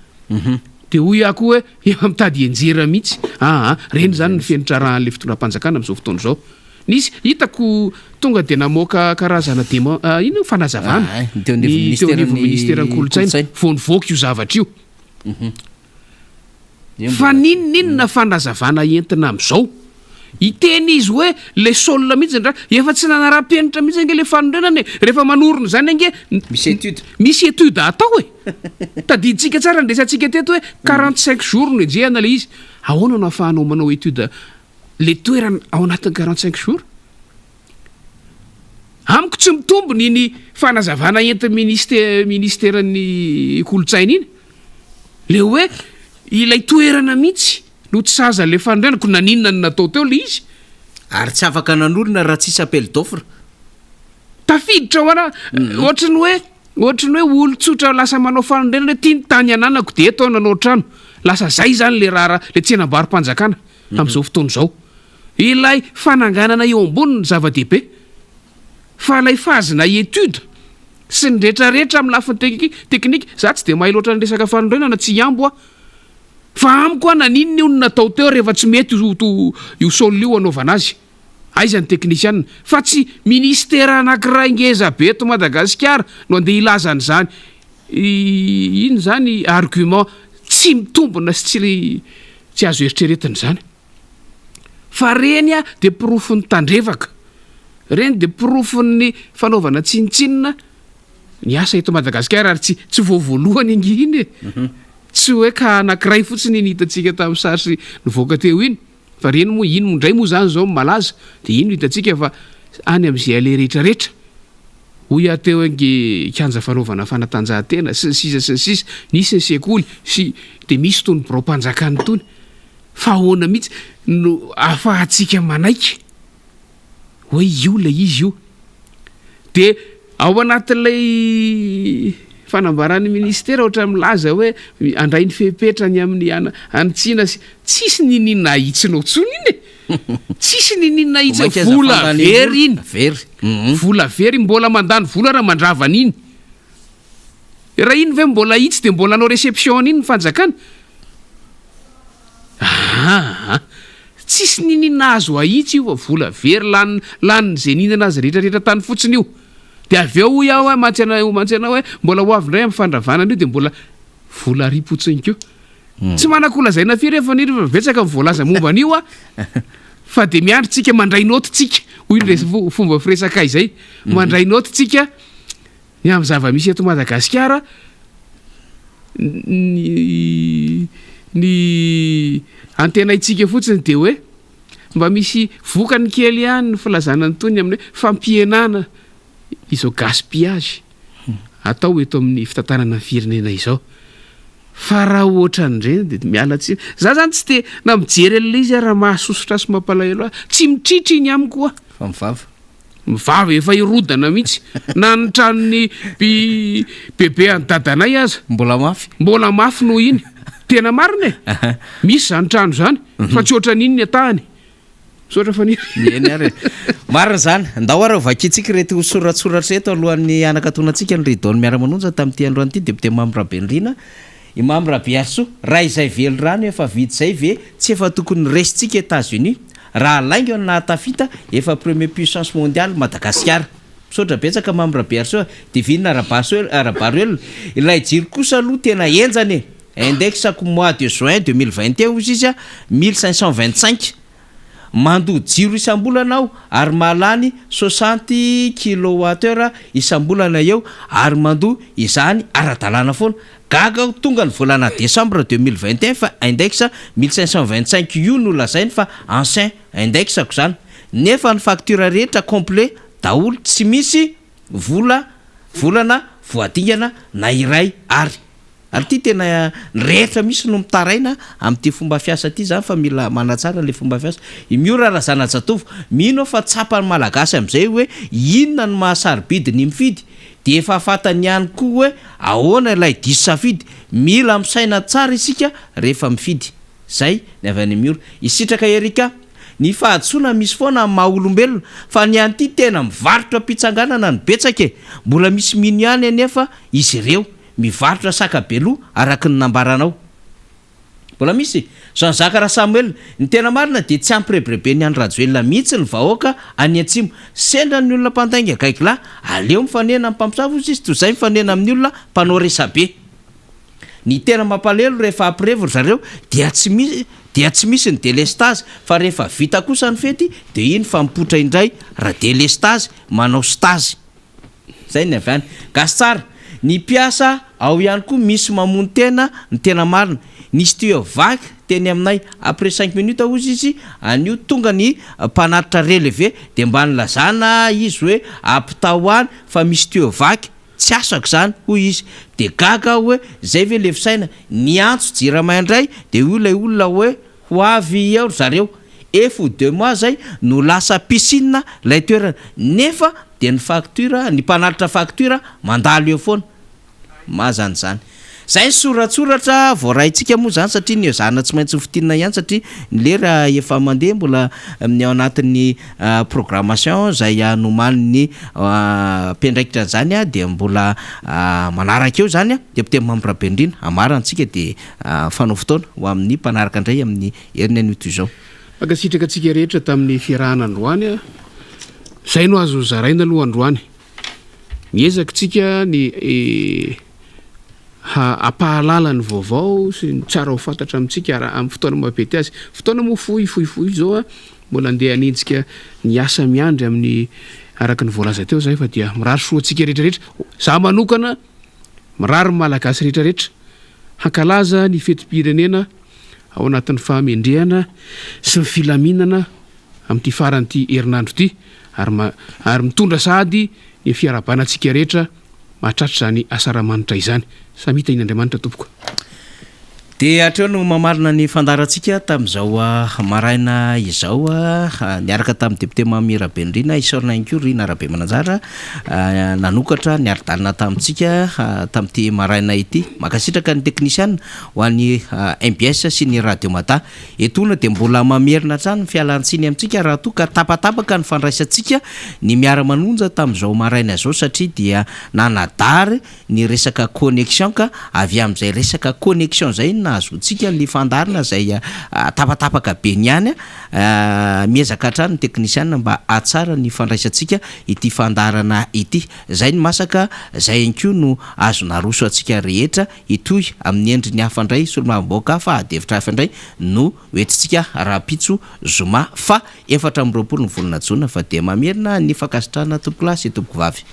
Dia hoy aho koa hoe efa mitady hianjera mihitsy. Aa, ireny izany ny fenitra arahan'ilay fitondram-panjakana amin'izao fotoana izao. Nisy hitako tonga dia namoaka karazana demen inona io fanazavana Ah, ny teo anivon'ny ny teo anivon'ny ministeran'ny ministeran'ny kolontsaina kolontsaina. vao nivoaka io zavatra io. Io Fa mbola n'inon'inona fanazavana entina amin'izao, hiteny izy hoe le sol mihitsy ndra efa tsy nanara-penitra mihitsy ange le fanorenana e, rehefa manorina izany ange Misy étude. misy étude atao e. Tadidintsika tsara ny resatsika teto hoe 45 jours no enjehana le izy, ahoana no ahafahanao manao étude le toerana ao anatin'ny 45 jours? Amiko tsy mitombina iny fanazavana entin'ny ministe ministeran'ny kolontsaina iny. Le hoe ilay toerana mihitsy no tsy sahaza an'ilay fanorenana, ko naninona no natao teo le izy? Ary tsy afaka nanorina raha tsisy appel d'offre. Tafiditra ao ana, ohatry ny hoe ohatry ny hoe olon-tsotra lasa manao fanorenana hoe ty ny tany ananako de eto aho nanao trano. Lasa zay zany le raharaha, le tsenambaro-panjakana. amin'izao fotoana izao. Ilay fananganana eo ambony no zava-dehibe fa ilay phase-na étude sy ny retraretra amin'ny lafiny teknika, za tsy dia mahay loatra ny resaka fanorenana, tsy hihambo aho, fa amiko an naninona io no natao teo rehefa tsy mety io io sol io hanaovana azy, aiza ny teknisiana, fa tsy ministera anankiray ngeza be eto Madagasikara no andeha hilaza an'izany Iny izany argument tsy mitombina sy tsy tsy azo eritreretina izany. Fa reny dia porofon'ny tandrevaka. Reny dia porofon'ny fanaovana tsinontsinona ny asa eto Madagasikara ary tsy tsy vao voalohany ange iny e. Tsy hoe cas anankiray fotsiny iny hitantsika tamin'ny sary sy nivoaka teo iny. Fa reny moa iny indray moa izany izao no malaza dia iny no hitantsika fa any amin'izay aleha rehetrarehetra. Hoy aho teo ange kianja fanaovana fanatanjahantena sy ny sisa sy ny sisa, nisy ny sekoly sy dia misy itony biraom-panjakana itony. Fa ahoana mihitsy no ahafahantsika manaiky hoe io ilay izy io? Dia ao anatin'ilay fanambaran'ny ministera ohatran'ny milaza hoe handray ny fepetra ny amin'ny hanitsiana sy tsisy niniana ahitsinao intsony iny e! Tsisy niniana Vao ahitsy, mainka aza vola fandaniam-bola. very iny. Very. Vola very, mbola mandany vola raha mandrava an'iny. Raha iny ve mbola ahitsy dia mbola hanao réception an'iny ny fanjakana? Aa! Tsisy niniana azo ahitsy io fa vola very lany lanin'izay nihinana azy rehetra rehetra tany fotsiny io. Dia avy eo hoy aho mantsy anao mantsy anao hoe mbola ho avy indray amin'ny fandravana an'io dia mbola vola ariam-potsiny koa. Tsy manan-kolazaina firy efa Faniry fa betsaka ny voalaza momba an'io a! Fa dia miandry tsika mandray naoty tsika, hoy ny fomba firesakay izay, mandray naoty tsika ny amin'ny zava-misy eto Madagasikara, ny ny antenaintsika fotsiny dia hoe mba misy vokany kely ihany ny filazana an'itony amin'ny hoe fampihenana izao gaspillage atao eto amin'ny fitantanana ny firenena izao. Fa raha ohatran'ireny dia miala tsiny. Za zany tsy te na mijery an'ilay izy ara mahasosotra sy mampalahelo ahy. Tsy mitritra iny amiko oa. Fa mivava. Mivava efa hirodana mihitsy. Na ny tranon'ny bi bebe an'i dadanay aza. Mbola mafy. Mbola mafy noho iny. Tena marina e. Misy izany trano izany fa tsy ohatran'iny ny atahany. Misaotra Faniry. Eny ary e. Marina izany. Ndao ary ho vakintsika ireto soratsoratra ireto alohan'ny hanakatonantsika ny rideau-n'ny Miara-manonja tamin'ity androany ity, Député Mamy Rabenirina. I Mamy Rabearisoa, raha izay velirano efa vita izay ve tsy. tsy efa tokony resintsika Etats Unis? Raha lainga no nahatafita efa premier puissance mondiale Madagasikara. Misaotra betsaka Mamy Rabearisoa, Divine Rabaroelina. Ilay jiro kosa aloha tena henjana e! Index-ko mois de juin 2021 hozy izy a, 1525. Mandoa jiro isam-bolana aho ary mahalany soixante kilowatt heure isam-bolana eo ary mandoa izany ara-dalàna foana. Gaga aho tonga ny volana décembre 2021 fa index 1525 io no lazainy fa ancien index-ko zany nefa ny facture rehetra complet daholo tsy misy vola volana voadingana na iray ary. Ary ity tena ny rehetra mihitsy no mitaraina amin'ity fomba fiasa ity izany fa mila manatsara ilay fomba fiasa. I Miora Razanajatovo, mino aho fa tsapan'ny Malagasy amin'izay hoe inona no maha sarobidy ny mifidy dia efa fantany ihany koa hoe ahoana ilay diso safidy. Mila misaina tsara isika rehefa mifidy. Zay ny avy any Miora. I Sitraka Erica, ny fahadisoana misy foana amin'ny maha olombelona fa ny an'ity tena mivarotra am-pitsanganana no betsaka e! Mbola misy mino ihany anefa izy ireo. Mivarotra saka beloha araka ny nambaranao. Mbola misy? Jean Jacques Rasamoelina, ny tena marina dia tsy ampirebireben'i Andry Rajoelina mihitsy ny vahoaka any atsimo. Sendra ny olona mpandainga gaigilahy, aleo mifanena amin'ny mpamosavy hozy izy toy izay mifanena amin'ny olona mpanao resabe. Ny tena mampalelo rehefa ampirevy ry zareo dia tsy misy dia tsy misy ny delestazy fa rehefa vita kosa ny fety dia iny fa mipoitra indray radelestazy manao stazy. Zay ny avy any. Gasy tsara. Ny mpiasa ao ihany koa misy mamono tena ny tena marina. Nisy tuyau vaky teny aminay. Après cinq minutes hozy izy anio tonga ny mpanatitra relevé de mba nilazana izy hoe ampitao any fa misy tuyau vaky tsy asako izany hoy izy. De gaga aho hoe zay ve le fisaina. Niantso jirama indray de hoy ilay olona hoe Ho avy eo ry zareo. Ef ho deux mois zay no lasa piscine lay toerana nefa dia ny facture, ny mpanatitra facture mandalo eo foana. Mazana izany. Zay ny soratsoratra voaraintsika moa zany satria ny ezahana tsy maintsy hofintinina ihany satria ny lera efa mandeha mbola ny ao anatin'ny programmation zay nomanin'ny mpiandraikitra an'izany dia mbola manaraka eo izany. Député Mamy Rabenirina, amarantsika dia Fanao fotoana ho amin'ny mpanaraka indray amin'ny heriny anio toy izao. Mankasitraka antsika rehetra tamin'ny fiarahana androany. Izay no azo zaraina aloha androany. Miezaka isika ny hampahalala ny vaovao sy ny tsara ho fantatra amintsika ara amin'ny fotoana mampety azy. Fotoana moa fohy fohifohy izao, mbola andeha hanenjika ny asa miandry amin'ny araka ny voalaza teo izay fa dia mirary soa antsika rehetra rehetra. Za manokana mirary ny Malagasy rehetra rehetra Hankalaza ny fetim-pirenena ao anatin'ny fahamendrehana sy ny filaminana amin'ity faran'ity herinandro ity ary ary mitondra sahady ny fiarahabana antsika rehetra mahatratra izany asaramanitra izany. Samia tahian'Andriamanitra tompoko. Dia hatreo no mamarana ny fandaharantsika tamin'izao maraina izao niaraka tamin'ny député Mamy Rabenirina, isaorana ihany koa Rina Rabemananjara nanokatra ny ari-dalana tamintsika tamin'ity maraina ity. Mankasitraka ny teknisiana ho an'ny mbs sy ny Radio Mada. Etoana dia mbola mamerina hatrany ny fialan-tsiny amintsika raha toa ka tapatapaka ny fandraisantsika ny miara-manonja tamin'izao maraina izao satria dia nanadary ny resaka connexion ka avy amin'izay resaka connexion izay no nahazoantsika ny fandaharana izay tapatapaka be niany. Miezaka hatrany ny teknisiana mba hahatsara ny fandraisantsika ity fandaharana ity. Izay ny masaka, izay ihany koa no azo naroso antsika rehetra. Hitohy amin'ny endriny hafa indray, solombavambahoaka hafa, ady hevitra hafa indray no hoentintsika rahampitso zoma faha 24 ny volana jona fa dia mamerina ny fankasitrahana tompokolahy sy tompokovavy.